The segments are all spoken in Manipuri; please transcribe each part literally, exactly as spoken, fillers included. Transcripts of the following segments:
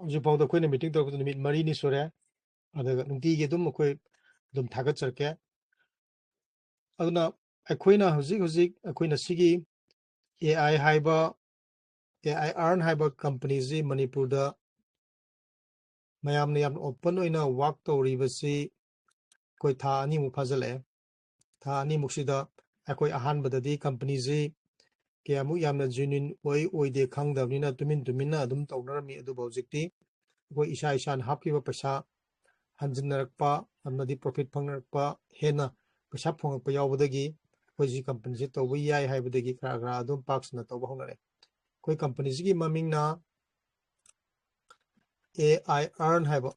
ꯍꯧꯖꯤꯛꯐꯥꯎꯗ ꯑꯩꯈꯣꯏꯅ ꯃꯤꯇꯤꯡ ꯇꯧꯔꯛꯄꯗ ꯅꯨꯃꯤꯠ ꯃꯔꯤꯅꯤ ꯁꯨꯔꯦ꯫ ꯑꯗꯨꯒ ꯅꯨꯡꯇꯤꯒꯤ ꯑꯗꯨꯝ ꯑꯩꯈꯣꯏ ꯑꯗꯨꯝ ꯊꯥꯒꯠꯆꯔꯛꯀꯦ꯫ ꯑꯗꯨꯅ ꯑꯩꯈꯣꯏꯅ ꯍꯧꯖꯤꯛ ꯍꯧꯖꯤꯛ ꯑꯩꯈꯣꯏꯅ ꯁꯤꯒꯤ ꯑꯦ ꯑꯥꯏ ꯍꯥꯏꯕ, ꯑꯦ ꯑꯥꯏ ꯑꯥꯔꯟ ꯍꯥꯏꯕ ꯀꯝꯄꯅꯤꯁꯤ ꯃꯅꯤꯄꯨꯔꯗ ꯃꯌꯥꯝꯅ ꯌꯥꯝꯅ ꯑꯣꯄꯟ ꯑꯣꯏꯅ ꯋꯥꯛ ꯇꯧꯔꯤꯕꯁꯤ ꯑꯩꯈꯣꯏ ꯊꯥ ꯑꯅꯤꯃꯨꯛ ꯐꯥꯖꯤꯜꯂꯛꯑꯦ꯫ ꯊꯥ ꯑꯅꯤꯃꯨꯛꯁꯤꯗ ꯑꯩꯈꯣꯏ ꯑꯍꯥꯟꯕꯗꯗꯤ ꯀꯝꯄꯅꯤꯁꯤ ꯀꯌꯥꯃꯨꯛ ꯌꯥꯝꯅ ꯖꯦꯅ꯭ꯌꯨꯟ ꯑꯣꯏ ꯑꯣꯏꯗꯦ ꯈꯪꯗꯕꯅꯤꯅ ꯇꯨꯃꯤꯟ ꯇꯨꯃꯤꯟꯅ ꯑꯗꯨꯝ ꯇꯧꯅꯔꯝꯃꯤ꯫ ꯑꯗꯨꯕꯨ ꯍꯧꯖꯤꯛꯇꯤ ꯑꯩꯈꯣꯏ ꯏꯁꯥ ꯏꯁꯥꯅ ꯍꯥꯞꯈꯤꯕ ꯄꯩꯁꯥ ꯍꯟꯖꯤꯟꯅꯔꯛꯄ ꯑꯃꯗꯤ ꯄ꯭ꯔꯣꯐꯤꯠ ꯐꯪꯅꯔꯛꯄ, ꯍꯦꯟꯅ ꯄꯩꯁꯥ ꯐꯪꯉꯛꯄ ꯌꯥꯎꯕꯗꯒꯤ ꯑꯩꯈꯣꯏ ꯁꯤ ꯀꯝꯄꯅꯤꯁꯤ ꯇꯧꯕ ꯌꯥꯏ ꯍꯥꯏꯕꯗꯒꯤ ꯈꯔ ꯈꯔ ꯑꯗꯨꯝ ꯄꯥꯛ ꯁꯟꯅ ꯇꯧꯕ ꯍꯧꯅꯔꯦ꯫ ꯑꯩꯈꯣꯏ ꯀꯝꯄꯅꯤꯁꯤꯒꯤ ꯃꯃꯤꯡꯅ ꯑꯦ ꯑꯥꯏ ꯑꯥꯔꯟ ꯍꯥꯏꯕ꯫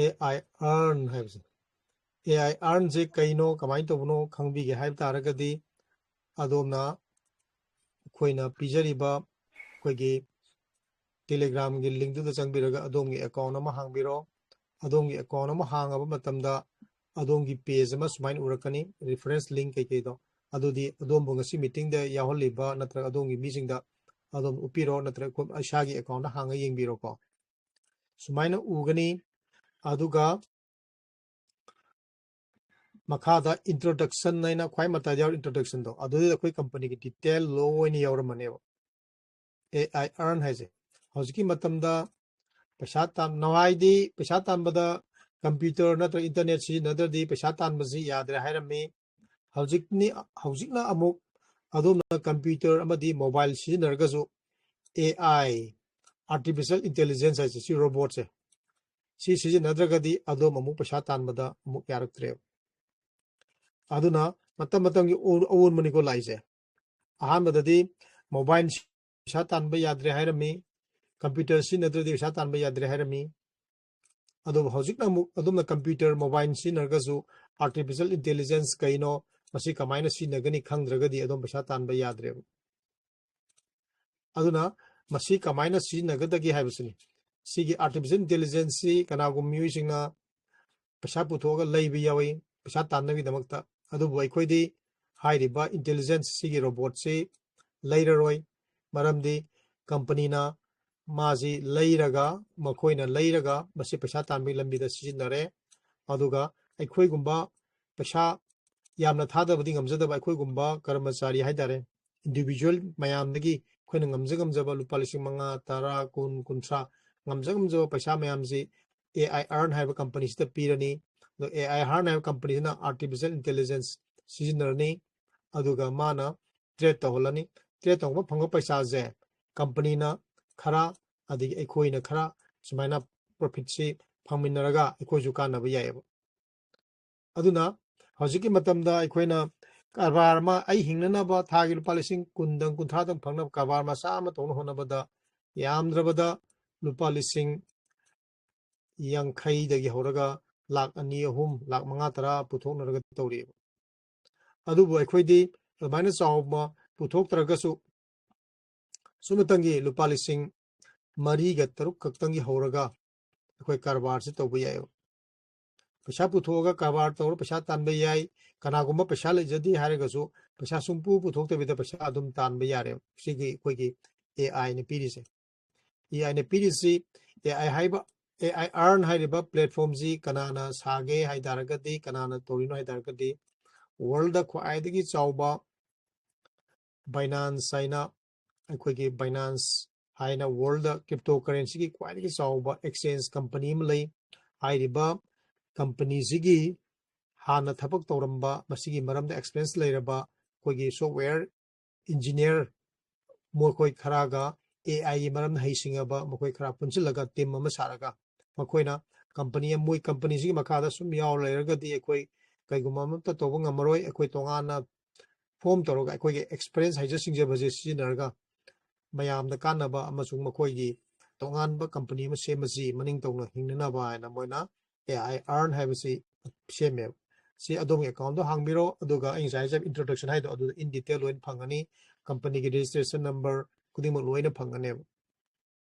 ꯑꯦ ꯑꯥꯏ ꯑꯥꯔꯟ ꯍꯥꯏꯕꯁꯦ, ꯑꯦ ꯑꯥꯏ ꯑꯥꯔꯟꯁꯦ ꯀꯩꯅꯣ, ꯀꯃꯥꯏꯅ ꯇꯧꯕꯅꯣ ꯈꯪꯕꯤꯒꯦ ꯍꯥꯏꯕ ꯇꯥꯔꯒꯗꯤ, ꯑꯗꯣꯝꯅ ꯑꯩꯈꯣꯏꯅ ꯄꯤꯖꯔꯤꯕ ꯑꯩꯈꯣꯏꯒꯤ ꯇꯦꯂꯤꯒ꯭ꯔꯥꯝꯒꯤ ꯂꯤꯡꯛꯇꯨꯗ ꯆꯪꯕꯤꯔꯒ ꯑꯗꯣꯝꯒꯤ ꯑꯦꯀꯥꯎꯟ ꯑꯃ ꯍꯥꯡꯕꯤꯔꯣ꯫ ꯑꯗꯣꯝꯒꯤ ꯑꯦꯀꯥꯎꯟ ꯑꯃ ꯍꯥꯡꯉꯕ ꯃꯇꯝꯗ ꯑꯗꯣꯝꯒꯤ ꯄꯦꯖ ꯑꯃ ꯁꯨꯃꯥꯏꯅ ꯎꯔꯛꯀꯅꯤ, ꯔꯤꯐꯔꯦꯟꯁ ꯂꯤꯡꯛ ꯀꯩꯀꯩꯗꯣ꯫ ꯑꯗꯨꯗꯤ ꯑꯗꯣꯝꯕꯨ ꯉꯁꯤ ꯃꯤꯇꯤꯡꯗ ꯌꯥꯎꯍꯜꯂꯤꯕ ꯅꯠꯇ꯭ꯔꯒ ꯑꯗꯣꯝꯒꯤ ꯃꯤꯁꯤꯡꯗ ꯑꯗꯣꯝ ꯎꯠꯄꯤꯔꯣ, ꯅꯠꯇ꯭ꯔꯒ ꯑꯩꯈꯣꯏ ꯏꯁꯥꯒꯤ ꯑꯦꯀꯥꯎꯟꯗ ꯍꯥꯡꯉ ꯌꯦꯡꯕꯤꯔꯣꯀꯣ꯫ ꯁꯨꯃꯥꯏꯅ ꯎꯒꯅꯤ꯫ ꯑꯗꯨꯒ ꯃꯈꯥꯗ ꯏꯟꯇ꯭ꯔꯣꯗꯛꯁꯟ ꯍꯥꯏꯅ ꯈ꯭ꯋꯥꯏ ꯃꯇꯥꯏꯗ ꯌꯥꯎꯔꯤ ꯏꯟꯇ꯭ꯔꯣꯗꯛꯁꯟꯗꯣ, ꯑꯗꯨꯗ ꯑꯩꯈꯣꯏ ꯀꯝꯄꯅꯤꯒꯤ ꯗꯤꯇꯦꯜ ꯂꯣꯏꯅ ꯌꯥꯎꯔꯝꯃꯅꯦꯕ꯫ ꯑꯦ ꯑꯥꯏ ꯑꯥꯔꯟ ꯍꯥꯏꯁꯦ ꯍꯧꯖꯤꯛꯀꯤ ꯃꯇꯝꯗ ꯄꯩꯁꯥ ꯇꯥꯟ-, ꯅꯍꯥꯟꯋꯥꯏꯗꯤ ꯄꯩꯁꯥ ꯇꯥꯟꯕꯗ ꯀꯝꯄ꯭ꯌꯨꯇꯔ ꯅꯠꯇ꯭ꯔꯒ ꯏꯟꯇꯔꯅꯦꯠ ꯁꯤꯖꯤꯟꯅꯗ꯭ꯔꯗꯤ ꯄꯩꯁꯥ ꯇꯥꯟꯕꯁꯤ ꯌꯥꯗ꯭ꯔꯦ ꯍꯥꯏꯔꯝꯃꯤ꯫ ꯍꯧꯖꯤꯛꯅꯤ, ꯍꯧꯖꯤꯛꯅ ꯑꯃꯨꯛ ꯑꯗꯣꯝꯅ ꯀꯝꯄ꯭ꯌꯨꯇꯔ ꯑꯃꯗꯤ ꯃꯣꯕꯥꯏꯜ ꯁꯤꯖꯤꯟꯅꯔꯒꯁꯨ ꯑꯦ ꯑꯥꯏ, ꯑꯥꯔꯇꯤꯐꯤꯁꯤꯌꯦꯜ ꯏꯟꯇꯦꯂꯤꯖꯦꯟꯁ ꯍꯥꯏꯁꯦ, ꯁꯤ ꯔꯣꯕꯣꯠꯁꯦ, ꯁꯤ ꯁꯤꯖꯤꯟꯅꯗ꯭ꯔꯒꯗꯤ ꯑꯗꯣꯝ ꯑꯃꯨꯛ ꯄꯩꯁꯥ ꯇꯥꯟꯕꯗ ꯑꯃꯨꯛ ꯌꯥꯔꯛꯇ꯭ꯔꯦꯕ꯫ ꯑꯗꯨꯅ ꯃꯇꯝ ꯃꯇꯝꯒꯤ ꯑꯑꯣꯟ-, ꯑꯑꯣꯟꯕꯅꯤꯀꯣ ꯂꯥꯛꯏꯁꯦ꯫ ꯑꯍꯥꯟꯕꯗꯗꯤ ꯃꯣꯕꯥꯏꯜ ꯄꯩꯁꯥ ꯇꯥꯟꯕ ꯌꯥꯗ꯭ꯔꯦ ꯍꯥꯏꯔꯝꯃꯤ, ꯀꯝꯄ꯭ꯌꯨꯇꯔ ꯁꯤꯖꯤꯟꯅꯗ꯭ꯔꯗꯤ ꯄꯩꯁꯥ ꯇꯥꯟꯕ ꯌꯥꯗ꯭ꯔꯦ ꯍꯥꯏꯔꯝꯃꯤ꯫ ꯑꯗꯨꯕꯨ ꯍꯧꯖꯤꯛꯅ ꯑꯃꯨꯛ ꯑꯗꯣꯝꯅ ꯀꯝꯄ꯭ꯌꯨꯇꯔ, ꯃꯣꯕꯥꯏꯜ ꯁꯤꯖꯤꯟꯅꯔꯒꯁꯨ ꯑꯥꯔꯇꯤꯐꯤꯁꯤꯌꯦꯜ ꯏꯟꯇꯦꯂꯤꯖꯦꯟꯁ ꯀꯩꯅꯣ, ꯃꯁꯤ ꯀꯃꯥꯏꯅ ꯁꯤꯖꯤꯟꯅꯒꯅꯤ ꯈꯪꯗ꯭ꯔꯒꯗꯤ ꯑꯗꯣꯝ ꯄꯩꯁꯥ ꯇꯥꯟꯕ ꯌꯥꯗ꯭ꯔꯦꯕ꯫ ꯑꯗꯨꯅ ꯃꯁꯤ ꯀꯃꯥꯏꯅ ꯁꯤꯖꯤꯟꯅꯒꯗꯒꯦ ꯍꯥꯏꯕꯁꯤꯅꯤ꯫ ꯁꯤꯒꯤ ꯑꯥꯔꯇꯤꯐꯤꯁꯤꯌꯦꯜ ꯏꯟꯇꯦꯂꯤꯖꯦꯟꯁꯁꯤ ꯀꯅꯥꯒꯨꯝꯕ ꯃꯤꯑꯣꯏꯁꯤꯡꯅ ꯄꯩꯁꯥ ꯄꯨꯊꯣꯛꯑꯒ ꯂꯩꯕ ꯌꯥꯎꯏ, ꯄꯩꯁꯥ ꯇꯥꯟꯅꯕꯒꯤꯗꯃꯛꯇ꯫ ꯑꯗꯨꯕꯨ ꯑꯩꯈꯣꯏꯗꯤ ꯍꯥꯏꯔꯤꯕ ꯏꯟꯇꯦꯂꯤꯖꯦꯟꯁ ꯁꯤꯒꯤ ꯔꯣꯕꯣꯠꯁꯤ ꯂꯩꯔꯔꯣꯏ, ꯃꯔꯝꯗꯤ ꯀꯝꯄꯅꯤꯅ ꯃꯥꯁꯤ ꯂꯩꯔꯒ, ꯃꯈꯣꯏꯅ ꯂꯩꯔꯒ ꯃꯁꯤ ꯄꯩꯁꯥ ꯇꯥꯟꯕꯒꯤ ꯂꯝꯕꯤꯗ ꯁꯤꯖꯤꯟꯅꯔꯦ꯫ ꯑꯗꯨꯒ ꯑꯩꯈꯣꯏꯒꯨꯝꯕ ꯄꯩꯁꯥ ꯌꯥꯝꯅ ꯊꯥꯗꯕꯗꯤ ꯉꯝꯖꯗꯕ ꯑꯩꯈꯣꯏꯒꯨꯝꯕ ꯀꯔꯃꯆꯥꯔꯤ ꯍꯥꯏꯇꯥꯔꯦ, individual ꯃꯌꯥꯝꯗꯒꯤ ꯑꯩꯈꯣꯏꯅ ꯉꯝꯖ ꯉꯝꯖꯕ ꯂꯨꯄꯥ ꯂꯤꯁꯤꯡ ꯃꯉꯥ, ꯇꯔꯥ, ꯀꯨꯟ, ꯀꯨꯟꯊ꯭ꯔꯥ, ꯉꯝꯖ ꯉꯝꯖꯕ ꯄꯩꯁꯥ ꯃꯌꯥꯝꯁꯤ AI Earn ꯍꯥꯏꯕ ꯀꯝꯄꯅꯤꯁꯤꯗ ꯄꯤꯔꯅꯤ꯫ ꯑꯗꯣ AI Earn ꯍꯥꯏꯕ ꯀꯝꯄꯅꯤꯁꯤꯅ artificial intelligence ꯁꯤꯖꯤꯟꯅꯔꯅꯤ, ꯑꯗꯨꯒ ꯃꯥꯅ trade ꯇꯧꯍꯜꯂꯅꯤ꯫ Trade ꯇꯧꯕ ꯐꯪꯕ ꯄꯩꯁꯥꯁꯦ ꯀꯝꯄꯅꯤꯅ ꯈꯔ, ꯑꯗꯒꯤ ꯑꯩꯈꯣꯏꯅ ꯈꯔ, ꯁꯨꯃꯥꯏꯅ profitꯁꯤ ꯐꯪꯃꯤꯟꯅꯔꯒ ꯑꯩꯈꯣꯏꯁꯨ ꯀꯥꯟꯅꯕ ꯌꯥꯏꯑꯕ꯫ ꯑꯗꯨꯅ ꯍꯧꯖꯤꯛꯀꯤ ꯃꯇꯝꯗ ꯑꯩꯈꯣꯏꯅ ꯀꯔꯕꯥꯔ ꯑꯃ, ꯑꯩ ꯍꯤꯡꯅꯅꯕ ꯊꯥꯒꯤ ꯂꯨꯄꯥ ꯂꯤꯁꯤꯡ ꯀꯨꯟꯗꯪ, ꯀꯨꯟꯊ꯭ꯔꯥꯗꯪ ꯐꯪꯅꯕ ꯀꯔꯕꯥꯔ ꯃꯆꯥ ꯑꯃ ꯇꯧꯅ ꯍꯣꯠꯅꯕꯗ ꯌꯥꯝꯗ꯭ꯔꯕꯗ ꯂꯨꯄꯥ ꯂꯤꯁꯤꯡ ꯌꯥꯡꯈꯩꯗꯒꯤ ꯍꯧꯔꯒ ꯂꯥꯛ ꯑꯅꯤ, ꯑꯍꯨꯝ, ꯂꯥꯛ ꯃꯉꯥ, ꯇꯔꯥ ꯄꯨꯊꯣꯛꯅꯔꯒ ꯇꯧꯔꯤꯑꯕ꯫ ꯑꯗꯨꯕꯨ ꯑꯩꯈꯣꯏꯗꯤ ꯑꯗꯨꯃꯥꯏꯅ ꯆꯥꯎꯕ ꯄꯨꯊꯣꯛꯇ꯭ꯔꯒꯁꯨ ꯁꯨꯞꯅꯇꯪꯒꯤ ꯂꯨꯄꯥ ꯂꯤꯁꯤꯡ ꯃꯔꯤꯒ ꯇꯔꯨꯛ ꯈꯛꯇꯪꯒꯤ ꯍꯧꯔꯒ ꯑꯩꯈꯣꯏ ꯀꯔꯕꯥꯔꯁꯤ ꯇꯧꯕ ꯌꯥꯏꯑꯕ꯫ ꯄꯩꯁꯥ ꯄꯨꯊꯣꯛꯑꯒ ꯀꯔꯕꯥꯔ ꯇꯧꯔ ꯄꯩꯁꯥ ꯇꯥꯟꯕ ꯌꯥꯏ꯫ ꯀꯅꯥꯒꯨꯝꯕ ꯄꯩꯁꯥ ꯂꯩꯖꯗꯦ ꯍꯥꯏꯔꯒꯁꯨ ꯄꯩꯁꯥ ꯁꯨꯡꯄꯨ ꯄꯨꯊꯣꯛꯇꯕꯤꯗ ꯄꯩꯁꯥ ꯑꯗꯨꯝ ꯇꯥꯟꯕ ꯌꯥꯔꯦꯕ꯫ ꯁꯤꯒꯤ ꯑꯩꯈꯣꯏꯒꯤ AIꯅ ꯄꯤꯔꯤꯁꯦ꯫ AIꯅ ꯄꯤꯔꯤꯁꯤ, AI ꯍꯥꯏꯕ, AI Earn ꯍꯥꯏꯔꯤꯕ platformꯁꯤ ꯀꯅꯥꯅ ꯁꯥꯒꯦ ꯍꯥꯏ ꯇꯥꯔꯒꯗꯤ, ꯀꯅꯥꯅ ꯇꯧꯔꯤꯅꯣ ꯍꯥꯏ ꯇꯥꯔꯒꯗꯤ, worldꯗ ꯈ꯭ꯋꯥꯏꯗꯒꯤ ꯆꯥꯎꯕ Binance ꯍꯥꯏꯅ, ꯑꯩꯈꯣꯏꯒꯤ Binance ꯍꯥꯏꯅ worldꯗ cryptocurrencyꯒꯤ ꯈ꯭ꯋꯥꯏꯗꯒꯤ ꯆꯥꯎꯕ exchange company ꯑꯃ ꯂꯩ꯫ ꯍꯥꯏꯔꯤꯕ ꯀꯝꯄꯅꯤꯁꯤꯒꯤ ꯍꯥꯟꯅ ꯊꯕꯛ ꯇꯧꯔꯝꯕ, ꯃꯁꯤꯒꯤ ꯃꯔꯝꯗ experience ꯂꯩꯔꯕ ꯑꯩꯈꯣꯏꯒꯤ software engineer ꯃꯈꯣꯏ ꯈꯔꯒ AIꯒꯤ ꯃꯔꯝꯗ ꯍꯩꯁꯤꯡꯉꯕ ꯃꯈꯣꯏ ꯈꯔ ꯄꯨꯟꯁꯤꯜꯂꯒ team ꯑꯃ ꯁꯥꯔꯒ ꯃꯈꯣꯏꯅ ꯀꯝꯄꯅꯤ, ꯃꯣꯏ ꯀꯝꯄꯅꯤꯁꯤꯒꯤ ꯃꯈꯥꯗ ꯁꯨꯝ ꯌꯥꯎꯔ ꯂꯩꯔꯒꯗꯤ ꯑꯩꯈꯣꯏ ꯀꯩꯒꯨꯝꯕ ꯑꯃꯠꯇ ꯇꯧꯕ ꯉꯝꯃꯔꯣꯏ꯫ ꯑꯩꯈꯣꯏ ꯇꯣꯉꯥꯟꯅ form ꯇꯧꯔꯒ ꯑꯩꯈꯣꯏꯒꯤ experience, ꯍꯩꯖ ꯁꯤꯡꯖꯕꯁꯦ ꯁꯤꯖꯤꯟꯅꯔꯒ ꯃꯌꯥꯝꯗ ꯀꯥꯟꯅꯕ ꯑꯃꯁꯨꯡ ꯃꯈꯣꯏꯒꯤ ꯇꯣꯉꯥꯟꯕ ꯀꯝꯄꯅꯤ ꯑꯃ ꯁꯦꯝꯕꯁꯤ ꯃꯅꯤꯡ ꯇꯧꯅ ꯍꯤꯡꯅꯅꯕ ꯍꯥꯏꯅ ꯃꯣꯏꯅ AI Earn ꯍꯥꯏꯕꯁꯤ ꯁꯦꯝꯃꯦꯕ꯫ ꯁꯤ ꯑꯗꯣꯝꯒꯤ accountꯗꯣ ꯍꯥꯡꯕꯤꯔꯣ, ꯑꯗꯨꯒ ꯑꯩ ꯉꯁꯥꯏ ꯍꯥꯏꯖꯕ introduction ꯍꯥꯏꯗꯣ ꯑꯗꯨꯗ in detail ꯂꯣꯏꯅ ꯐꯪꯒꯅꯤ꯫ ꯀꯝꯄꯅꯤꯒꯤ registration number ꯈꯨꯗꯤꯡꯃꯛ ꯂꯣꯏꯅ ꯐꯪꯒꯅꯦꯕ꯫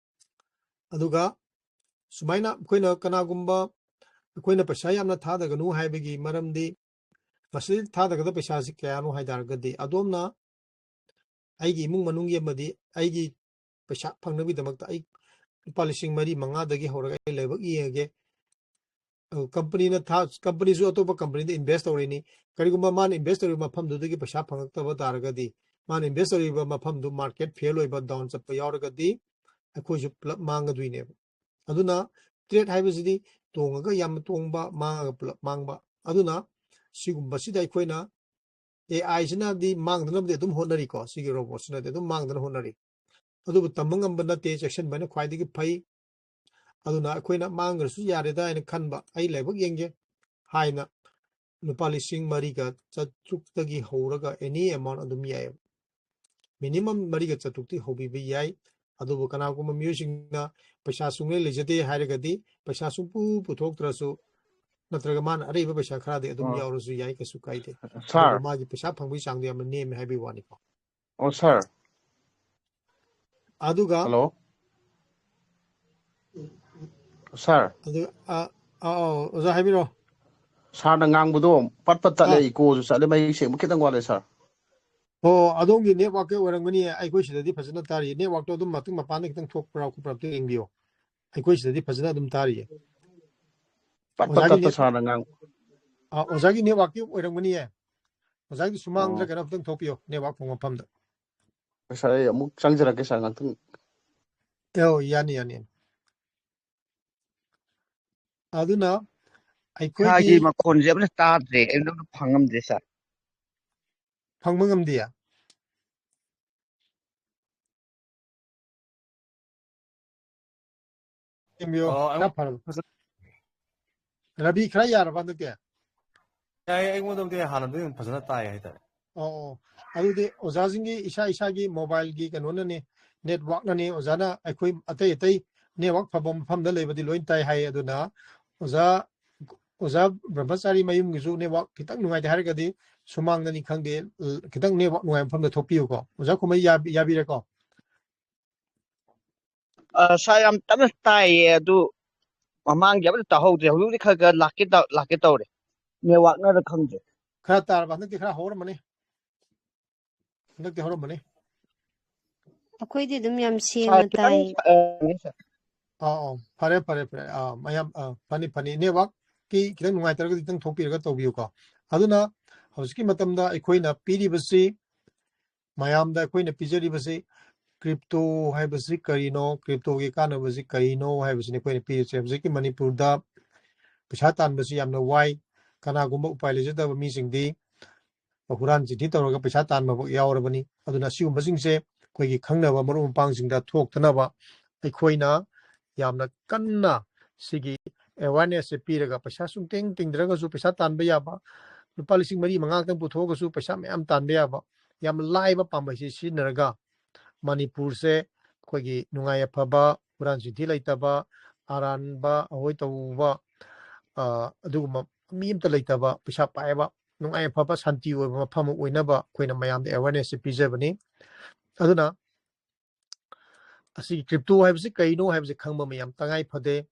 ꯑꯗꯨꯒ ꯁꯨꯃꯥꯏꯅ ꯑꯩꯈꯣꯏꯅ ꯀꯅꯥꯒꯨꯝꯕ ꯑꯩꯈꯣꯏꯅ ꯄꯩꯁꯥ ꯌꯥꯝꯅ ꯊꯥꯗꯒꯅꯨ ꯍꯥꯏꯕꯒꯤ ꯃꯔꯝꯗꯤ, ꯃꯁꯤꯗ ꯊꯥꯗꯒꯗꯕ ꯄꯩꯁꯥꯁꯤ ꯀꯌꯥꯅꯣ ꯍꯥꯏ ꯇꯥꯔꯒꯗꯤ, ꯑꯗꯣꯝꯅ ꯑꯩꯒꯤ ꯏꯃꯨꯡ ꯃꯅꯨꯡꯒꯤ ꯑꯃꯗꯤ ꯑꯩꯒꯤ ꯄꯩꯁꯥ ꯐꯪꯅꯕꯒꯤꯗꯃꯛꯇ ꯑꯩ ꯂꯨꯄꯥ ꯂꯤꯁꯤꯡ ꯃꯔꯤ ꯃꯉꯥꯗꯒꯤ ꯍꯧꯔꯒ ꯑꯩ ꯂꯥꯏꯕꯛ ꯌꯦꯡꯉꯒꯦ꯫ ꯑ, ꯀꯝꯄꯅꯤꯅ ꯊꯥ-, ꯀꯝꯄꯅꯤꯁꯨ ꯑꯇꯣꯞꯄ ꯀꯝꯄꯅꯤꯗ invest ꯇꯧꯔꯤꯅꯤ꯫ ꯀꯔꯤꯒꯨꯝꯕ ꯃꯥꯅ invest ꯇꯧꯔꯤꯕ ꯃꯐꯝꯗꯨꯗꯒꯤ ꯄꯩꯁꯥ ꯐꯪꯉꯛꯇꯕ ꯇꯥꯔꯒꯗꯤ, ꯃꯥꯅ invest ꯇꯧꯔꯤꯕ ꯃꯐꯝꯗꯨ market fail ꯑꯣꯏꯕ, down ꯆꯠꯄ ꯌꯥꯎꯔꯒꯗꯤ ꯑꯩꯈꯣꯏꯁꯨ ꯄꯨꯂꯞ ꯃꯥꯡꯒꯗꯣꯏꯅꯦꯕ꯫ ꯑꯗꯨꯅ trade ꯍꯥꯏꯕꯁꯤꯗꯤ ꯇꯣꯡꯉꯒ ꯌꯥꯝꯅ ꯇꯣꯡꯕ, ꯃꯥꯡꯉꯒ ꯄꯨꯂꯞ ꯃꯥꯡꯕ꯫ ꯑꯗꯨꯅ ꯁꯤꯒꯨꯝꯕꯁꯤꯗ ꯑꯩꯈꯣꯏꯅ, AI ꯁꯤꯅꯗꯤ ꯃꯥꯡꯗꯅꯕꯗꯤ ꯑꯗꯨꯝ ꯍꯣꯠꯅꯔꯤꯀꯣ, ꯁꯤꯒꯤ robot ꯁꯤꯅꯗꯤ ꯑꯗꯨꯝ ꯃꯥꯡꯗꯅ ꯍꯣꯠꯅꯔꯤ꯫ ꯑꯗꯨꯕꯨ ꯇꯝꯕ ꯉꯝꯕ ꯅꯠꯇꯦ, ꯆꯦꯛꯁꯤꯟꯕꯅ ꯈ꯭ꯋꯥꯏꯗꯒꯤ ꯐꯩ꯫ ꯑꯗꯨꯅ ꯑꯩꯈꯣꯏꯅ ꯃꯥꯡꯈ꯭ꯔꯁꯨ ꯌꯥꯔꯦꯗ ꯍꯥꯏꯅ ꯈꯟꯕ, ꯑꯩ ꯂꯥꯏꯕꯛ ꯌꯦꯡꯒꯦ ꯍꯥꯏꯅ ꯂꯨꯄꯥ ꯂꯤꯁꯤꯡ ꯃꯔꯤꯒ ꯆꯥꯇ꯭ꯔꯨꯛꯇꯒꯤ ꯍꯧꯔꯒ any amount ꯑꯗꯨꯝ ꯌꯥꯏꯌꯦꯕ꯫ Minimum ꯃꯔꯤꯒ ꯆꯥꯇ꯭ꯔꯨꯛꯇꯤ ꯍꯧꯕꯤꯕ ꯌꯥꯏ꯫ ꯑꯗꯨꯕꯨ ꯀꯅꯥꯒꯨꯝꯕ ꯃꯤꯑꯣꯏꯁꯤꯡꯅ ꯄꯩꯁꯥ ꯁꯨꯡꯂꯩ ꯂꯩꯖꯗꯦ ꯍꯥꯏꯔꯒꯗꯤ ꯄꯩꯁꯥ ꯁꯨꯡꯄꯨ ꯄꯨꯊꯣꯛꯇ꯭ꯔꯁꯨ, ꯅꯠꯇ꯭ꯔꯒ ꯃꯥꯅ ꯑꯔꯩꯕ ꯄꯩꯁꯥ ꯈꯔꯗꯤ ꯑꯗꯨꯝ ꯑꯣ꯫ ꯌꯥꯎꯔꯁꯨ ꯌꯥꯏ, ꯀꯩꯁꯨ ꯀꯥꯏꯗꯦ꯫ ꯑꯗꯨꯕꯨ ꯁꯥꯔ꯫ ꯃꯥꯒꯤ ꯄꯩꯁꯥ ꯐꯪꯕꯒꯤ ꯆꯥꯡꯗꯣ ꯌꯥꯝꯅ ꯅꯦꯝꯃꯦ ꯍꯥꯏꯕꯒꯤ ꯋꯥꯅꯤꯀꯣ꯫ ꯑꯣ, ꯁꯥꯔ꯫ ꯑꯗꯨꯒ ꯍꯜꯂꯣ꯫ ꯁꯥꯔ꯫ ꯑꯗꯨ, ꯑ, ꯑ, ꯑ, ꯑꯣꯖꯥ ꯍꯥꯏꯕꯤꯔꯣ꯫ ꯁꯥꯔꯅ ꯉꯥꯡꯕꯗꯣ ꯄꯠ ꯄꯠ ꯇꯠꯂꯦ, ꯑꯥ꯫ Echo ꯁꯨ ꯆꯠꯂꯦ, ꯃꯌꯦꯛ ꯁꯦꯡꯕ ꯈꯤꯇꯪ ꯋꯥꯠꯂꯦ, ꯁꯥꯔ꯫ ꯑꯣ, ꯑꯗꯣꯝꯒꯤ network ꯀꯤ ꯑꯣꯏꯔꯝꯒꯅꯤꯌꯦ, ꯑꯩꯈꯣꯏ ꯁꯤꯗꯗꯤ ꯐꯖꯅ ꯇꯥꯔꯤꯌꯦ꯫ Network ꯇꯣ ꯑꯗꯨꯝ ꯃꯇꯨꯡ ꯃꯄꯥꯟꯗ ꯈꯤꯇꯪ ꯊꯣꯛꯄ꯭ꯔꯥ ꯈꯣꯠꯄ꯭ꯔꯥ ꯑꯝꯇ ꯌꯦꯡꯕꯤꯌꯣ꯫ ꯑꯩꯈꯣꯏ ꯁꯤꯗꯗꯤ ꯐꯖꯅ ꯑꯗꯨꯝ ꯇꯥꯔꯤꯌꯦ꯫ ꯄꯠ ꯄꯠ ꯑꯣꯖꯥꯒꯤ ꯇꯠꯄ net-, ꯁꯥꯔꯅ ꯉꯥꯡ- ꯑ, ꯑꯣꯖꯥꯒꯤ network ꯀꯤ ꯑꯣꯏꯔꯝꯒꯅꯤꯌꯦ꯫ ꯑꯣꯖꯥꯒꯤ ꯁꯨꯃꯥꯡꯗ ꯑꯣ꯫ ꯀꯩꯅꯣ ꯈꯤꯇꯪ ꯊꯣꯛꯄꯤꯌꯣ, network ꯐꯪꯕ ꯃꯐꯝꯗ꯫ ꯁꯥꯔ, ꯑꯩ ꯑꯃꯨꯛ ꯆꯪꯖꯔꯛꯀꯦ, ꯁꯥꯔ, ꯉꯥꯛꯇꯪ꯫ ꯑꯧ, ꯌꯥꯅꯤ, ꯌꯥꯅꯤ, ꯌꯥꯅꯤ꯫ ꯑꯗꯨꯅ ꯑꯩꯈꯣꯏꯒꯤ ꯏꯁꯥꯒꯤ ꯃꯈꯣꯟꯁꯦ ꯑꯃꯇ ꯇꯥꯗ꯭ꯔꯦ, ꯑꯩ ꯑꯝꯇ ꯐꯪꯉꯝꯗ꯭ꯔꯦ, ꯁꯥꯔ꯫ ꯐꯪꯕ ꯉꯝꯗꯤꯌꯦ? ꯌꯦꯡꯕꯤꯌꯣ, ꯑꯣ, ꯈꯔ ꯑꯩꯉꯣꯟ-, ꯐꯔꯕ? ꯐꯖ-, ꯔꯕꯤ, ꯈꯔ ꯌꯥꯔꯕ ꯍꯟꯗꯛꯇꯤ? ꯌꯥꯏ, ꯑꯩꯉꯣꯟꯗꯕꯨꯗꯤ ꯍꯥꯟꯅꯗꯒꯤ ꯑꯗꯨꯝ ꯐꯖꯅ ꯇꯥꯏ ꯍꯥꯏꯇꯥꯔꯦ꯫ ꯑꯣ, ꯑꯣ꯫ ꯑꯗꯨꯗꯤ ꯑꯣꯖꯥꯁꯤꯡꯒꯤ ꯏꯁꯥ ꯏꯁꯥꯒꯤ mobile ꯒꯤ ꯀꯩꯅꯣꯅꯅꯦ, network ꯅꯅꯦ꯫ ꯑꯣꯖꯥꯅ ꯑꯩꯈꯣꯏ ꯑꯇꯩ ꯑꯇꯩ network ꯐꯕ ꯃꯐꯝꯗ ꯂꯩꯕꯗꯤ ꯂꯣꯏ ꯇꯥꯏ ꯍꯥꯏ꯫ ꯑꯗꯨꯅ ꯑꯣꯖꯥ, ꯑꯣꯖꯥ ꯕ꯭ꯔꯍ꯭ꯃꯆꯥꯔꯤ ꯃꯌꯨꯝꯒꯤꯁꯨ network ꯈꯤꯇꯪ ꯅꯨꯡꯉꯥꯏꯇꯦ ꯍꯥꯏꯔꯒꯗꯤ ꯁꯨꯃꯥꯡꯗꯅꯤ ꯈꯪꯗꯦ, ꯈꯤꯇꯪ network ꯅꯨꯡꯉꯥꯏꯕ ꯃꯐꯝꯗ ꯊꯣꯛꯄꯤꯌꯨꯀꯣ꯫ ꯑꯣꯖꯥ ꯈꯨꯃꯩ ꯌꯥꯕꯤ-, ꯌꯥꯕꯤꯔꯦꯀꯣ? ꯑ, ꯁꯥꯔ, ꯌꯥꯝ ꯇꯞꯅ ꯇꯥꯏꯌꯦ, ꯑꯗꯨ ꯃꯃꯥꯡꯒꯤ ꯑꯃꯇ ꯇꯥꯍꯧꯗ꯭ꯔꯦ꯫ ꯍꯧꯖꯤꯛ ꯍꯧꯖꯤꯛ ꯈꯔ ꯈꯔ ꯂꯥꯛꯀꯦ ꯇꯧ-, ꯂꯥꯛꯀꯦ ꯇꯧꯔꯦ꯫ Network ꯅꯔ ꯈꯪꯗꯦ꯫ ꯈꯔ ꯇꯥꯔꯕ? ꯍꯟꯗꯛꯇꯤ ꯈꯔ ꯍꯧꯔꯝꯃꯅꯤ꯫ ꯍꯟꯗꯛꯇꯤ ꯍꯧꯔꯝꯃꯅꯤ꯫ ꯑꯩꯈꯣꯏꯗꯤ ꯑꯗꯨꯝ ꯌꯥꯝ ꯁꯦꯡꯅ ꯇꯥꯏ꯫ ꯑꯥ, ꯑꯥ, ꯐꯔꯦ, ꯐꯔꯦ, ꯐꯔꯦ꯫ ꯑꯥ, ꯃꯌꯥꯝ, ꯑꯥ, ꯐꯅꯤ, ꯐꯅꯤ꯫ Network ꯀꯤ ꯈꯤꯇꯪ ꯅꯨꯡꯉꯥꯏꯇ꯭ꯔꯒꯗꯤ ꯈꯤꯇꯪ ꯊꯣꯛꯄꯤꯔꯒ ꯇꯧꯕꯤꯌꯨꯀꯣ꯫ ꯑꯗꯨꯅ ꯍꯧꯖꯤꯛꯀꯤ ꯃꯇꯝꯗ ꯑꯩꯈꯣꯏꯅ ꯄꯤꯔꯤꯕꯁꯤ, ꯃꯌꯥꯝꯗ ꯑꯩꯈꯣꯏꯅ ꯄꯤꯖꯔꯤꯕꯁꯤ, crypto ꯍꯥꯏꯕꯁꯤ ꯀꯔꯤꯅꯣ, crypto ꯒꯤ ꯀꯥꯟꯅꯕꯁꯤ ꯀꯔꯤꯅꯣ ꯍꯥꯏꯕꯁꯤꯅꯤ ꯑꯩꯈꯣꯏꯅ ꯄꯤꯔꯤꯁꯦ꯫ ꯍꯧꯖꯤꯛꯀꯤ ꯃꯅꯤꯄꯨꯔꯗ ꯄꯩꯁꯥ ꯇꯥꯟꯕꯁꯤ ꯌꯥꯝꯅ ꯋꯥꯏ꯫ ꯀꯅꯥꯒꯨꯝꯕ ꯎꯄꯥꯏ ꯂꯩꯖꯗꯕ ꯃꯤꯁꯤꯡꯗꯤ ꯍꯨꯔꯥꯟ ꯆꯤꯟꯊꯤ ꯇꯧꯔꯒ ꯄꯩꯁꯥ ꯇꯥꯟꯕ ꯐꯥꯎ ꯌꯥꯎꯔꯕꯅꯤ꯫ ꯑꯗꯨꯅ ꯑꯁꯤꯒꯨꯝꯕꯁꯤꯡꯁꯦ ꯑꯩꯈꯣꯏꯒꯤ ꯈꯪꯅꯕ ꯃꯔꯨꯞ ꯃꯄꯥꯡꯁꯤꯡꯗ ꯊꯣꯛꯇꯅꯕ ꯑꯩꯈꯣꯏꯅ ꯌꯥꯝꯅ ꯀꯟꯅ ꯁꯤꯒꯤ awareness ꯁꯦ ꯄꯤꯔꯒ ꯄꯩꯁꯥ ꯁꯨꯡꯇꯤꯡ ꯇꯤꯡꯗ꯭ꯔꯒꯁꯨ ꯄꯩꯁꯥ ꯇꯥꯟꯕ ꯌꯥꯕ, ꯂꯨꯄꯥ ꯂꯤꯁꯤꯡ ꯃꯔꯤ ꯃꯉꯥ ꯈꯛꯇꯪ ꯄꯨꯊꯣꯛꯑꯒꯁꯨ ꯄꯩꯁꯥ ꯃꯌꯥꯝ ꯇꯥꯟꯕ ꯌꯥꯕ, ꯌꯥꯝ ꯂꯥꯏꯕ ꯄꯥꯝꯕꯩꯁꯤ ꯁꯤꯖꯤꯟꯅꯔꯒ ꯃꯅꯤꯄꯨꯔꯁꯦ ꯑꯩꯈꯣꯏꯒꯤ ꯅꯨꯡꯉꯥꯏ ꯑꯐꯕ, ꯍꯨꯔꯥꯟ ꯆꯤꯟꯊꯤ ꯂꯩꯇꯕ, ꯑꯔꯥꯟꯕ ꯑꯍꯣꯏ ꯇꯧꯕ, ꯑ, ꯑꯗꯨꯒꯨꯝꯕ ꯃꯤ ꯑꯝꯇ ꯂꯩꯇꯕ, ꯄꯩꯁꯥ ꯄꯥꯏꯕ, ꯅꯨꯡꯉꯥꯏ ꯑꯐꯕ, ꯁꯥꯟꯇꯤ ꯑꯣꯏꯕ ꯃꯐꯝ ꯑꯃ ꯑꯣꯏꯅꯕ ꯑꯩꯈꯣꯏꯅ ꯃꯌꯥꯝꯗ awareness ꯁꯦ ꯄꯤꯖꯕꯅꯤ꯫ ꯑꯗꯨꯅ ꯑꯁꯤꯒꯤ crypto ꯍꯥꯏꯕꯁꯤ ꯀꯩꯅꯣ ꯍꯥꯏꯕꯁꯤ ꯈꯪꯕ ꯃꯌꯥꯝ ꯇꯉꯥꯏ ꯐꯗꯦ꯫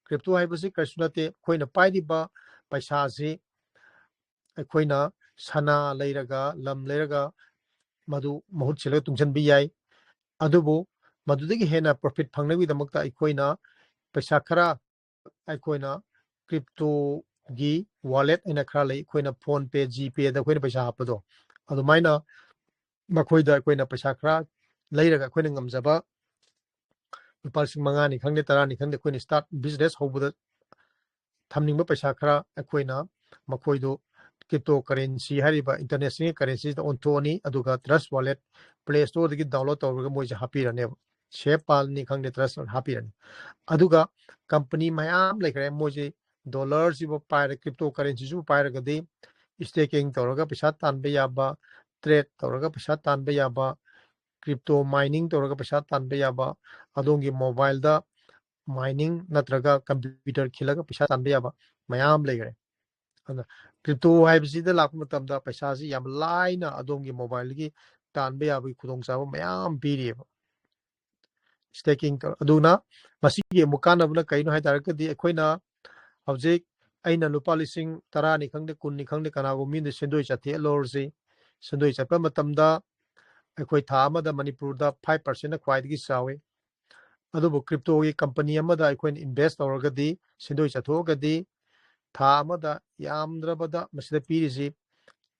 Crypto ꯍꯥꯏꯕꯁꯤ ꯀꯔꯤꯁꯨ ꯅꯠꯇꯦ, ꯑꯩꯈꯣꯏꯅ ꯄꯥꯏꯔꯤꯕ ꯄꯩꯁꯥꯁꯤ ꯑꯩꯈꯣꯏꯅ ꯁꯅꯥ ꯂꯩꯔꯒ, ꯂꯝ ꯂꯩꯔꯒ ꯃꯗꯨ ꯃꯍꯨꯠ ꯁꯤꯜꯂꯒ ꯇꯨꯡꯁꯤꯟꯕ ꯌꯥꯏ꯫ ꯑꯗꯨꯕꯨ ꯃꯗꯨꯗꯒꯤ ꯍꯦꯟꯅ profit ꯐꯪꯅꯕꯒꯤꯗꯃꯛꯇ ꯑꯩꯈꯣꯏꯅ ꯄꯩꯁꯥ ꯈꯔ ꯑꯩꯈꯣꯏꯅ crypto ꯒꯤ wallet ꯍꯥꯏꯅ ꯈꯔ ꯂꯩ, ꯑꯩꯈꯣꯏꯅ PhonePe, GPay ꯗ ꯑꯩꯈꯣꯏꯅ ꯄꯩꯁꯥ ꯍꯥꯞꯄꯗꯣ, ꯑꯗꯨꯃꯥꯏꯅ ꯃꯈꯣꯏꯗ ꯑꯩꯈꯣꯏꯅ ꯄꯩꯁꯥ ꯈꯔ ꯂꯩꯔꯒ ꯑꯩꯈꯣꯏꯅ ꯉꯝꯖꯕ ꯂꯨꯄꯥ ꯂꯤꯁꯤꯡ ꯃꯉꯥꯅꯤ ꯈꯪꯗꯦ, ꯇꯔꯥꯅꯤ ꯈꯪꯗꯦ, ꯑꯩꯈꯣꯏꯅ start business ꯍꯧꯕꯗ ꯊꯝꯅꯤꯡꯕ ꯄꯩꯁꯥ ꯈꯔ ꯑꯩꯈꯣꯏꯅ ꯃꯈꯣꯏꯗꯨ crypto currency ꯍꯥꯏꯔꯤꯕ international currency ꯗ ꯑꯣꯟꯊꯣꯛꯑꯅꯤ, ꯑꯗꯨꯒ Trust Wallet Play Store ꯗꯒꯤ download ꯇꯧꯔꯒ ꯃꯣꯏꯁꯦ ꯍꯥꯞꯄꯤꯔꯅꯦꯕ꯫ SafePal ꯅꯤ ꯈꯪꯗꯦ, Trust Wallet ꯍꯥꯞꯄꯤꯔꯅꯤ꯫ ꯑꯗꯨꯒ company ꯃꯌꯥꯝ ꯂꯩꯈ꯭ꯔꯦ, ꯃꯣꯏꯁꯦ dollar ꯁꯤꯕꯨ ꯄꯥꯏꯔ, crypto currency ꯁꯤꯕꯨ ꯄꯥꯏꯔꯒꯗꯤ staking ꯇꯧꯔꯒ ꯄꯩꯁꯥ ꯇꯥꯟꯕ ꯌꯥꯕ, trade ꯇꯧꯔꯒ ꯄꯩꯁꯥ ꯇꯥꯟꯕ ꯌꯥꯕ, crypto mining ꯇꯧꯔꯒ ꯄꯩꯁꯥ ꯇꯥꯟꯕ ꯌꯥꯕ, ꯑꯗꯣꯝꯒꯤ mobile ꯗ mining ꯅꯠꯇ꯭ꯔꯒ computer ꯈꯤꯜꯂꯒ ꯄꯩꯁꯥ ꯇꯥꯟꯕ ꯌꯥꯕ ꯃꯌꯥꯝ ꯂꯩꯈ꯭ꯔꯦ꯫ ꯑꯗꯨꯅ crypto ꯍꯥꯏꯕꯁꯤꯗ ꯂꯥꯛꯄ ꯃꯇꯝꯗ ꯄꯩꯁꯥꯁꯤ ꯌꯥꯝ ꯂꯥꯏꯅ ꯑꯗꯣꯝꯒꯤ mobile ꯗꯒꯤ ꯇꯥꯟꯕ ꯌꯥꯕꯒꯤ ꯈꯨꯗꯣꯡꯆꯥꯕ ꯃꯌꯥꯝ ꯄꯤꯔꯤꯑꯕ꯫ Staking ꯇꯧꯔ-, ꯑꯗꯨꯅ ꯃꯁꯤꯒꯤ ꯑꯃꯨꯛ ꯀꯥꯟꯅꯕꯅ ꯀꯩꯅꯣ ꯍꯥꯏ ꯇꯥꯔꯒꯗꯤ, ꯑꯩꯈꯣꯏꯅ ꯍꯧꯖꯤꯛ ꯑꯩꯅ ꯂꯨꯄꯥ ꯂꯤꯁꯤꯡ ꯇꯔꯥꯅꯤ ꯈꯪꯗꯦ, ꯀꯨꯟꯅꯤ ꯈꯪꯗꯦ, ꯀꯅꯥꯒꯨꯝꯕ ꯃꯤꯗ ꯁꯦꯟꯗꯣꯏ ꯆꯠꯊꯦꯛꯍꯜꯂꯨꯔꯁꯤ꯫ ꯁꯦꯟꯗꯣꯏ ꯆꯠꯄ ꯃꯇꯝꯗ ꯑꯩꯈꯣꯏ ꯊꯥ ꯑꯃꯗ ꯃꯅꯤꯄꯨꯔꯗ five percent ꯈ꯭ꯋꯥꯏꯗꯒꯤ ꯆꯥꯎꯏ꯫ ꯑꯗꯨꯕꯨ cryptoꯒꯤ company ꯑꯃꯗ ꯑꯩꯈꯣꯏꯅ invest ꯇꯧꯔꯒꯗꯤ, ꯁꯦꯟꯗꯣꯏ ꯆꯠꯊꯣꯛꯑꯒꯗꯤ, ꯊꯥ ꯑꯃꯗ ꯌꯥꯝꯗ꯭ꯔꯕꯗ ꯃꯁꯤꯗ ꯄꯤꯔꯤꯁꯤ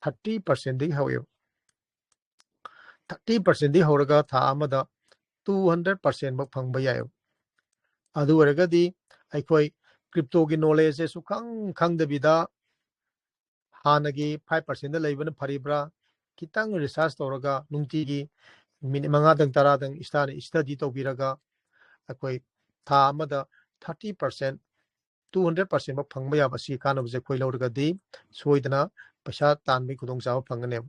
thirty percentꯗꯒꯤ ꯍꯧꯋꯦꯕ꯫ Thirty percentꯗꯒꯤ ꯍꯧꯔꯒ ꯊꯥ ꯑꯃꯗ two hundred percent ꯐꯥꯎ ꯐꯪꯕ ꯌꯥꯏꯑꯕ꯫ ꯑꯗꯨ ꯑꯣꯏꯔꯒꯗꯤ ꯑꯩꯈꯣꯏ cryptoꯒꯤ knowledgeꯁꯦ ꯁꯨꯈꯪ ꯈꯪꯗꯕꯤꯗ ꯍꯥꯟꯅꯒꯤ five percentꯗ ꯂꯩꯕꯅ ꯐꯔꯤꯕ꯭ꯔꯥ, ꯈꯤꯇꯪ research ꯇꯧꯔꯒ ꯅꯨꯡꯇꯤꯒꯤ minute ꯃꯉꯥꯗꯪ ꯇꯔꯥꯗꯪ ꯏꯁꯥꯅ study ꯇꯧꯕꯤꯔꯒ ꯑꯩꯈꯣꯏ ꯊꯥ ꯑꯃꯗ thirty percent, two hundred percent ꯐꯥꯎ ꯐꯪꯕ ꯌꯥꯕ ꯁꯤ ꯀꯥꯟꯅꯕꯁꯦ ꯑꯩꯈꯣꯏ ꯂꯧꯔꯒꯗꯤ ꯁꯣꯏꯗꯅ ꯄꯩꯁꯥ ꯇꯥꯟꯕꯒꯤ ꯈꯨꯗꯣꯡꯆꯥꯕ ꯐꯪꯒꯅꯦꯕ꯫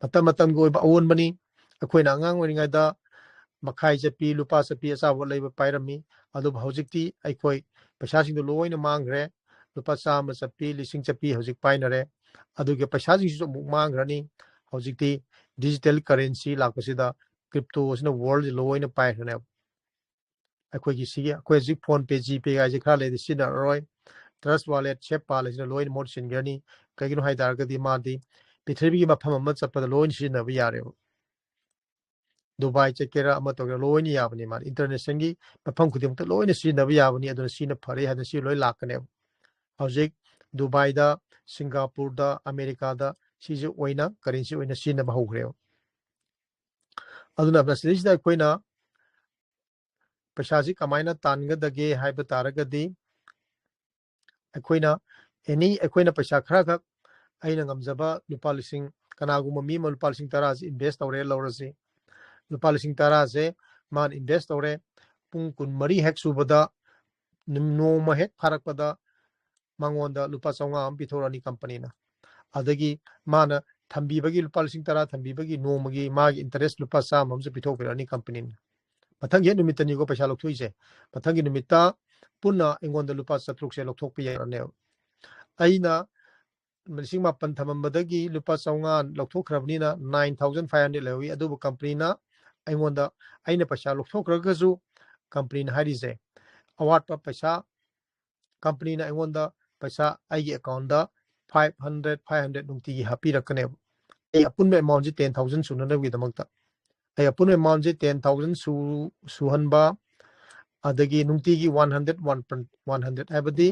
ꯃꯇꯝ ꯃꯇꯝꯒꯤ ꯑꯣꯏꯕ ꯑꯑꯣꯟꯕꯅꯤ꯫ ꯑꯩꯈꯣꯏꯅ ꯑꯉꯥꯡ ꯑꯣꯏꯔꯤꯉꯩꯗ ꯃꯈꯥꯏ ꯆꯠꯄꯤ, ꯂꯨꯄꯥ ꯆꯠꯄꯤ ꯑꯆꯥꯄꯣꯠ ꯂꯩꯕ ꯄꯥꯏꯔꯝꯃꯤ꯫ ꯑꯗꯨꯕꯨ ꯍꯧꯖꯤꯛꯇꯤ ꯑꯩꯈꯣꯏ ꯄꯩꯁꯥꯁꯤꯡꯗꯣ ꯂꯣꯏꯅ ꯃꯥꯡꯈ꯭ꯔꯦ꯫ ꯂꯨꯄꯥ ꯆꯥꯝꯃ ꯆꯠꯄꯤ, ꯂꯤꯁꯤꯡ ꯆꯠꯄꯤ ꯍꯧꯖꯤꯛ ꯄꯥꯏꯅꯔꯦ꯫ ꯑꯗꯨꯒ ꯄꯩꯁꯥꯁꯤꯡꯁꯤꯁꯨ ꯑꯃꯨꯛ ꯃꯥꯡꯈ꯭ꯔꯅꯤ꯫ ꯍꯧꯖꯤꯛꯇꯤ digital currency ꯂꯥꯛꯄꯁꯤꯗ crypto ꯑꯁꯤꯅ world ꯂꯣꯏꯅ ꯄꯥꯏꯈ꯭ꯔꯅꯦꯕ꯫ ꯑꯩꯈꯣꯏꯒꯤ ꯁꯤꯒꯤ, ꯑꯩꯈꯣꯏ ꯍꯧꯖꯤꯛ PhonePe, GPay ꯍꯥꯏꯁꯦ ꯈꯔ ꯂꯩꯔꯗꯤ ꯁꯤꯖꯤꯟꯅꯔꯔꯣꯏ꯫ Trust Wallet, SafePal ꯍꯥꯏꯁꯤꯅ ꯂꯣꯏꯅ ꯃꯍꯨꯠ ꯁꯤꯟꯈ꯭ꯔꯅꯤ꯫ ꯀꯩꯒꯤꯅꯣ ꯍꯥꯏ ꯇꯥꯔꯒꯗꯤ ꯃꯥꯗꯤ ꯄ꯭ꯔꯤꯊꯤꯕꯤꯒꯤ ꯃꯐꯝ ꯑꯃ ꯆꯠꯄꯗ ꯂꯣꯏꯅ ꯁꯤꯖꯤꯟꯅꯕ ꯌꯥꯔꯦꯕ꯫ ꯗꯨꯕꯥꯏ ꯆꯠꯀꯦꯔꯥ, ꯑꯃ ꯇꯧꯒꯦꯔꯥ, ꯂꯣꯏꯅ ꯌꯥꯕꯅꯤ꯫ ꯃꯥꯗꯤ internationalꯒꯤ ꯃꯐꯝ ꯈꯨꯗꯤꯡꯃꯛꯇ ꯂꯣꯏꯅ ꯁꯤꯖꯤꯟꯅꯕ ꯌꯥꯕꯅꯤ꯫ ꯑꯗꯨꯅ ꯁꯤꯅ ꯐꯔꯦ ꯍꯥꯏꯗꯅ ꯁꯤ ꯂꯣꯏ ꯂꯥꯛꯀꯅꯦꯕ꯫ ꯍꯧꯖꯤꯛ ꯗꯨꯕꯥꯏꯗ, ꯁꯤꯡꯒꯥꯄꯨꯔꯗ, ꯑꯃꯦꯔꯤꯀꯥꯗ ꯁꯤꯁꯦ ꯑꯣꯏꯅ currency ꯑꯣꯏꯅ ꯁꯤꯖꯤꯟꯅꯕ ꯍꯧꯈ꯭ꯔꯦꯕ꯫ ꯑꯗꯨꯅ ꯃꯁꯤꯗꯩꯁꯤꯗ ꯑꯩꯈꯣꯏꯅ ꯄꯩꯁꯥꯁꯤ ꯀꯃꯥꯏꯅ ꯇꯥꯟꯒꯗꯒꯦ ꯍꯥꯏꯕ ꯇꯥꯔꯒꯗꯤ, ꯑꯩꯈꯣꯏꯅ any, ꯑꯩꯈꯣꯏꯅ ꯄꯩꯁꯥ ꯈꯔꯈꯛ, ꯑꯩꯅ ꯉꯝꯖꯕ ꯂꯨꯄꯥ ꯂꯤꯁꯤꯡ, ꯀꯅꯥꯒꯨꯝꯕ ꯃꯤ ꯑꯃ ꯂꯨꯄꯥ ꯂꯤꯁꯤꯡ ꯇꯔꯥꯁꯤ invest ꯇꯧꯔꯦ ꯂꯧꯔꯁꯤ꯫ ꯂꯨꯄꯥ ꯂꯤꯁꯤꯡ ꯇꯔꯥꯁꯦ ꯃꯥꯅ invest ꯇꯧꯔꯦ, ꯄꯨꯡ ꯀꯨꯟꯃꯔꯤ ꯍꯦꯛ ꯁꯨꯕꯗ, ꯅꯨꯝ-, ꯅꯣꯡꯃ ꯍꯦꯛ ꯐꯥꯔꯛꯄꯗ ꯃꯉꯣꯟꯗ ꯂꯨꯄꯥ ꯆꯥꯝꯃꯉꯥ ꯑꯃ ꯄꯤꯊꯣꯔꯛꯑꯅꯤ companyꯅ꯫ ꯑꯗꯒꯤ ꯃꯥꯅ ꯊꯝꯕꯤꯕꯒꯤ, ꯂꯨꯄꯥ ꯂꯤꯁꯤꯡ ꯇꯔꯥ ꯊꯝꯕꯤꯕꯒꯤ ꯅꯣꯡꯃꯒꯤ ꯃꯥꯒꯤ interest ꯂꯨꯄꯥ ꯆꯥꯝꯃ ꯑꯃꯁꯨ ꯄꯤꯊꯣꯛꯄꯤꯔꯛꯑꯅꯤ companyꯅ꯫ ꯃꯊꯪꯒꯤ ꯍꯦꯛ ꯅꯨꯃꯤꯠꯇꯅꯤꯀꯣ ꯄꯩꯁꯥ ꯂꯧꯊꯣꯛꯏꯁꯦ꯫ ꯃꯊꯪꯒꯤ ꯅꯨꯃꯤꯠꯇ ꯄꯨꯟꯅ ꯑꯩꯉꯣꯟꯗ ꯂꯨꯄꯥ ꯆꯥꯇ꯭ꯔꯨꯛꯁꯦ ꯂꯧꯊꯣꯛꯄ ꯌꯥꯔꯅꯦꯕ꯫ ꯑꯩꯅ ꯂꯤꯁꯤꯡ ꯃꯥꯄꯟ ꯊꯝꯃꯝꯕꯗꯒꯤ ꯂꯨꯄꯥ ꯆꯥꯝꯃꯉꯥ ꯂꯧꯊꯣꯛꯈ꯭ꯔꯕꯅꯤꯅ nine thousand five hundred ꯂꯩꯍꯧꯏ꯫ ꯑꯗꯨꯕꯨ companyꯅ ꯑꯩꯉꯣꯟꯗ, ꯑꯩꯅ ꯄꯩꯁꯥ ꯂꯧꯊꯣꯛꯈ꯭ꯔꯒꯁꯨ companyꯅ ꯍꯥꯏꯔꯤꯁꯦ, ꯑꯋꯥꯠꯄ ꯄꯩꯁꯥ companyꯅ ꯑꯩꯉꯣꯟꯗ ꯄꯩꯁꯥ ꯑꯩꯒꯤ accountꯗ five hundred, five hundred ꯅꯨꯡꯇꯤꯒꯤ ꯍꯥꯞꯄꯤꯔꯛꯀꯅꯦꯕ꯫ ꯑꯩ ꯑꯄꯨꯟꯕ amountꯁꯤ ten thousand ꯁꯨꯅꯅꯕꯒꯤꯗꯃꯛꯇ꯫ ꯑꯩ ꯑꯄꯨꯟꯕ amount ꯁꯦ ten thousand ꯁꯨ ꯁꯨꯍꯟꯕ, ꯑꯗꯒꯤ ꯅꯨꯡꯇꯤꯒꯤ one hundred, one hundred ꯍꯥꯏꯕꯗꯤ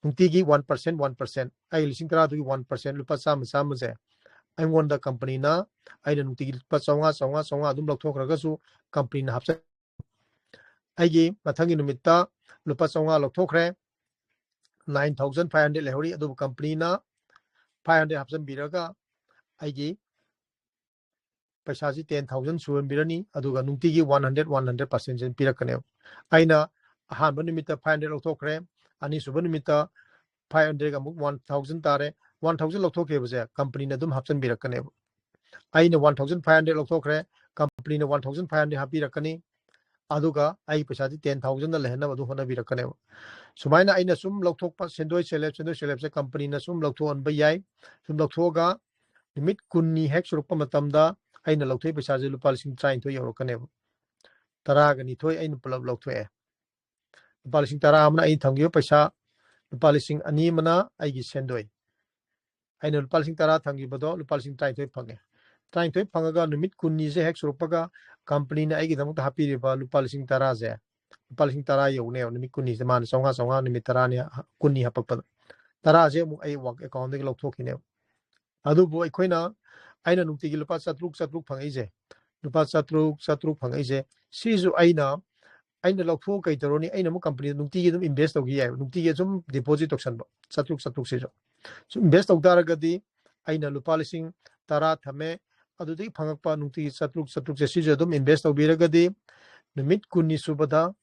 ꯅꯨꯡꯇꯤꯒꯤ one percent, one percent, ꯑꯩ ꯂꯤꯁꯤꯡ ꯇꯔꯥꯗꯨꯒꯤ one percent, ꯂꯨꯄꯥ ꯆꯥꯝꯃ ꯆꯥꯝꯃꯁꯦ ꯑꯩꯉꯣꯟꯗ company ꯅ, ꯑꯩꯅ ꯅꯨꯡꯇꯤꯒꯤ ꯂꯨꯄꯥ ꯆꯥꯝꯃꯉꯥ, ꯆꯥꯝꯃꯉꯥ, ꯆꯥꯝꯃꯉꯥ ꯑꯗꯨꯝ ꯂꯧꯊꯣꯛꯈ꯭ꯔꯒꯁꯨ company ꯅ ꯍꯥꯞꯆ ꯑꯩꯒꯤ ꯃꯊꯪꯒꯤ ꯅꯨꯃꯤꯠꯇ ꯂꯨꯄꯥ ꯆꯥꯝꯃꯉꯥ ꯂꯧꯊꯣꯛꯈ꯭ꯔꯦ, nine thousand five hundred ꯂꯩꯍꯧꯔꯤ, ꯑꯗꯨꯕꯨ company ꯅ five hundred ꯍꯥꯞꯆꯤꯟꯕꯤꯔꯒ ꯑꯩꯒꯤ ꯄꯩꯁꯥꯁꯤ ten thousand ꯁꯨꯍꯟꯕꯤꯔꯅꯤ, ꯑꯗꯨꯒ ꯅꯨꯡꯇꯤꯒꯤ one hundred, one hundred percent ꯁꯤ ꯄꯤꯔꯛꯀꯅꯦꯕ꯫ ꯑꯩꯅ ꯑꯍꯥꯟꯕ ꯅꯨꯃꯤꯠꯇ five hundred ꯂꯧꯊꯣꯛꯈ꯭ꯔꯦ, ꯑꯅꯤꯁꯨꯕ ꯅꯨꯃꯤꯠꯇ five hundred ꯑꯃꯨꯛ one thousand ꯇꯥꯔꯦ, one thousand ꯂꯧꯊꯣꯛꯈꯤꯕꯁꯦ company ꯅ ꯑꯗꯨꯝ ꯍꯥꯞꯆꯤꯟꯕꯤꯔꯛꯀꯅꯦꯕ꯫ ꯑꯩꯅ one thousand five hundred ꯂꯧꯊꯣꯛꯈ꯭ꯔꯦ, company ꯅ one thousand five hundred ꯍꯥꯞꯄꯤꯔꯛꯀꯅꯤ, ꯑꯗꯨꯒ ꯑꯩ ꯄꯩꯁꯥꯗꯤ ten thousand ꯗ ꯂꯩꯍꯟꯅꯕ ꯑꯗꯨꯝ ꯍꯣꯠꯅꯕꯤꯔꯛꯀꯅꯦꯕ꯫ ꯁꯨꯃꯥꯏꯅ ꯑꯩꯅ ꯁꯨꯝ ꯂꯧꯊꯣꯛꯄ ꯁꯦꯟꯗꯣꯏ ꯁꯦꯜꯂꯦꯞ, ꯁꯦꯟꯗꯣꯏ ꯁꯦꯜꯂꯦꯞꯁꯦ company ꯅ ꯁꯨꯝ ꯂꯧꯊꯣꯛꯍꯟꯕ ꯌꯥꯏ꯫ ꯁꯨꯝ ꯂꯧꯊꯣꯛꯑꯒ ꯅꯨꯃꯤꯠ ꯀꯨꯟꯅꯤ ꯍꯦꯛ ꯁꯨꯔꯛꯄ ꯃꯇꯝꯗ ꯑꯩꯅ ꯂꯧꯊꯣꯛꯏ ꯄꯩꯁꯥꯁꯦ ꯂꯨꯄꯥ ꯂꯤꯁꯤꯡ ꯇꯔꯥꯅꯤꯊꯣꯏ ꯌꯧꯔꯛꯀꯅꯦꯕ꯫ ꯇꯔꯥꯒ ꯅꯤꯊꯣꯏ ꯑꯩꯅ ꯄꯨꯂꯞ ꯂꯧꯊꯣꯛꯑꯦ꯫ ꯂꯨꯄꯥ ꯂꯤꯁꯤꯡ ꯇꯔꯥ ꯑꯃꯅ ꯑꯩꯅ ꯊꯝꯈꯤꯕ ꯄꯩꯁꯥ, ꯂꯨꯄꯥ ꯂꯤꯁꯤꯡ ꯑꯅꯤ ꯑꯃꯅ ꯑꯩꯒꯤ ꯁꯦꯟꯗꯣꯏ, ꯑꯩꯅ ꯂꯨꯄꯥ ꯂꯤꯁꯤꯡ ꯇꯔꯥ ꯊꯝꯈꯤꯕꯗꯣ ꯂꯨꯄꯥ ꯂꯤꯁꯤꯡ ꯇꯔꯥꯅꯤꯊꯣꯏ ꯐꯪꯉꯦ꯫ ꯇꯔꯥꯅꯤꯊꯣꯏ ꯐꯪꯉꯒ ꯅꯨꯃꯤꯠ ꯀꯨꯟꯅꯤꯁꯦ ꯍꯦꯛ ꯁꯨꯔꯛꯄꯒ company ꯅ ꯑꯩꯒꯤꯗꯃꯛꯇ ꯍꯥꯞꯄꯤꯔꯤꯕ ꯂꯨꯄꯥ ꯂꯤꯁꯤꯡ ꯇꯔꯥꯁꯦ, ꯂꯨꯄꯥ ꯂꯤꯁꯤꯡ ꯇꯔꯥ ꯌꯧꯅꯦꯕ ꯅꯨꯃꯤꯠ ꯀꯨꯟꯅꯤꯁꯦ, ꯃꯥꯅ ꯆꯥꯝꯃꯉꯥ ꯆꯥꯝꯃꯉꯥ ꯅꯨꯃꯤꯠ ꯇꯔꯥꯅꯤ, ꯀꯨꯟꯅꯤ ꯍꯥꯞꯄꯛꯄꯗ꯫ ꯇꯔꯥꯁꯦ ꯑꯃꯨꯛ ꯑꯩ work account ꯗꯒꯤ ꯂꯧꯊꯣꯛꯈꯤꯅꯦꯕ꯫ ꯑꯗꯨꯕꯨ ꯑꯩꯈꯣꯏꯅ, ꯑꯩꯅ ꯅꯨꯡꯇꯤꯒꯤ ꯂꯨꯄꯥ ꯆꯥꯇ꯭ꯔꯨꯛ, ꯆꯥꯇ꯭ꯔꯨꯛ ꯐꯪꯉꯛꯏꯁꯦ, ꯂꯨꯄꯥ ꯆꯥꯇ꯭ꯔꯨꯛ, ꯆꯥꯇ꯭ꯔꯨꯛ ꯐꯪꯉꯛꯏꯁꯦ, ꯁꯤꯁꯨ ꯑꯩꯅ, ꯑꯩꯅ ꯂꯧꯊꯣꯛꯑ ꯀꯩ ꯇꯧꯔꯨꯅꯤ? ꯑꯩꯅ ꯑꯃꯨꯛ company ꯗ ꯅꯨꯡꯇꯤꯒꯤ ꯑꯗꯨꯝ invest ꯇꯧꯈꯤ ꯌꯥꯏꯕ, ꯅꯨꯡꯇꯤꯒꯤ ꯑꯗꯨꯝ deposit ꯇꯧꯁꯟꯕ, ꯆꯥꯇ꯭ꯔꯨꯛ, ꯆꯥꯇ꯭ꯔꯨꯛꯁꯤꯁꯨ꯫ ꯁꯨꯝ invest ꯇꯧ ꯇꯥꯔꯒꯗꯤ ꯑꯩꯅ ꯂꯨꯄꯥ ꯂꯤꯁꯤꯡ ꯇꯔꯥ ꯊꯝꯃꯦ, ꯑꯗꯨꯗꯒꯤ ꯐꯪꯉꯛꯄ ꯅꯨꯡꯇꯤꯒꯤ ꯆꯥꯇ꯭ꯔꯨꯛ, ꯆꯥꯇ꯭ꯔꯨꯛꯁꯦ ꯁꯤꯁꯨ ꯑꯗꯨꯝ invest ꯇꯧꯕꯤꯔꯒꯗꯤ ꯅꯨꯃꯤꯠ ꯀꯨꯟꯅꯤ ꯁꯨꯕꯗ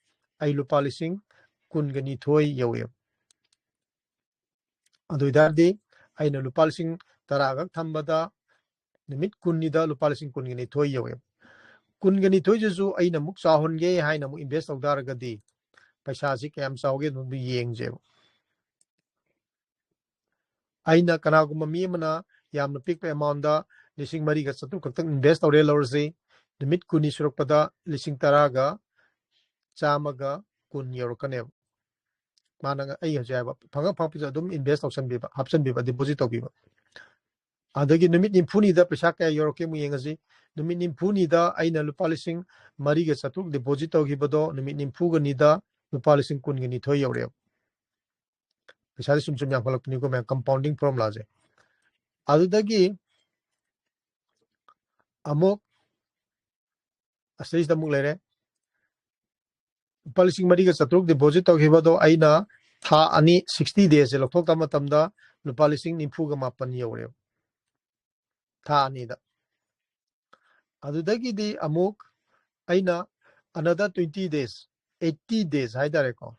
ꯑꯩ ꯂꯨꯄꯥ ꯂꯤꯁꯤꯡ ꯀꯨꯟꯒ ꯅꯤꯊꯣꯏ ꯌꯧꯋꯦꯕ꯫ ꯑꯗꯨ ꯑꯣꯏꯇꯥꯔꯗꯤ ꯑꯩꯅ ꯂꯨꯄꯥ ꯂꯤꯁꯤꯡ ꯇꯔꯥ ꯈꯛ ꯊꯝꯕꯗ ꯅꯨꯃꯤꯠ ꯀꯨꯟꯅꯤꯗ ꯂꯨꯄꯥ ꯂꯤꯁꯤꯡ ꯀꯨꯟꯒ ꯅꯤꯊꯣꯏ ꯌꯧꯋꯦꯕ꯫ ꯀꯨꯟꯒ ꯅꯤꯊꯣꯏꯁꯤꯁꯨ ꯑꯩꯅ ꯑꯃꯨꯛ ꯆꯥꯎꯍꯟꯒꯦ ꯍꯥꯏꯅ ꯑꯃꯨꯛ invest ꯇꯧ ꯇꯥꯔꯒꯗꯤ ꯄꯩꯁꯥꯁꯤ ꯀꯌꯥꯝ ꯆꯥꯎꯒꯦ ꯑꯗꯨ ꯌꯦꯡꯁꯦꯕ꯫ ꯑꯩꯅ ꯀꯅꯥꯒꯨꯝꯕ ꯃꯤ ꯑꯃꯅ ꯌꯥꯝꯅ ꯄꯤꯛꯄ amount ꯗ ꯂꯤꯁꯤꯡ ꯃꯔꯤꯒ ꯆꯥꯇ꯭ꯔꯨꯛ ꯈꯛꯇꯪ invest ꯇꯧꯔꯦ ꯂꯧꯔꯁꯤ, ꯅꯨꯃꯤꯠ ꯀꯨꯟꯅꯤ ꯁꯨꯔꯛꯄꯗ ꯂꯤꯁꯤꯡ ꯇꯔꯥꯒ ꯆꯥꯝꯃꯒ ꯀꯨꯟ ꯌꯧꯔꯛꯀꯅꯦꯕ꯫ ꯃꯥꯅ ꯑꯩ ꯍꯧꯖꯤꯛ ꯍꯥꯏꯕ ꯐꯪꯉ ꯐꯪꯉꯛꯄꯁꯨ ꯑꯗꯨꯝ invest ꯇꯧꯁꯟꯕꯤꯕ, ꯍꯥꯞꯆꯟꯕꯤꯕ, deposit ꯇꯧꯕꯤꯕ꯫ ꯑꯗꯒꯤ ꯅꯨꯃꯤꯠ ꯅꯤꯐꯨꯅꯤꯗ ꯄꯩꯁꯥ ꯀꯌꯥ ꯌꯧꯔꯛꯀꯦ ꯑꯃꯨꯛ ꯌꯦꯡꯉꯁꯤ꯫ ꯅꯨꯃꯤꯠ ꯅꯤꯐꯨꯅꯤꯗ ꯑꯩꯅ ꯂꯨꯄꯥ ꯂꯤꯁꯤꯡ ꯃꯔꯤꯒ ꯆꯥꯇ꯭ꯔꯨꯛ deposit ꯇꯧꯈꯤꯕꯗꯣ ꯅꯨꯃꯤꯠ ꯅꯤꯐꯨꯒꯅꯤꯗ ꯂꯨꯄꯥ ꯂꯤꯁꯤꯡ ꯀꯨꯟꯒ ꯅꯤꯊꯣꯏ ꯌꯧꯔꯛꯑꯦꯕ꯫ ꯄꯩꯁꯥꯗꯤ ꯁꯨꯝ ꯁꯨꯝ ꯌꯥꯝꯈꯠꯂꯛꯄꯅꯤꯀꯣ ꯃꯌꯥꯝ, compounding formula ꯁꯦ꯫ ꯑꯗꯨꯗꯒꯤ ꯑꯃꯨꯛ ꯑꯁꯤꯗꯩꯁꯤꯗ ꯑꯃꯨꯛ ꯂꯩꯔꯦ꯫ ꯂꯨꯄꯥ ꯂꯤꯁꯤꯡ ꯃꯔꯤꯒ ꯆꯥꯇ꯭ꯔꯨꯛ deposit ꯇꯧꯈꯤꯕꯗꯣ ꯑꯩꯅ ꯊꯥ ꯑꯅꯤ, sixty days ꯁꯦ ꯂꯧꯊꯣꯛꯇꯕ ꯃꯇꯝꯗ ꯂꯨꯄꯥ ꯂꯤꯁꯤꯡ ꯅꯤꯐꯨꯒ ꯃꯥꯄꯟ ꯌꯧꯔꯦꯕ, ꯊꯥ ꯑꯅꯤꯗ꯫ ꯑꯗꯨꯗꯒꯤꯗꯤ ꯑꯃꯨꯛ ꯑꯩꯅ another twenty days, eighty days ꯍꯥꯏꯇꯥꯔꯦꯀꯣ,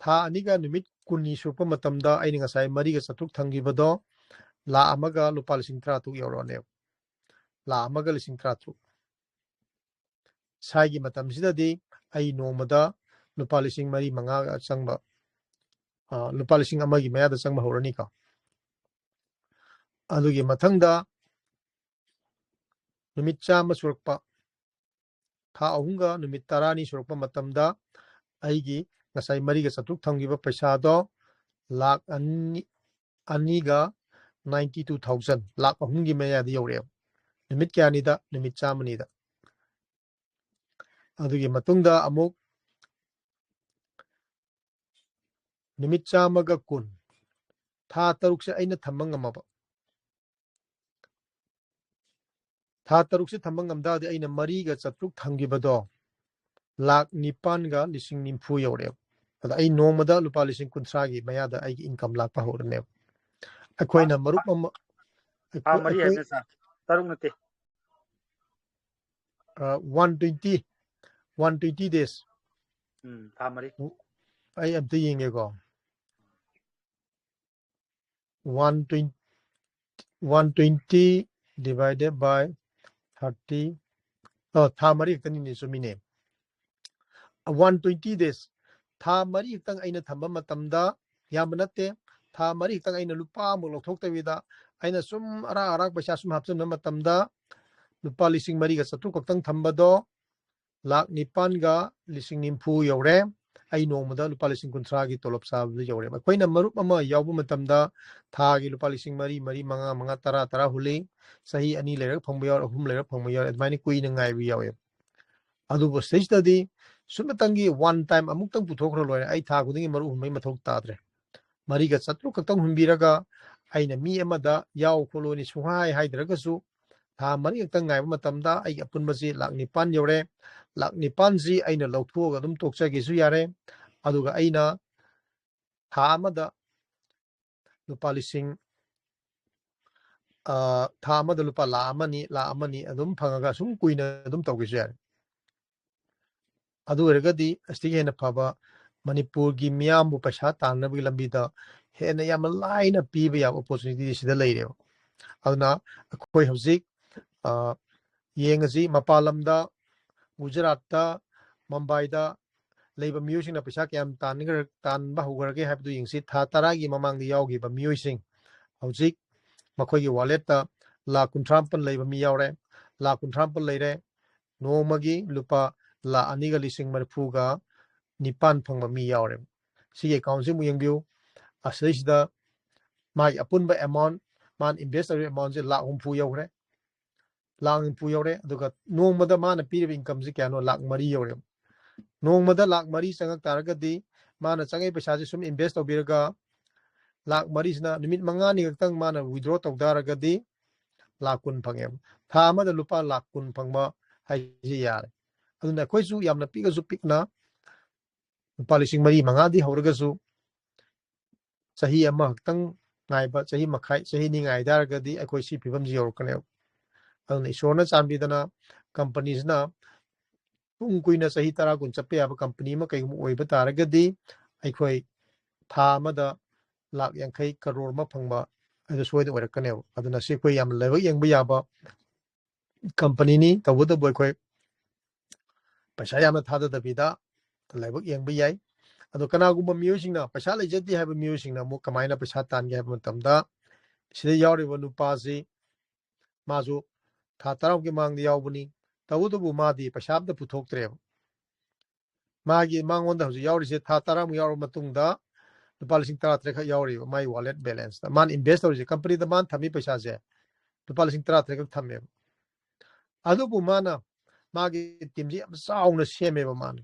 ꯊꯥ ꯑꯅꯤꯒ ꯅꯨꯃꯤꯠ ꯀꯨꯟꯅꯤ ꯁꯨꯔꯛꯄ ꯃꯇꯝꯗ ꯑꯩꯅ ꯉꯁꯥꯏ ꯃꯔꯤꯒ ꯆꯥꯇ꯭ꯔꯨꯛ ꯊꯝꯈꯤꯕꯗꯣ ꯂꯥꯈ ꯑꯃꯒ ꯂꯨꯄꯥ ꯂꯤꯁꯤꯡ ꯇꯔꯥꯇꯔꯨꯛ ꯌꯧꯔꯛꯑꯅꯦꯕ꯫ ꯂꯥꯈ ꯑꯃꯒ ꯂꯤꯁꯤꯡ ꯇꯔꯥꯇꯔꯨꯛ꯫ ꯁ꯭ꯋꯥꯏꯒꯤ ꯃꯇꯝꯁꯤꯗꯗꯤ ꯑꯩ ꯅꯣꯡꯃꯗ ꯂꯨꯄꯥ ꯂꯤꯁꯤꯡ ꯃꯔꯤ ꯃꯉꯥꯒ ꯆꯪꯕ, ꯑ, ꯂꯨꯄꯥ ꯂꯤꯁꯤꯡ ꯑꯃꯒꯤ ꯃꯌꯥꯗ ꯆꯪꯕ ꯍꯧꯔꯅꯤꯀꯣ꯫ ꯑꯗꯨꯒꯤ ꯃꯊꯪꯗ ꯅꯨꯃꯤꯠ ꯆꯥꯝꯃ ꯁꯨꯔꯛꯄ, ꯊꯥ ꯑꯍꯨꯝꯒ ꯅꯨꯃꯤꯠ ꯇꯔꯥꯅꯤ ꯁꯨꯔꯛꯄ ꯃꯇꯝꯗ ꯑꯩꯒꯤ ꯉꯁꯥꯏ ꯃꯔꯤꯒ ꯆꯥꯇ꯭ꯔꯨꯛ ꯊꯝꯈꯤꯕ ꯄꯩꯁꯥꯗꯣ ꯂꯥꯈ ꯑꯅꯤ, ꯑꯅꯤꯒ ninety two thousand, ꯂꯥꯈ ꯑꯍꯨꯝꯒꯤ ꯃꯌꯥꯗ ꯌꯧꯔꯛꯑꯦꯕ꯫ ꯅꯨꯃꯤꯠ ꯀꯌꯥꯅꯤꯗ? ꯅꯨꯃꯤꯠ ꯆꯥꯝꯃꯅꯤꯗ꯫ ꯑꯗꯨꯒꯤ ꯃꯇꯨꯡꯗ ꯑꯃꯨꯛ ꯅꯨꯃꯤꯠ ꯆꯥꯝꯃꯒ ꯀꯨꯟ, ꯊꯥ ꯇꯔꯨꯛꯁꯦ ꯑꯩꯅ ꯊꯝꯕ ꯉꯝꯃꯕ, ꯊꯥ ꯇꯔꯨꯛꯁꯦ ꯊꯝꯕ ꯉꯝ ꯇꯥꯔꯗꯤ ꯑꯩꯅ ꯃꯔꯤꯒ ꯆꯥꯇ꯭ꯔꯨꯛ ꯊꯝꯈꯤꯕꯗꯣ ꯂꯥꯈ ꯅꯤꯄꯥꯟꯒ ꯂꯤꯁꯤꯡ ꯅꯤꯐꯨ ꯌꯧꯔꯛꯑꯦꯕ꯫ ꯑꯗ ꯑꯩ ꯅꯣꯡꯃꯗ ꯂꯨꯄꯥ ꯂꯤꯁꯤꯡ ꯀꯨꯟꯊ꯭ꯔꯥꯒꯤ ꯃꯌꯥꯗ ꯑꯩꯒꯤ income ꯂꯥꯛꯄ ꯍꯧꯔꯅꯦꯕ꯫ ꯑꯩꯈꯣꯏꯅ ꯃꯔꯨꯞ ꯑꯃ, ꯊꯥ ꯑꯩꯈꯣꯏ, ꯃꯔꯤ ꯑꯩꯈꯣꯏ, ꯍꯥꯏꯕ ꯅꯠꯇ꯭ꯔꯥ? ꯇꯔꯨꯛ ꯅꯠꯇꯦ꯫ ꯑ, one twenty, one twenty days꯫ ꯎꯝ, ꯊꯥ ꯃꯔꯤ꯫ ꯑꯩ ꯑꯝꯇ ꯌꯦꯡꯒꯦꯀꯣ꯫ One twenty, one twenty divided by thirty, ꯑ, ꯊꯥ ꯃꯔꯤ ꯈꯛꯇꯅꯤꯅꯦ, ꯆꯨꯝꯃꯤꯅꯦ꯫ One twenty days, ꯊꯥ ꯃꯔꯤ ꯈꯛꯇꯪ ꯑꯩꯅ ꯊꯝꯕ ꯃꯇꯝꯗ, ꯌꯥꯝꯕ ꯅꯠꯇꯦ, ꯊꯥ ꯃꯔꯤ ꯈꯛꯇꯪ ꯑꯩꯅ ꯂꯨꯄꯥ ꯑꯃꯐꯥꯎ ꯂꯧꯊꯣꯛꯇꯕꯤꯗ ꯑꯩꯅ ꯁꯨꯝ ꯑꯔꯥꯛ ꯑꯔꯥꯛ ꯄꯩꯁꯥ ꯁꯨꯝ ꯍꯥꯞꯆꯤꯟꯕ ꯃꯇꯝꯗ ꯂꯨꯄꯥ ꯂꯤꯁꯤꯡ ꯃꯔꯤꯒ ꯆꯥꯇ꯭ꯔꯨꯛ ꯈꯛꯇꯪ ꯊꯝꯕꯗꯣ ꯂꯥꯈ ꯅꯤꯄꯥꯟꯒ ꯂꯤꯁꯤꯡ ꯅꯤꯐꯨ ꯌꯧꯔꯦ꯫ ꯑꯩ ꯅꯣꯡꯃꯗ ꯂꯨꯄꯥ ꯂꯤꯁꯤꯡ ꯀꯨꯟꯊ꯭ꯔꯥꯒꯤ ꯇꯣꯂꯣꯞ ꯆꯥꯕꯗꯨ ꯌꯧꯔꯦꯕ꯫ ꯑꯩꯈꯣꯏꯅ ꯃꯔꯨꯞ ꯑꯃ ꯌꯥꯎꯕ ꯃꯇꯝꯗ ꯊꯥꯒꯤ ꯂꯨꯄꯥ ꯂꯤꯁꯤꯡ ꯃꯔꯤ, ꯃꯔꯤ, ꯃꯉꯥ, ꯃꯉꯥ, ꯇꯔꯥ, ꯇꯔꯥ ꯍꯨꯜꯂꯤ꯫ ꯆꯍꯤ ꯑꯅꯤ ꯂꯩꯔꯒ ꯐꯪꯕ ꯌꯥꯎꯔꯦ, ꯑꯍꯨꯝ ꯂꯩꯔꯒ ꯐꯪꯕ ꯌꯥꯎꯔꯦ, ꯑꯗꯨꯃꯥꯏꯅ ꯀꯨꯏꯅ ꯉꯥꯏꯕ ꯌꯥꯎꯋꯦꯕ꯫ ꯑꯗꯨꯕꯨ ꯁꯤꯗꯩꯁꯤꯗꯗꯤ ꯁꯨꯞꯅꯇꯪꯒꯤ one time ꯑꯃꯨꯛꯇꯪ ꯄꯨꯊꯣꯛꯈ꯭ꯔ ꯂꯣꯏꯔꯦ, ꯑꯩ ꯊꯥ ꯈꯨꯗꯤꯡꯒꯤ ꯃꯔꯨꯞ ꯍꯨꯟꯕꯒꯤ ꯃꯊꯧ ꯇꯥꯗ꯭ꯔꯦ꯫ ꯃꯔꯤꯒ ꯆꯥꯇ꯭ꯔꯨꯛ ꯈꯛꯇꯪ ꯍꯨꯟꯕꯤꯔꯒ ꯑꯩꯅ ꯃꯤ ꯑꯃꯗ ꯌꯥꯎ ꯈꯣꯠꯂꯣꯅꯤ ꯁꯨꯡꯍꯥꯏ ꯍꯥꯏꯗ꯭ꯔꯒꯁꯨ ꯊꯥ ꯃꯔꯤ ꯈꯛꯇꯪ ꯉꯥꯏꯕ ꯃꯇꯝꯗ ꯑꯩꯒꯤ ꯑꯄꯨꯟꯕꯁꯤ ꯂꯥꯛ ꯅꯤꯄꯥꯟ ꯌꯧꯔꯦ꯫ ꯂꯥꯛ ꯅꯤꯄꯥꯟꯁꯤ ꯑꯩꯅ ꯂꯧꯊꯣꯛꯑꯒ ꯑꯗꯨꯝ ꯇꯣꯛꯆꯒꯦꯁꯨ ꯌꯥꯔꯦ꯫ ꯑꯗꯨꯒ ꯑꯩꯅ ꯊꯥ ꯑꯃꯗ ꯂꯨꯄꯥ ꯂꯤꯁꯤꯡ, ꯑ, ꯊꯥ ꯑꯃꯗ ꯂꯨꯄꯥ ꯂꯥꯛ ꯑꯃꯅꯤ, ꯂꯥꯛ ꯑꯃꯅꯤ ꯑꯗꯨꯝ ꯐꯪꯉꯒ ꯁꯨꯝ ꯀꯨꯏꯅ ꯑꯗꯨꯝ ꯇꯧꯒꯦꯁꯨ ꯌꯥꯔꯦ꯫ ꯑꯗꯨ ꯑꯣꯏꯔꯒꯗꯤ ꯑꯁꯤꯗꯒꯤ ꯍꯦꯟꯅ ꯐꯕ ꯃꯅꯤꯄꯨꯔꯒꯤ ꯃꯤꯌꯥꯝꯕꯨ ꯄꯩꯁꯥ ꯇꯥꯟꯅꯕꯒꯤ ꯂꯝꯕꯤꯗ ꯍꯦꯟꯅ ꯌꯥꯝꯅ ꯂꯥꯏꯅ ꯄꯤꯕ ꯌꯥꯕ opportunity ꯁꯤꯗ ꯂꯩꯔꯦꯕ꯫ ꯑꯗꯨꯅ ꯑꯩꯈꯣꯏ ꯍꯧꯖꯤꯛ, ꯑ, ꯌꯦꯡꯉꯁꯤ, ꯃꯄꯥꯟ ꯂꯝꯗ, ꯒꯨꯖꯔꯥꯠꯇ, ꯃꯨꯝꯕꯥꯏꯗ ꯂꯩꯕ ꯃꯤꯑꯣꯏꯁꯤꯡꯅ ꯄꯩꯁꯥ ꯀꯌꯥꯝ ꯇꯥꯟꯈ꯭ꯔ-, ꯇꯥꯟꯕ ꯍꯧꯈ꯭ꯔꯒꯦ ꯍꯥꯏꯕꯗꯨ ꯌꯦꯡꯁꯤ꯫ ꯊꯥ ꯇꯔꯥꯒꯤ ꯃꯃꯥꯡꯗ ꯌꯥꯎꯈꯤꯕ ꯃꯤꯑꯣꯏꯁꯤꯡ ꯍꯧꯖꯤꯛ ꯃꯈꯣꯏꯒꯤ walletꯇ ꯂꯥꯛ ꯀꯨꯟꯊ꯭ꯔꯥ ꯃꯥꯄꯟ ꯂꯩꯕ ꯃꯤ ꯌꯥꯎꯔꯦ, ꯂꯥꯛ ꯀꯨꯟꯊ꯭ꯔꯥ ꯃꯥꯄꯟ ꯂꯩꯔꯦ꯫ ꯅꯣꯡꯃꯒꯤ ꯂꯨꯄꯥ ꯂꯥꯛ ꯑꯅꯤꯒ ꯂꯤꯁꯤꯡ ꯃꯔꯤꯐꯨꯒ ꯅꯤꯄꯥꯟ ꯐꯪꯕ ꯃꯤ ꯌꯥꯎꯔꯦ꯫ ꯁꯤꯒꯤ accountꯁꯤ ꯑꯃꯨꯛ ꯌꯦꯡꯕꯤꯌꯨ꯫ ꯑꯁꯤꯗꯩꯁꯤꯗ ꯃꯥꯒꯤ ꯑꯄꯨꯟꯕ amount, ꯃꯥꯅ invest ꯇꯧꯔꯤꯕ amountꯁꯦ ꯂꯥꯛ ꯍꯨꯝꯐꯨ ꯌꯧꯈ꯭ꯔꯦ꯫ ꯂꯥꯛ ꯍꯨꯝꯐꯨ ꯌꯧꯔꯦ꯫ ꯑꯗꯨꯒ ꯅꯣꯡꯃꯗ ꯃꯥꯅ ꯄꯤꯔꯤꯕ incomeꯁꯤ ꯀꯌꯥꯅꯣ? ꯂꯥꯛ ꯃꯔꯤ ꯌꯧꯔꯦ꯫ ꯅꯣꯡꯃꯗ ꯂꯥꯛ ꯃꯔꯤ ꯆꯪꯉꯛ ꯇꯥꯔꯒꯗꯤ ꯃꯥꯅ ꯆꯪꯉꯛꯏ ꯄꯩꯁꯥꯁꯦ ꯁꯨꯝ invest ꯇꯧꯕꯤꯔꯒ ꯂꯥꯛ ꯃꯔꯤꯁꯤꯅ ꯅꯨꯃꯤꯠ ꯃꯉꯥꯅꯤ ꯈꯛꯇꯪ ꯃꯥꯅ withdraw ꯇꯧ ꯇꯥꯔꯒꯗꯤ ꯂꯥꯛ ꯀꯨꯟ ꯐꯪꯉꯦꯕ꯫ ꯊꯥ ꯑꯃꯗ ꯂꯨꯄꯥ ꯂꯥꯛ ꯀꯨꯟ ꯐꯪꯕ ꯍꯥꯏꯁꯦ ꯌꯥꯔꯦ꯫ ꯑꯗꯨꯅ ꯑꯩꯈꯣꯏꯁꯨ ꯌꯥꯝꯅ ꯄꯤꯛꯑꯁꯨ ꯄꯤꯛꯅ ꯂꯨꯄꯥ ꯂꯤꯁꯤꯡ ꯃꯔꯤ ꯃꯉꯥꯗꯤ ꯍꯧꯔꯒꯁꯨ ꯆꯍꯤ ꯑꯃꯈꯛꯇꯪ ꯉꯥꯏꯕ, ꯆꯍꯤ ꯃꯈꯥꯏ, ꯆꯍꯤ ꯑꯅꯤ ꯉꯥꯏ ꯇꯥꯔꯒꯗꯤ ꯑꯩꯈꯣꯏ ꯁꯤ ꯐꯤꯕꯝꯁꯤ ꯌꯧꯔꯛꯀꯅꯦꯕ꯫ ꯑꯗꯨꯅ ꯏꯁꯣꯔꯅ ꯆꯥꯟꯕꯤꯗꯅ companyꯁꯤꯅ ꯇꯨꯡ ꯀꯨꯏꯅ ꯆꯍꯤ ꯇꯔꯥ ꯀꯨꯟ ꯆꯠꯄ ꯌꯥꯕ company ꯑꯃ ꯀꯩꯒꯨꯝꯕ ꯑꯣꯏꯕ ꯇꯥꯔꯒꯗꯤ ꯑꯩꯈꯣꯏ ꯊꯥ ꯑꯃꯗ ꯂꯥꯛ ꯌꯥꯡꯈꯩ ꯀꯔꯣꯔ ꯑꯃ ꯐꯪꯕ ꯍꯥꯏꯗꯣ ꯁꯣꯏꯗꯅ ꯑꯣꯏꯔꯛꯀꯅꯦꯕ꯫ ꯑꯗꯨꯅ ꯁꯤ ꯑꯩꯈꯣꯏ ꯌꯥꯝꯅ ꯂꯥꯏꯕꯛ ꯌꯦꯡꯕ ꯌꯥꯕ companyꯅꯤ꯫ ꯇꯧꯕꯇꯕꯨ ꯑꯩꯈꯣꯏ ꯄꯩꯁꯥ ꯌꯥꯝꯅ ꯊꯥꯗꯗꯕꯤꯗ ꯂꯥꯏꯕꯛ ꯌꯦꯡꯕ ꯌꯥꯏ꯫ ꯑꯗꯣ ꯀꯅꯥꯒꯨꯝꯕ ꯃꯤꯑꯣꯏꯁꯤꯡꯅ ꯄꯩꯁꯥ ꯂꯩꯖꯗꯦ ꯍꯥꯏꯕ ꯃꯤꯑꯣꯏꯁꯤꯡꯅ ꯑꯃꯨꯛ ꯀꯃꯥꯏꯅ ꯄꯩꯁꯥ ꯇꯥꯟꯒꯦ ꯍꯥꯏꯕ ꯃꯇꯝꯗ ꯁꯤꯗ ꯌꯥꯎꯔꯤꯕ ꯅꯨꯄꯥꯁꯤ ꯃꯥꯁꯨ ꯊꯥ ꯇꯔꯥꯃꯨꯛꯀꯤ ꯃꯃꯥꯡꯗ ꯌꯥꯎꯕꯅꯤ꯫ ꯇꯧꯕꯇꯕꯨ ꯃꯥꯗꯤ ꯄꯩꯁꯥ ꯑꯝꯇ ꯄꯨꯊꯣꯛꯇ꯭ꯔꯦꯕ꯫ ꯃꯥꯒꯤ, ꯃꯉꯣꯟꯗ ꯍꯧꯖꯤꯛ ꯌꯥꯎꯔꯤꯁꯦ ꯊꯥ ꯇꯔꯥꯃꯨꯛ ꯌꯥꯎꯔꯕ ꯃꯇꯨꯡꯗ ꯂꯨꯄꯥ ꯂꯤꯁꯤꯡ ꯇꯔꯥ ꯇꯔꯦꯠ ꯈꯛ ꯌꯥꯎꯔꯤꯕ ꯃꯥꯒꯤ wallet balance ꯇ꯫ ꯃꯥꯅ invest ꯇꯧꯔꯤꯁꯦ, company ꯗ ꯃꯥꯅ ꯊꯝꯃꯤ ꯄꯩꯁꯥꯁꯦ ꯂꯨꯄꯥ ꯂꯤꯁꯤꯡ ꯇꯔꯥ ꯇꯔꯦꯠ ꯈꯛ ꯊꯝꯃꯦꯕ꯫ ꯑꯗꯨꯕꯨ ꯃꯥꯅ ꯃꯥꯒꯤ team ꯁꯤ ꯌꯥꯝ ꯆꯥꯎꯅ ꯁꯦꯝꯃꯦꯕ ꯃꯥꯅ꯫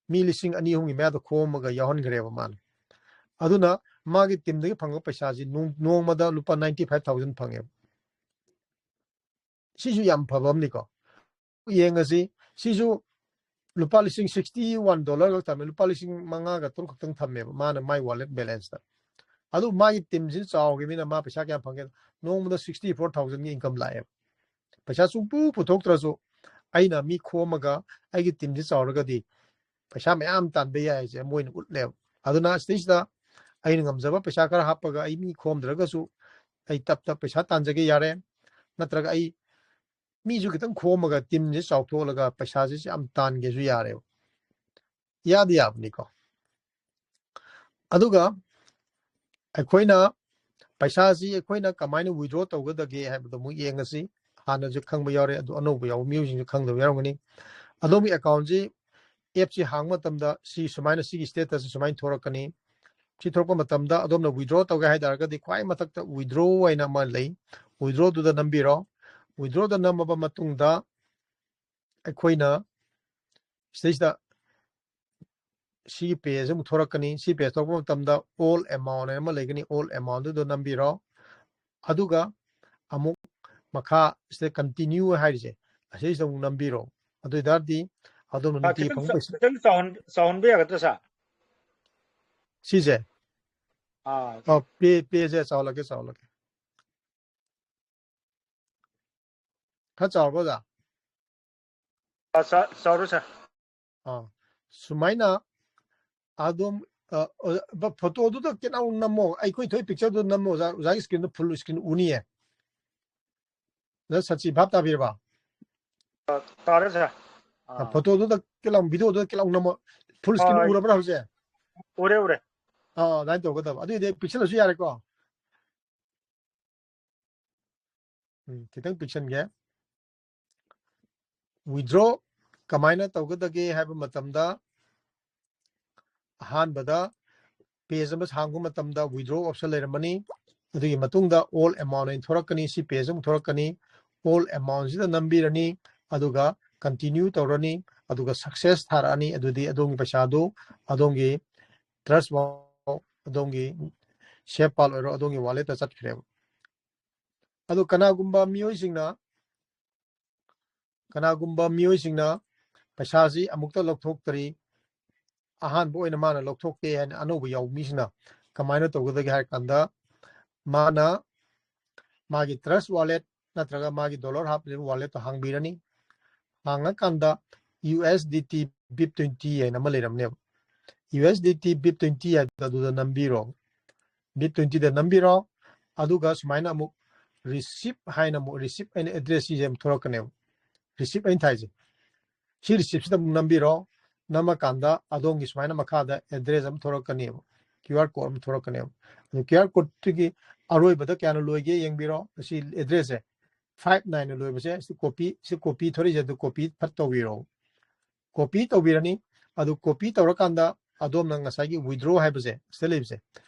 ꯃꯤ ꯂꯤꯁꯤꯡ ꯑꯅꯤ ꯑꯍꯨꯝꯒꯤ ꯃꯌꯥꯗ ꯈꯣꯝꯃꯒ ꯌꯥꯎꯍꯟꯈ꯭ꯔꯦꯕ ꯃꯥꯅ꯫ ꯑꯗꯨꯅ ꯃꯥꯒꯤ team ꯗꯒꯤ ꯐꯪꯕ ꯄꯩꯁꯥꯁꯤ ꯅꯣꯡ-, ꯅꯣꯡꯃꯗ ꯂꯨꯄꯥ ninety five thousand ꯐꯪꯉꯦꯕ꯫ ꯁꯤꯁꯨ ꯌꯥꯝ ꯐꯕ ꯑꯃꯅꯤꯀꯣ꯫ ꯌꯦꯡꯉꯁꯤ, ꯁꯤꯁꯨ ꯂꯨꯄꯥ ꯂꯤꯁꯤꯡ sixty one dollar ꯈꯛ ꯊꯝꯃꯦ, ꯂꯨꯄꯥ ꯂꯤꯁꯤꯡ ꯃꯉꯥꯒ ꯇꯔꯨꯛ ꯈꯛꯇꯪ ꯊꯝꯃꯦꯕ ꯃꯥꯅ ꯃꯥꯏ wallet balance ꯇ꯫ ꯑꯗꯨ ꯃꯥꯒꯤ team ꯁꯤ ꯆꯥꯎꯈꯤꯕꯅꯤꯅ ꯃꯥ ꯄꯩꯁꯥ ꯀꯌꯥꯝ ꯐꯪꯒꯦ? ꯅꯣꯡꯃꯗ sixty four thousand ꯒꯤ income ꯂꯥꯛꯑꯦꯕ꯫ ꯄꯩꯁꯥ ꯁꯨꯡꯄꯨ ꯄꯨꯊꯣꯛꯇ꯭ꯔꯁꯨ ꯑꯩꯅ ꯃꯤ ꯈꯣꯝꯃꯒ ꯑꯩꯒꯤ team ꯁꯤ ꯆꯥꯎꯔꯒꯗꯤ ꯄꯩꯁꯥ ꯃꯌꯥꯝ ꯇꯥꯟꯕ ꯌꯥꯏ ꯍꯥꯏꯁꯦ ꯃꯣꯏꯅ ꯎꯠꯂꯦꯕ꯫ ꯑꯗꯨꯅ ꯁꯤꯗꯩꯁꯤꯗ ꯑꯩꯅ ꯉꯝꯖꯕ ꯄꯩꯁꯥ ꯈꯔ ꯍꯥꯞꯄꯒ ꯑꯩ ꯃꯤ ꯈꯣꯝꯗ꯭ꯔꯒꯁꯨ ꯑꯩ ꯇꯞ ꯇꯞ ꯄꯩꯁꯥ ꯇꯥꯟꯖꯒꯦ ꯌꯥꯔꯦ, ꯅꯠꯇ꯭ꯔꯒ ꯑꯩ ꯃꯤꯁꯨ ꯈꯤꯇꯪ ꯈꯣꯝꯃꯒ team ꯁꯦ ꯆꯥꯎꯊꯣꯛꯍꯜꯂꯒ ꯄꯩꯁꯥꯁꯦ ꯌꯥꯝ ꯇꯥꯟꯒꯦꯁꯨ ꯌꯥꯔꯦꯕ꯫ ꯌꯥꯗꯤ ꯌꯥꯕꯅꯤꯀꯣ꯫ ꯑꯗꯨꯒ ꯑꯩꯈꯣꯏꯅ ꯄꯩꯁꯥꯁꯤ ꯑꯩꯈꯣꯏꯅ ꯀꯃꯥꯏꯅ withdraw ꯇꯧꯒꯗꯒꯦ ꯍꯥꯏꯕꯗꯣ ꯑꯃꯨꯛ ꯌꯦꯡꯉꯁꯤ꯫ ꯍꯥꯟꯅꯁꯨ ꯈꯪꯕ ꯌꯥꯎꯔꯦ, ꯑꯗꯨ ꯑꯅꯧꯕ ꯌꯥꯎꯕ ꯃꯤꯑꯣꯏꯁꯤꯡꯁꯨ ꯈꯪꯗꯕ ꯌꯥꯎꯔꯝꯒꯅꯤ꯫ ꯑꯗꯣꯝꯒꯤ account ꯁꯤ, app ꯁꯤ ꯍꯥꯡꯕ ꯃꯇꯝꯗ ꯁꯤ ꯁꯨꯃꯥꯏꯅ, ꯁꯤꯒꯤ status ꯁꯤ ꯁꯨꯃꯥꯏꯅ ꯊꯣꯔꯛꯀꯅꯤ꯫ ꯁꯤ ꯊꯣꯔꯛꯄ ꯃꯇꯝꯗ ꯑꯗꯣꯝꯅ withdraw ꯇꯧꯒꯦ ꯍꯥꯏ ꯇꯥꯔꯒꯗꯤ ꯈ꯭ꯋꯥꯏ ꯃꯊꯛꯇ withdraw ꯍꯥꯏꯅ ꯑꯃ ꯂꯩ, withdraw ꯗꯨꯗ ꯅꯝꯕꯤꯔꯣ꯫ Withdraw ꯗ ꯅꯝꯃꯕ ꯃꯇꯨꯡꯗ ꯑꯩꯈꯣꯏꯅ ꯁꯤꯗꯩꯁꯤꯗ ꯁꯤꯒꯤ page ꯑꯃꯨꯛ ꯊꯣꯔꯛꯀꯅꯤ꯫ ꯁꯤ page ꯊꯣꯔꯛꯄ ꯃꯇꯝꯗ all amount ꯍꯥꯏꯅ ꯑꯃ ꯂꯩꯒꯅꯤ, all amount ꯗꯨꯗ ꯅꯝꯕꯤꯔꯣ꯫ ꯑꯗꯨꯒ ꯑꯃꯨꯛ ꯃꯈꯥ ꯁꯤꯗ continue ꯍꯥꯏꯔꯤꯁꯦ, ꯑꯁꯤꯁꯤꯗ ꯑꯃꯨꯛ ꯅꯝꯕꯤꯔꯣ꯫ ꯑꯗꯨ ꯑꯣꯏ ꯇꯥꯔꯗꯤ ꯑꯗꯣꯝꯅ ꯑꯥ, ꯅꯨꯡꯇꯤꯒꯤ ꯈꯤꯇꯪ ꯐꯪꯕ ꯆꯥꯎ-, ꯄꯩꯁꯥ ꯈꯤꯇꯪ ꯆꯥꯎꯍꯟ-, ꯆꯥꯎꯍꯟꯕ ꯌꯥꯒꯗ꯭ꯔꯥ, sir? ꯁꯤꯁꯦ? ꯑꯥ꯫ ꯑꯥ, page, page ꯁꯦ ꯆꯥꯎꯍꯜꯂꯛꯀꯦ, ꯆꯥꯎꯍꯜꯂꯛꯀꯦ꯫ ꯈꯔ ꯆꯥꯎꯔꯕꯣ, ꯑꯣꯖꯥ? ꯑꯥ, ꯆꯥ-, ꯆꯥꯎꯔꯦ, sir꯫ ꯑꯥ, ꯁꯨꯃꯥꯏꯅ ꯑꯗꯨꯝ, ꯑ, ꯑ, ꯐꯣꯇꯣꯗꯨꯗ ꯈꯤꯇꯪ ꯅꯝꯃꯣ, ꯑꯩꯈꯣꯏ ꯊꯣꯛꯏ picture ꯗꯨ ꯅꯝꯃꯣ, ꯑꯣꯖꯥ, ꯑꯣꯖꯥꯒꯤ screen ꯗꯨ full screen ꯎꯅꯤꯌꯦ꯫ ꯑꯣꯖꯥ ꯁꯆꯤ, ꯚꯥꯞ ꯇꯥꯕꯤꯔꯕ? ꯑ, ꯇꯥꯔꯦ, sir꯫ ꯑ, ꯑꯥ꯫ ꯐꯣꯇꯣꯗꯨꯗ ꯈꯤꯇꯪ, video ꯗꯨꯗ ꯈꯤꯇꯪ ꯅꯝꯃꯣ, full screen ꯑꯥ, ꯎꯔꯕ꯭ꯔꯥ ꯍꯧꯖꯤꯛ? ꯎꯔꯦ, ꯎꯔꯦ꯫ ꯑꯥ, ꯑꯗꯨꯃꯥꯏꯅ ꯇꯧꯒꯗꯕ꯫ ꯑꯗꯨꯏꯗꯤ ꯄꯤꯛꯁꯜꯂꯁꯨ ꯌꯥꯔꯦꯀꯣ꯫ ꯎꯝ, ꯈꯤꯇꯪ ꯄꯤꯛꯁꯟꯒꯦ꯫ Withdraw ꯀꯃꯥꯏꯅ ꯇꯧꯒꯗꯒꯦ ꯍꯥꯏꯕ ꯃꯇꯝꯗ, ꯑꯍꯥꯟꯕꯗ page ꯑꯃ ꯍꯥꯡꯕ ꯃꯇꯝꯗ withdraw option ꯂꯩꯔꯝꯃꯅꯤ꯫ ꯑꯗꯨꯒꯤ ꯃꯇꯨꯡꯗ all amount ꯑꯣꯏꯅ ꯊꯣꯔꯛꯀꯅꯤ꯫ ꯁꯤ page ꯑꯃꯨꯛ ꯊꯣꯔꯛꯀꯅꯤ꯫ All amount ꯁꯤꯗ ꯅꯝꯕꯤꯔꯅꯤ, ꯑꯗꯨꯒ continue ꯇꯧꯔꯅꯤ, ꯑꯗꯨꯒ success ꯊꯥꯔꯛꯑꯅꯤ꯫ ꯑꯗꯨꯗꯤ ꯑꯗꯣꯝꯒꯤ ꯄꯩꯁꯥꯗꯨ ꯑꯗꯣꯝꯒꯤ Trust Wallet, ꯑꯗꯣꯝꯒꯤ SafePass ꯑꯣꯏꯔꯣ, ꯑꯗꯣꯝꯒꯤ wallet ꯇ ꯆꯠꯈ꯭ꯔꯦꯕ꯫ ꯑꯗꯨ ꯀꯅꯥꯒꯨꯝꯕ ꯃꯤꯑꯣꯏꯁꯤꯡꯅ ꯀꯅꯥꯒꯨꯝꯕ ꯃꯤꯑꯣꯏꯁꯤꯡꯅ ꯄꯩꯁꯥꯁꯤ ꯑꯃꯨꯛꯇ ꯂꯧꯊꯣꯛꯇ꯭ꯔꯤ, ꯑꯍꯥꯟꯕ ꯑꯣꯏꯅ ꯃꯥꯅ ꯂꯧꯊꯣꯛꯀꯦ ꯍꯥꯏꯅ ꯑꯅꯧꯕ ꯌꯥꯎꯕ ꯃꯤꯁꯤꯅ ꯀꯃꯥꯏꯅ ꯇꯧꯒꯗꯒꯦ ꯍꯥꯏꯔ ꯀꯥꯟꯗ, ꯃꯥꯅ ꯃꯥꯒꯤ Trust Wallet ꯅꯠꯇ꯭ꯔꯒ ꯃꯥꯒꯤ dollar ꯍꯥꯞꯂꯤꯕ wallet ꯇꯣ ꯍꯥꯡꯕꯤꯔꯅꯤ꯫ ꯍꯥꯡꯉꯀꯥꯟꯗ USDT bip twenty ꯍꯥꯏꯅ ꯑꯃ ꯂꯩꯔꯝꯅꯦꯕ꯫ USDT bip twenty ꯍꯥꯏꯕꯗꯣ ꯑꯗꯨꯗ ꯅꯝꯕꯤꯔꯣ꯫ Bip twenty ꯗ ꯅꯝꯕꯤꯔꯣ꯫ ꯑꯗꯨꯒ ꯁꯨꯃꯥꯏꯅ ꯑꯃꯨꯛ receipt ꯍꯥꯏꯅ ꯑꯃꯨꯛ receipt ꯍꯥꯏꯅ address ꯁꯤꯁꯦ ꯑꯃꯨꯛ ꯊꯣꯔꯛꯀꯅꯦꯕ꯫ Receipt ꯑꯩꯅ ꯊꯥꯏꯁꯦ꯫ ꯁꯤ receipt ꯁꯤꯗ ꯑꯃꯨꯛ ꯅꯝꯕꯤꯔꯣ꯫ ꯅꯝꯃꯀꯥꯟꯗ ꯑꯗꯣꯝꯒꯤ ꯁꯨꯃꯥꯏꯅ ꯃꯈꯥꯗ address ꯑꯃ ꯊꯣꯔꯛꯀꯅꯦꯕ, QR code ꯑꯃ ꯊꯣꯔꯛꯀꯅꯦꯕ꯫ ꯑꯗꯨ QR code ꯇꯨꯒꯤ ꯑꯔꯣꯏꯕꯗ ꯀꯌꯥꯅ ꯂꯣꯏꯒꯦ ꯌꯦꯡꯕꯤꯔꯣ꯫ ꯁꯤ address ꯁꯦ five nine ꯅ ꯂꯣꯏꯕꯁꯦ, ꯁꯤ copy, ꯁꯤ copy ꯊꯣꯔꯛꯏꯁꯦ, ꯑꯗꯨ copy ꯐꯠ ꯇꯧꯕꯤꯔꯣ꯫ Copy ꯇꯧꯕꯤꯔꯅꯤ꯫ ꯑꯗꯨ copy ꯇꯧꯔꯀꯥꯟꯗ ꯑꯗꯣꯝꯅ ꯉꯁꯥꯏꯒꯤ withdraw ꯍꯥꯏꯕꯁꯦ, ꯁꯤꯗ ꯂꯩꯕꯁꯦ,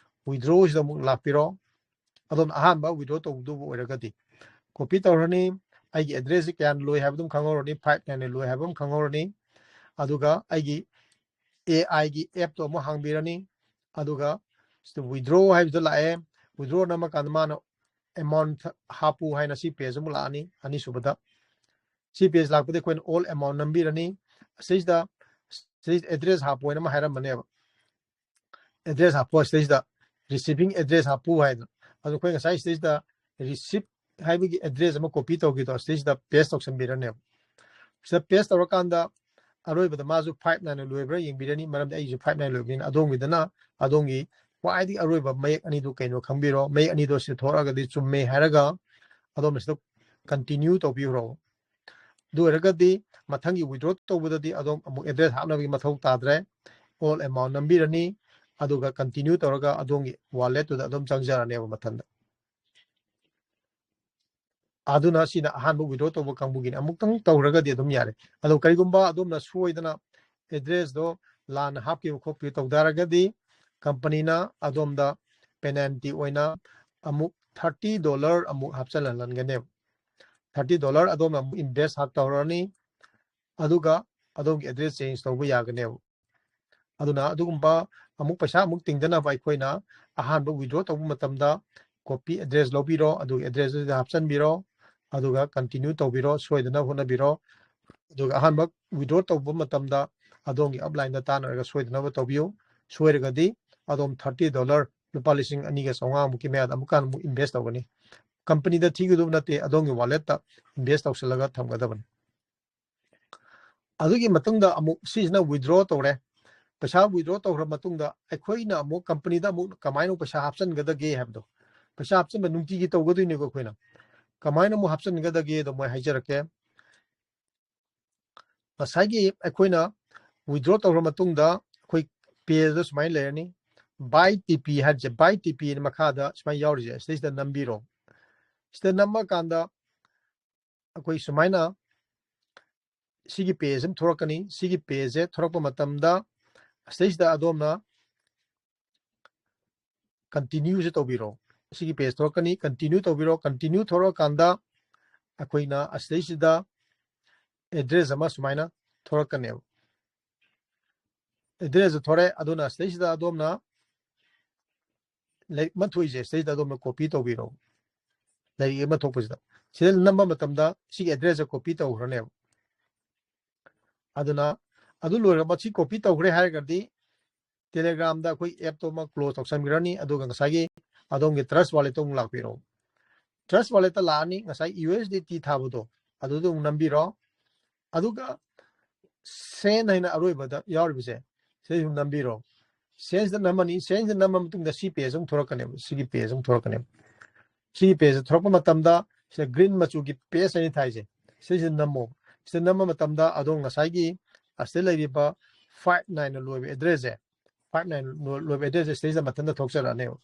withdraw ꯁꯤꯗ ꯑꯃꯨꯛ ꯂꯥꯛꯄꯤꯔꯣ꯫ ꯑꯗꯣꯝꯅ ꯑꯍꯥꯟꯕ withdraw ꯇꯧꯗꯧꯕ ꯑꯣꯏꯔꯒꯗꯤ copy ꯇꯧꯔꯅꯤ꯫ ꯑꯩꯒꯤ address ꯁꯤ ꯀꯌꯥꯅ ꯂꯣꯏ ꯍꯥꯏꯕꯗꯨ ꯈꯪꯍꯧꯔꯅꯤ, five nine ꯅ ꯂꯣꯏ ꯍꯥꯏꯕ ꯑꯃ ꯈꯪꯍꯧꯔꯅꯤ꯫ ꯑꯗꯨꯒ ꯑꯩꯒꯤ AI ꯒꯤ app ꯇꯣ ꯑꯃꯨꯛ ꯍꯥꯡꯕꯤꯔꯅꯤ꯫ ꯑꯗꯨꯒ ꯁꯤꯗ withdraw ꯍꯥꯏꯕꯗꯣ ꯂꯥꯛꯑꯦ꯫ Withdraw ꯅꯝꯃꯀꯥꯟꯗ ꯃꯥꯅ amount ꯍꯥꯞꯄꯨ ꯍꯥꯏꯅ ꯁꯤ page ꯑꯃꯨꯛ ꯂꯥꯛꯑꯅꯤ꯫ ꯑꯅꯤꯁꯨꯕꯗ ꯁꯤ page ꯂꯥꯛꯄꯗ ꯑꯩꯈꯣꯏꯅ all amount ꯅꯝꯕꯤꯔꯅꯤ꯫ ꯁꯤꯁꯤꯗ, ꯁꯤꯗ address ꯍꯥꯞꯄꯨ ꯍꯥꯏꯅ ꯑꯃ ꯍꯥꯏꯔꯝꯕꯅꯦꯕ꯫ Address ꯍꯥꯞꯄꯣ ꯁꯤꯗꯩꯁꯤꯗ, receiving address ꯍꯥꯞꯄꯨ ꯍꯥꯏꯗꯅ꯫ ꯑꯗꯣ ꯑꯩꯈꯣꯏ ꯉꯁꯥꯏ ꯁꯤꯗꯩꯁꯤꯗ receipt ꯍꯥꯏꯕꯒꯤ address ꯑꯃ copy ꯇꯧꯈꯤꯗꯣ ꯁꯤꯗꯩꯁꯤꯗ paste ꯇꯧꯁꯟꯕꯤꯔꯅꯦꯕ꯫ ꯁꯤꯗ paste ꯇꯧꯔꯀꯥꯟꯗ ꯑꯔꯣꯏꯕꯗ ꯃꯥꯁꯨ five nine ꯅ ꯂꯣꯏꯕ꯭ꯔꯥ ꯌꯦꯡꯕꯤꯔꯅꯤ, ꯃꯔꯝꯗꯤ ꯑꯩꯁꯨ five nine ꯂꯣꯏꯕꯅꯤꯅ꯫ ꯑꯗꯣꯝꯒꯤꯗꯅ ꯑꯗꯣꯝꯒꯤ ꯈ꯭ꯋꯥꯏꯗꯒꯤ ꯑꯔꯣꯏꯕ ꯃꯌꯦꯛ ꯑꯅꯤꯗꯨ ꯀꯩꯅꯣ ꯈꯪꯕꯤꯔꯣ꯫ ꯃꯌꯦꯛ ꯑꯅꯤꯗꯣ ꯁꯤ ꯊꯣꯛꯂꯛꯑꯒꯗꯤ ꯆꯨꯝꯃꯦ ꯍꯥꯏꯔꯒ ꯑꯗꯣꯝꯅ ꯁꯤꯗ continue ꯇꯧꯕꯤꯈ꯭ꯔꯣ꯫ ꯑꯗꯨ ꯑꯣꯏꯔꯒꯗꯤ ꯃꯊꯪꯒꯤ withdraw ꯇꯧꯕꯗꯗꯤ ꯑꯗꯣꯝ ꯑꯃꯨꯛ address ꯍꯥꯞꯅꯕꯒꯤ ꯃꯊꯧ ꯇꯥꯗ꯭ꯔꯦ꯫ All amount ꯅꯝꯕꯤꯔꯅꯤ, ꯑꯗꯨꯒ continue ꯇꯧꯔꯒ ꯑꯗꯣꯝꯒꯤ wallet ꯇꯨꯗ ꯑꯗꯨꯝ ꯆꯪꯖꯔꯅꯦꯕ ꯃꯊꯟꯗ꯫ ꯑꯗꯨꯅ ꯁꯤꯅ ꯑꯍꯥꯟꯕ withdraw ꯇꯧꯕ ꯀꯥꯡꯕꯨꯒꯤꯅꯤ꯫ ꯑꯃꯨꯛꯇꯪ ꯇꯧꯔꯒꯗꯤ ꯑꯗꯨꯝ ꯌꯥꯔꯦ꯫ ꯑꯗꯣ ꯀꯔꯤꯒꯨꯝꯕ ꯑꯗꯣꯝꯅ ꯁꯣꯏꯗꯅ address ꯗꯣ ꯂꯥꯟꯅ ꯍꯥꯞꯈꯤꯕ ꯈꯣꯠꯈꯤꯕ ꯇꯧ ꯇꯥꯔꯒꯗꯤ, ꯀꯝꯄꯅꯤꯅ ꯑꯗꯣꯝꯗ ꯄꯦꯅꯥꯜꯇꯤ ꯑꯣꯏꯅ ꯑꯃꯨꯛ ꯊꯥꯔꯇꯤ ꯗꯣꯂꯔ ꯑꯃꯨꯛ ꯍꯥꯞꯆꯤꯜꯍꯜꯍꯟꯒꯅꯦꯕ꯫ ꯊꯥꯔꯇꯤ ꯗꯣꯂꯔ ꯑꯗꯣꯝꯅ ꯑꯃꯨꯛ ꯏꯟꯚꯦꯁ ꯍꯥꯞ ꯇꯧꯔꯅꯤ, ꯑꯗꯨꯒ ꯑꯗꯣꯝꯒꯤ ꯑꯦꯗ꯭ꯔꯦꯁ ꯆꯦꯟꯖ ꯇꯧꯕ ꯌꯥꯒꯅꯦꯕ꯫ ꯑꯗꯨꯅ ꯑꯗꯨꯒꯨꯝꯕ ꯑꯃꯨꯛ ꯄꯩꯁꯥ ꯑꯃꯨꯛ ꯇꯤꯡꯗꯅꯕ ꯑꯩꯈꯣꯏꯅ ꯑꯍꯥꯟꯕ ꯋꯤꯗ꯭ꯔꯣ ꯇꯧꯕ ꯃꯇꯝꯗ ꯀꯣꯄꯤ ꯑꯦꯗ꯭ꯔꯦꯁ ꯂꯧꯕꯤꯔꯣ, ꯑꯗꯨꯒ ꯑꯦꯗ꯭ꯔꯦꯁꯇꯨꯗ ꯍꯥꯞꯆꯤꯟꯕꯤꯔꯣ, ꯑꯗꯨꯒ ꯀꯟꯇꯤꯅ꯭ꯌꯨ ꯇꯧꯕꯤꯔꯣ, ꯁꯣꯏꯗꯅꯕ ꯍꯣꯠꯅꯕꯤꯔꯣ꯫ ꯑꯗꯨꯒ ꯑꯍꯥꯟꯕ ꯋꯤꯗ꯭ꯔꯣ ꯇꯧꯕ ꯃꯇꯝꯗ ꯑꯗꯣꯝꯒꯤ ꯑꯞꯂꯥꯏꯟꯗ ꯇꯥꯟꯅꯔꯒ ꯁꯣꯏꯗꯅꯕ ꯇꯧꯕꯤꯌꯨ꯫ ꯁꯣꯏꯔꯒꯗꯤ ꯑꯗꯣꯝ ꯊꯥꯔꯇꯤ ꯗꯣꯂꯔ, ꯂꯨꯄꯥ ꯂꯤꯁꯤꯡ ꯑꯅꯤꯒ ꯆꯥꯝꯃꯉꯥꯃꯨꯛꯀꯤ ꯃꯌꯥꯗ ꯑꯃꯨꯛꯀ ꯍꯟꯅ ꯑꯃꯨꯛ ꯏꯟꯚꯦꯁ ꯇꯧꯒꯅꯤ꯫ ꯀꯝꯄꯅꯤꯗ ꯊꯤꯒꯗꯕ ꯅꯠꯇꯦ, ꯑꯗꯣꯝꯒꯤ ꯋꯥꯂꯦꯠꯇ ꯏꯟꯚꯦꯁ ꯇꯧꯁꯤꯜꯂꯒ ꯊꯝꯒꯗꯕꯅꯤ꯫ ꯑꯗꯨꯒꯤ ꯃꯇꯨꯡꯗ ꯑꯃꯨꯛ ꯁꯤꯁꯤꯅ ꯋꯤꯗ꯭ꯔꯣ ꯇꯧꯔꯦ꯫ ꯄꯩꯁꯥ ꯋꯤꯗ꯭ꯔꯣ ꯇꯧꯈ꯭ꯔ ꯃꯇꯨꯡꯗ ꯑꯩꯈꯣꯏꯅ ꯑꯃꯨꯛ ꯀꯝꯄꯅꯤꯗ ꯑꯃꯨꯛ ꯀꯃꯥꯏꯅ ꯄꯩꯁꯥ ꯍꯥꯞꯆꯤꯟꯒꯗꯒꯦ ꯍꯥꯏꯕꯗꯣ, ꯄꯩꯁꯥ ꯍꯥꯞꯆꯤꯟꯕ ꯅꯨꯡꯇꯤꯒꯤ ꯇꯧꯒꯗꯣꯏꯅꯦꯀꯣ ꯑꯩꯈꯣꯏꯅ꯫ ꯀꯃꯥꯏꯅ ꯑꯃꯨꯛ ꯍꯥꯞꯆꯤꯟꯒꯗꯒꯦꯗꯣ ꯃꯣꯏ ꯍꯥꯏꯖꯔꯛꯀꯦ꯫ ꯉꯁꯥꯏꯒꯤ ꯑꯩꯈꯣꯏꯅ ꯋꯤꯗ꯭ꯔꯣ ꯇꯧꯈ꯭ꯔ ꯃꯇꯨꯡꯗ ꯑꯩꯈꯣꯏ ꯄꯦꯖꯇ ꯁꯨꯃꯥꯏꯅ ꯂꯩꯔꯅꯤ, ꯕꯥꯏ ꯇꯤ ꯄꯤ ꯍꯥꯏꯔꯤꯁꯦ, ꯕꯥꯏ ꯇꯤ ꯄꯤ ꯍꯥꯏꯅ ꯃꯈꯥꯗ ꯁꯨꯃꯥꯏꯅ ꯌꯥꯎꯔꯤꯁꯦ, ꯁꯤꯗꯩꯁꯤꯗ ꯅꯝꯕꯤꯔꯣ꯫ ꯁꯤꯗ ꯅꯝꯃꯀꯥꯟꯗ ꯑꯩꯈꯣꯏ ꯁꯨꯃꯥꯏꯅ ꯁꯤꯒꯤ ꯄꯦꯖ ꯑꯃ ꯊꯣꯔꯛꯀꯅꯤ꯫ ꯁꯤꯒꯤ ꯄꯦꯖꯁꯦ ꯊꯣꯔꯛꯄ ꯃꯇꯝꯗ ꯑꯁꯤꯗꯩꯁꯤꯗ ꯑꯗꯣꯝꯅ ꯀꯟꯇꯤꯅ꯭ꯌꯨꯁꯦ ꯇꯧꯕꯤꯔꯣ꯫ ꯁꯤꯒꯤ ꯄꯦꯖ ꯊꯣꯔꯛꯀꯅꯤ, ꯀꯟꯇꯤꯅ꯭ꯌꯨ ꯇꯧꯕꯤꯔꯣ꯫ ꯀꯟꯇꯤꯅ꯭ꯌꯨ ꯊꯣꯔꯛꯑꯀꯥꯟꯗ ꯑꯩꯈꯣꯏꯅ ꯑꯁꯤꯗꯩꯁꯤꯗ ꯑꯦꯗ꯭ꯔꯦꯁ ꯑꯃ ꯁꯨꯃꯥꯏꯅ ꯊꯣꯔꯛꯀꯅꯦꯕ꯫ ꯑꯦꯗ꯭ꯔꯦꯁꯇ ꯊꯣꯔꯛꯑꯦ, ꯑꯗꯨꯅ ꯁꯤꯗꯩꯁꯤꯗ ꯑꯗꯣꯝꯅ ꯂꯥꯏꯔꯤꯛ ꯑꯃ ꯊꯣꯛꯏꯁꯦ, ꯁꯤꯗꯩꯁꯤꯗ ꯑꯗꯣꯝꯅ ꯀꯣꯄꯤ ꯇꯧꯕꯤꯔꯣ꯫ ꯂꯥꯏꯔꯤꯛ ꯑꯃ ꯊꯣꯛꯄꯁꯤꯗ, ꯁꯤꯗ ꯅꯝꯕ ꯃꯇꯝꯗ ꯁꯤꯒꯤ ꯑꯦꯗ꯭ꯔꯦꯁꯁꯦ ꯀꯣꯄꯤ ꯇꯧꯈ꯭ꯔꯅꯦꯕ꯫ ꯑꯗꯨꯅ ꯑꯗꯨ ꯂꯣꯏꯔꯒ ꯃꯁꯤ ꯀꯣꯄꯤ ꯇꯧꯈ꯭ꯔꯦ ꯍꯥꯏꯔꯒꯗꯤ, ꯇꯦꯂꯦꯒ꯭ꯔꯥꯝꯗ ꯑꯩꯈꯣꯏ ꯑꯦꯞꯇꯣ ꯑꯃ ꯀ꯭ꯂꯣꯖ ꯇꯧꯁꯟꯕꯤꯔꯅꯤ, ꯑꯗꯨꯒ ꯉꯁꯥꯏꯒꯤ ꯑꯗꯣꯝꯒꯤ ꯇ꯭ꯔꯁ ꯋꯥꯂꯦꯠꯇ ꯑꯃꯨꯛ ꯂꯥꯛꯄꯤꯔꯣ꯫ ꯇ꯭ꯔꯁ ꯋꯥꯂꯦꯠꯇ ꯂꯥꯛꯑꯅꯤ, ꯉꯁꯥꯏ ꯌꯨ ꯑꯦꯁ ꯗꯤ ꯇꯤ ꯊꯥꯕꯗꯣ ꯑꯗꯨꯗ ꯑꯃꯨꯛ ꯅꯝꯕꯤꯔꯣ꯫ ꯑꯗꯨꯒ ꯁꯦꯟ ꯍꯥꯏꯅ ꯑꯔꯣꯏꯕꯗ ꯌꯥꯎꯔꯤꯕꯁꯦ, ꯁꯤꯗ ꯑꯗꯨꯝ ꯅꯝꯕꯤꯔꯣ꯫ ꯁꯦꯟꯁꯤꯗ ꯅꯝꯃꯅꯤ, ꯁꯦꯟꯁꯤꯗ ꯅꯝꯕ ꯃꯇꯨꯡꯗ ꯁꯤ ꯄꯦꯖ ꯑꯃꯨꯛ ꯊꯣꯔꯛꯀꯅꯦꯕ, ꯁꯤꯒꯤ ꯄꯦꯖ ꯑꯃꯨꯛ ꯊꯣꯔꯛꯀꯅꯦꯕ꯫ ꯁꯤꯒꯤ ꯄꯦꯖ ꯊꯣꯔꯛꯄ ꯃꯇꯝꯗ ꯁꯤꯗ ꯒ꯭ꯔꯤꯟ ꯃꯆꯨꯒꯤ ꯄꯦꯖ ꯍꯥꯏꯅ ꯊꯥꯏꯁꯦ, ꯁꯤꯁꯤꯗ ꯅꯝꯃꯣ꯫ ꯁꯤꯗ ꯅꯝꯕ ꯃꯇꯝꯗ ꯑꯗꯣꯝ ꯉꯁꯥꯏꯒꯤ ꯑꯁꯤꯗ ꯂꯩꯔꯤꯕ ꯐꯥꯏꯚ ꯅꯥꯏꯟꯅ ꯂꯣꯏꯕ ꯑꯦꯗ꯭ꯔꯦꯁꯁꯦ, ꯐꯥꯏꯚ ꯅꯥꯏꯟ ꯂꯣꯏꯕ ꯑꯦꯗ꯭ꯔꯦꯁꯁꯦ ꯁꯤꯗꯩꯁꯤꯗ ꯃꯊꯟꯇ ꯊꯣꯛꯆꯔꯛꯑꯅꯦꯕ꯫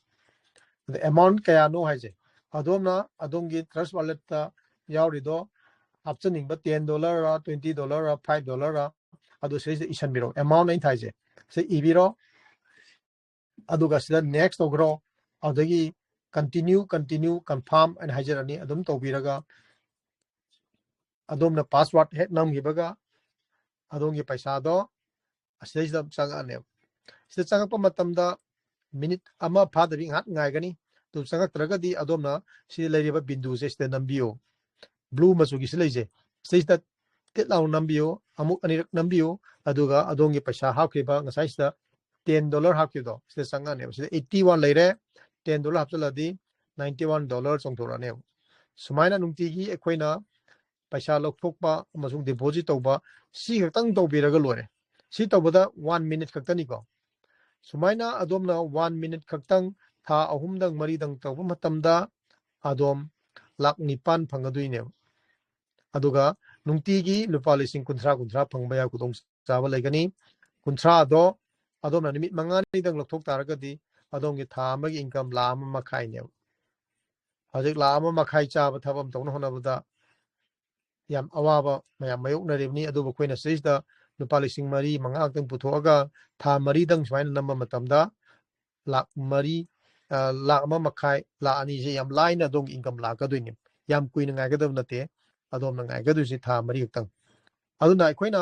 ꯑꯗ ꯑꯦꯃꯥꯎꯟ ꯀꯌꯥꯅꯣ ꯍꯥꯏꯁꯦ, ꯑꯗꯣꯝꯅ ꯑꯗꯣꯝꯒꯤ ꯇ꯭ꯔꯁ ꯋꯥꯂꯦꯠꯇ ꯌꯥꯎꯔꯤꯗꯣ ꯍꯥꯞꯆꯅꯤꯡꯕ ꯇꯦꯟ ꯗꯣꯂꯔꯔ, ꯇ꯭ꯋꯦꯟꯇꯤ ꯗꯣꯂꯔꯔ, ꯐꯥꯏꯚ ꯗꯣꯂꯔꯔ, ꯑꯗꯨ ꯁꯤꯗꯩꯁꯤꯗ ꯏꯁꯟꯕꯤꯔꯣ, amount ꯑꯩꯅ ꯊꯥꯏꯁꯦ ꯁꯤ ꯏꯕꯤꯔꯣ꯫ ꯑꯗꯨꯒ ꯁꯤꯗ next ꯇꯧꯈ꯭ꯔꯣ꯫ ꯑꯗꯨꯗꯒꯤ continue, continue, confirm ꯍꯥꯏꯅ ꯍꯥꯏꯖꯔꯅꯤ꯫ ꯑꯗꯨꯝ ꯇꯧꯕꯤꯔꯒ ꯑꯗꯣꯝꯅ password ꯍꯦꯛ ꯅꯝꯈꯤꯕꯒ ꯑꯗꯣꯝꯒꯤ ꯄꯩꯁꯥꯗꯣ ꯑꯁꯤꯗꯩꯁꯤꯗ ꯆꯪꯉꯛꯑꯅꯦꯕ꯫ ꯁꯤꯗ ꯆꯪꯉꯛꯄ ꯃꯇꯝꯗ minute ꯑꯃ ꯐꯥꯗꯕꯤ ꯉꯥꯏꯍꯥꯛ ꯉꯥꯏꯒꯅꯤ꯫ ꯑꯗꯨ ꯆꯪꯉꯛꯇ꯭ꯔꯒꯗꯤ ꯑꯗꯣꯝꯅ ꯁꯤꯗ ꯂꯩꯔꯤꯕ ꯕꯤꯟꯗꯨꯁꯦ ꯁꯤꯗ ꯅꯝꯕꯤꯌꯨ꯫ Blue ꯃꯆꯨꯒꯤ ꯁꯤ ꯂꯩꯁꯦ, ꯁꯤꯗꯩꯁꯤꯗ ꯇꯤꯠ ꯂꯥꯎꯅ ꯅꯝꯕꯤꯌꯨ, ꯑꯃꯨꯛ ꯑꯅꯤꯔꯛ ꯅꯝꯕꯤꯌꯨ꯫ ꯑꯗꯨꯒ ꯑꯗꯣꯝꯒꯤ ꯄꯩꯁꯥ ꯍꯥꯞꯈꯤꯕ ꯉꯁꯥꯏ ꯁꯤꯗ ten dollar ꯍꯥꯞꯈꯤꯕꯗꯣ ꯁꯤꯗ ꯆꯪꯉꯛꯑꯅꯦꯕ꯫ ꯁꯤꯗ eighty one ꯂꯩꯔꯦ, ten dollar ꯍꯥꯞꯆꯤꯜꯂꯗꯤ ninety one dollar ꯆꯣꯡꯊꯣꯔꯛꯑꯅꯦꯕ꯫ ꯁꯨꯃꯥꯏꯅ ꯅꯨꯡꯇꯤꯒꯤ ꯑꯩꯈꯣꯏꯅ ꯄꯩꯁꯥ ꯂꯧꯊꯣꯛꯄ ꯑꯃꯁꯨꯡ deposit ꯇꯧꯕ ꯁꯤ ꯈꯛꯇꯪ ꯇꯧꯕꯤꯔꯒ ꯂꯣꯏꯔꯦ꯫ ꯁꯤ ꯇꯧꯕꯗ one minute ꯈꯛꯇꯅꯤꯀꯣ꯫ ꯁꯨꯃꯥꯏꯅ ꯑꯗꯣꯝꯅ one minute ꯈꯛꯇꯪ ꯊꯥ ꯑꯍꯨꯝꯗꯪ ꯃꯔꯤꯗꯪ ꯇꯧꯕ ꯃꯇꯝꯗ ꯑꯗꯣꯝ ꯂꯥꯛ ꯅꯤꯄꯥꯟ ꯐꯪꯒꯗꯣꯏꯅꯦꯕ꯫ ꯑꯗꯨꯒ ꯅꯨꯡꯇꯤꯒꯤ ꯂꯨꯄꯥ ꯂꯤꯁꯤꯡ ꯀꯨꯟꯊ꯭ꯔꯥ, ꯀꯨꯟꯊ꯭ꯔꯥ ꯐꯪꯕ ꯌꯥꯏ, ꯈꯨꯗꯣꯡꯆꯥꯕ ꯂꯩꯒꯅꯤ꯫ ꯀꯨꯟꯊ꯭ꯔꯥꯗꯣ ꯑꯗꯣꯝꯅ ꯅꯨꯃꯤꯠ ꯃꯉꯥꯅꯤꯗꯪ ꯂꯧꯊꯣꯛ ꯇꯥꯔꯒꯗꯤ ꯑꯗꯣꯝꯒꯤ ꯊꯥ ꯑꯃꯒꯤ income ꯂꯥꯛ ꯑꯃ ꯃꯈꯥꯏꯅꯦꯕ꯫ ꯍꯧꯖꯤꯛ ꯂꯥꯛ ꯑꯃ ꯃꯈꯥꯏ ꯆꯥꯕ ꯊꯕꯛ ꯑꯃ ꯇꯧꯅ ꯍꯣꯠꯅꯕꯗ ꯌꯥꯝ ꯑꯋꯥꯕ ꯃꯌꯥꯝ ꯃꯥꯌꯣꯛꯅꯔꯤꯕꯅꯤ꯫ ꯑꯗꯨꯕꯨ ꯑꯩꯈꯣꯏꯅ ꯁꯤꯗꯩꯁꯤꯗ ꯂꯨꯄꯥ ꯂꯤꯁꯤꯡ ꯃꯔꯤ, ꯃꯉꯥ ꯈꯛꯇꯪ ꯄꯨꯊꯣꯛꯑꯒ ꯊꯥ ꯃꯔꯤꯗꯪ ꯁꯨꯃꯥꯏꯅ ꯅꯝꯕ ꯃꯇꯝꯗ ꯂꯥꯛ ꯃꯔꯤ, ꯑ, ꯂꯥꯛ ꯑꯃ ꯃꯈꯥꯏ, ꯂꯥꯛ ꯑꯅꯤꯁꯦ ꯌꯥꯝ ꯂꯥꯏꯅ ꯑꯗꯣꯝꯒꯤ income ꯂꯥꯛꯀꯗꯣꯏꯅꯤ꯫ ꯌꯥꯝ ꯀꯨꯏꯅ ꯉꯥꯏꯒꯗꯕ ꯅꯠꯇꯦ꯫ ꯑꯗꯣꯝꯅ ꯉꯥꯏꯒꯗꯣꯏꯁꯦ ꯊꯥ ꯃꯔꯤ ꯈꯛꯇꯪ꯫ ꯑꯗꯨꯅ ꯑꯩꯈꯣꯏꯅ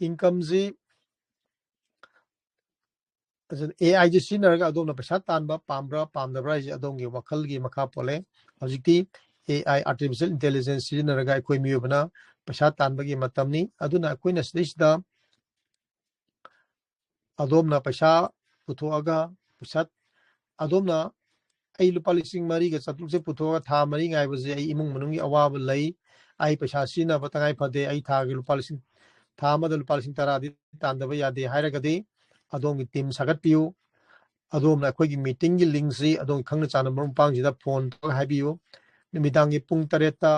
incomeꯁꯤ, ꯑꯗꯨꯅ AIꯁꯦ ꯁꯤꯖꯤꯟꯅꯔꯒ ꯑꯗꯣꯝꯅ ꯄꯩꯁꯥ ꯇꯥꯟꯕ ꯄꯥꯝꯕ꯭ꯔꯥ ꯄꯥꯝꯗꯕ꯭ꯔꯥ ꯍꯥꯏꯁꯦ ꯑꯗꯣꯝꯒꯤ ꯋꯥꯈꯜꯒꯤ ꯃꯈꯥ ꯄꯣꯜꯂꯦ꯫ ꯍꯧꯖꯤꯛꯇꯤ AI, artificial intelligence ꯁꯤꯖꯤꯟꯅꯔꯒ ꯑꯩꯈꯣꯏ ꯃꯤꯑꯣꯏꯕꯅ ꯄꯩꯁꯥ ꯇꯥꯟꯕꯒꯤ ꯃꯇꯝꯅꯤ꯫ ꯑꯗꯨꯅ ꯑꯩꯈꯣꯏꯅ ꯁꯤꯗꯩꯁꯤꯗ ꯑꯗꯣꯝꯅ ꯄꯩꯁꯥ ꯄꯨꯊꯣꯛꯑꯒ, ꯄꯩꯁꯥ, ꯑꯗꯣꯝꯅ "ꯑꯩ ꯂꯨꯄꯥ ꯂꯤꯁꯤꯡ ꯃꯔꯤꯒ ꯆꯥꯇ꯭ꯔꯨꯛꯁꯦ ꯄꯨꯊꯣꯛꯑꯒ ꯊꯥ ꯃꯔꯤ ꯉꯥꯏꯕꯁꯦ ꯑꯩ ꯏꯃꯨꯡ ꯃꯅꯨꯡꯒꯤ ꯑꯋꯥꯕ ꯂꯩ, ꯑꯩ ꯄꯩꯁꯥ ꯁꯤꯖꯤꯟꯅꯕ ꯇꯉꯥꯏ ꯐꯗꯦ, ꯑꯩ ꯊꯥꯒꯤ ꯂꯨꯄꯥ ꯂꯤꯁꯤꯡ, ꯊꯥ ꯑꯃꯗ ꯂꯨꯄꯥ ꯂꯤꯁꯤꯡ ꯇꯔꯥꯗꯤ ꯇꯥꯟꯗꯕ ꯌꯥꯗꯦ" ꯍꯥꯏꯔꯒꯗꯤ, ꯑꯗꯣꯝꯒꯤ team ꯁꯥꯒꯠꯄꯤꯌꯨ꯫ ꯑꯗꯣꯝꯅ ꯑꯩꯈꯣꯏꯒꯤ meetingꯒꯤ linkꯁꯤ ꯑꯗꯣꯝꯒꯤ ꯈꯪꯅ ꯆꯥꯟꯅꯕ ꯃꯔꯨꯞ ꯃꯄꯥꯡꯁꯤꯡꯗ phone ꯇꯧꯔꯒ ꯍꯥꯏꯕꯤꯌꯨ꯫ ꯅꯨꯃꯤꯗꯥꯡꯒꯤ ꯄꯨꯡ ꯇꯔꯦꯠꯇ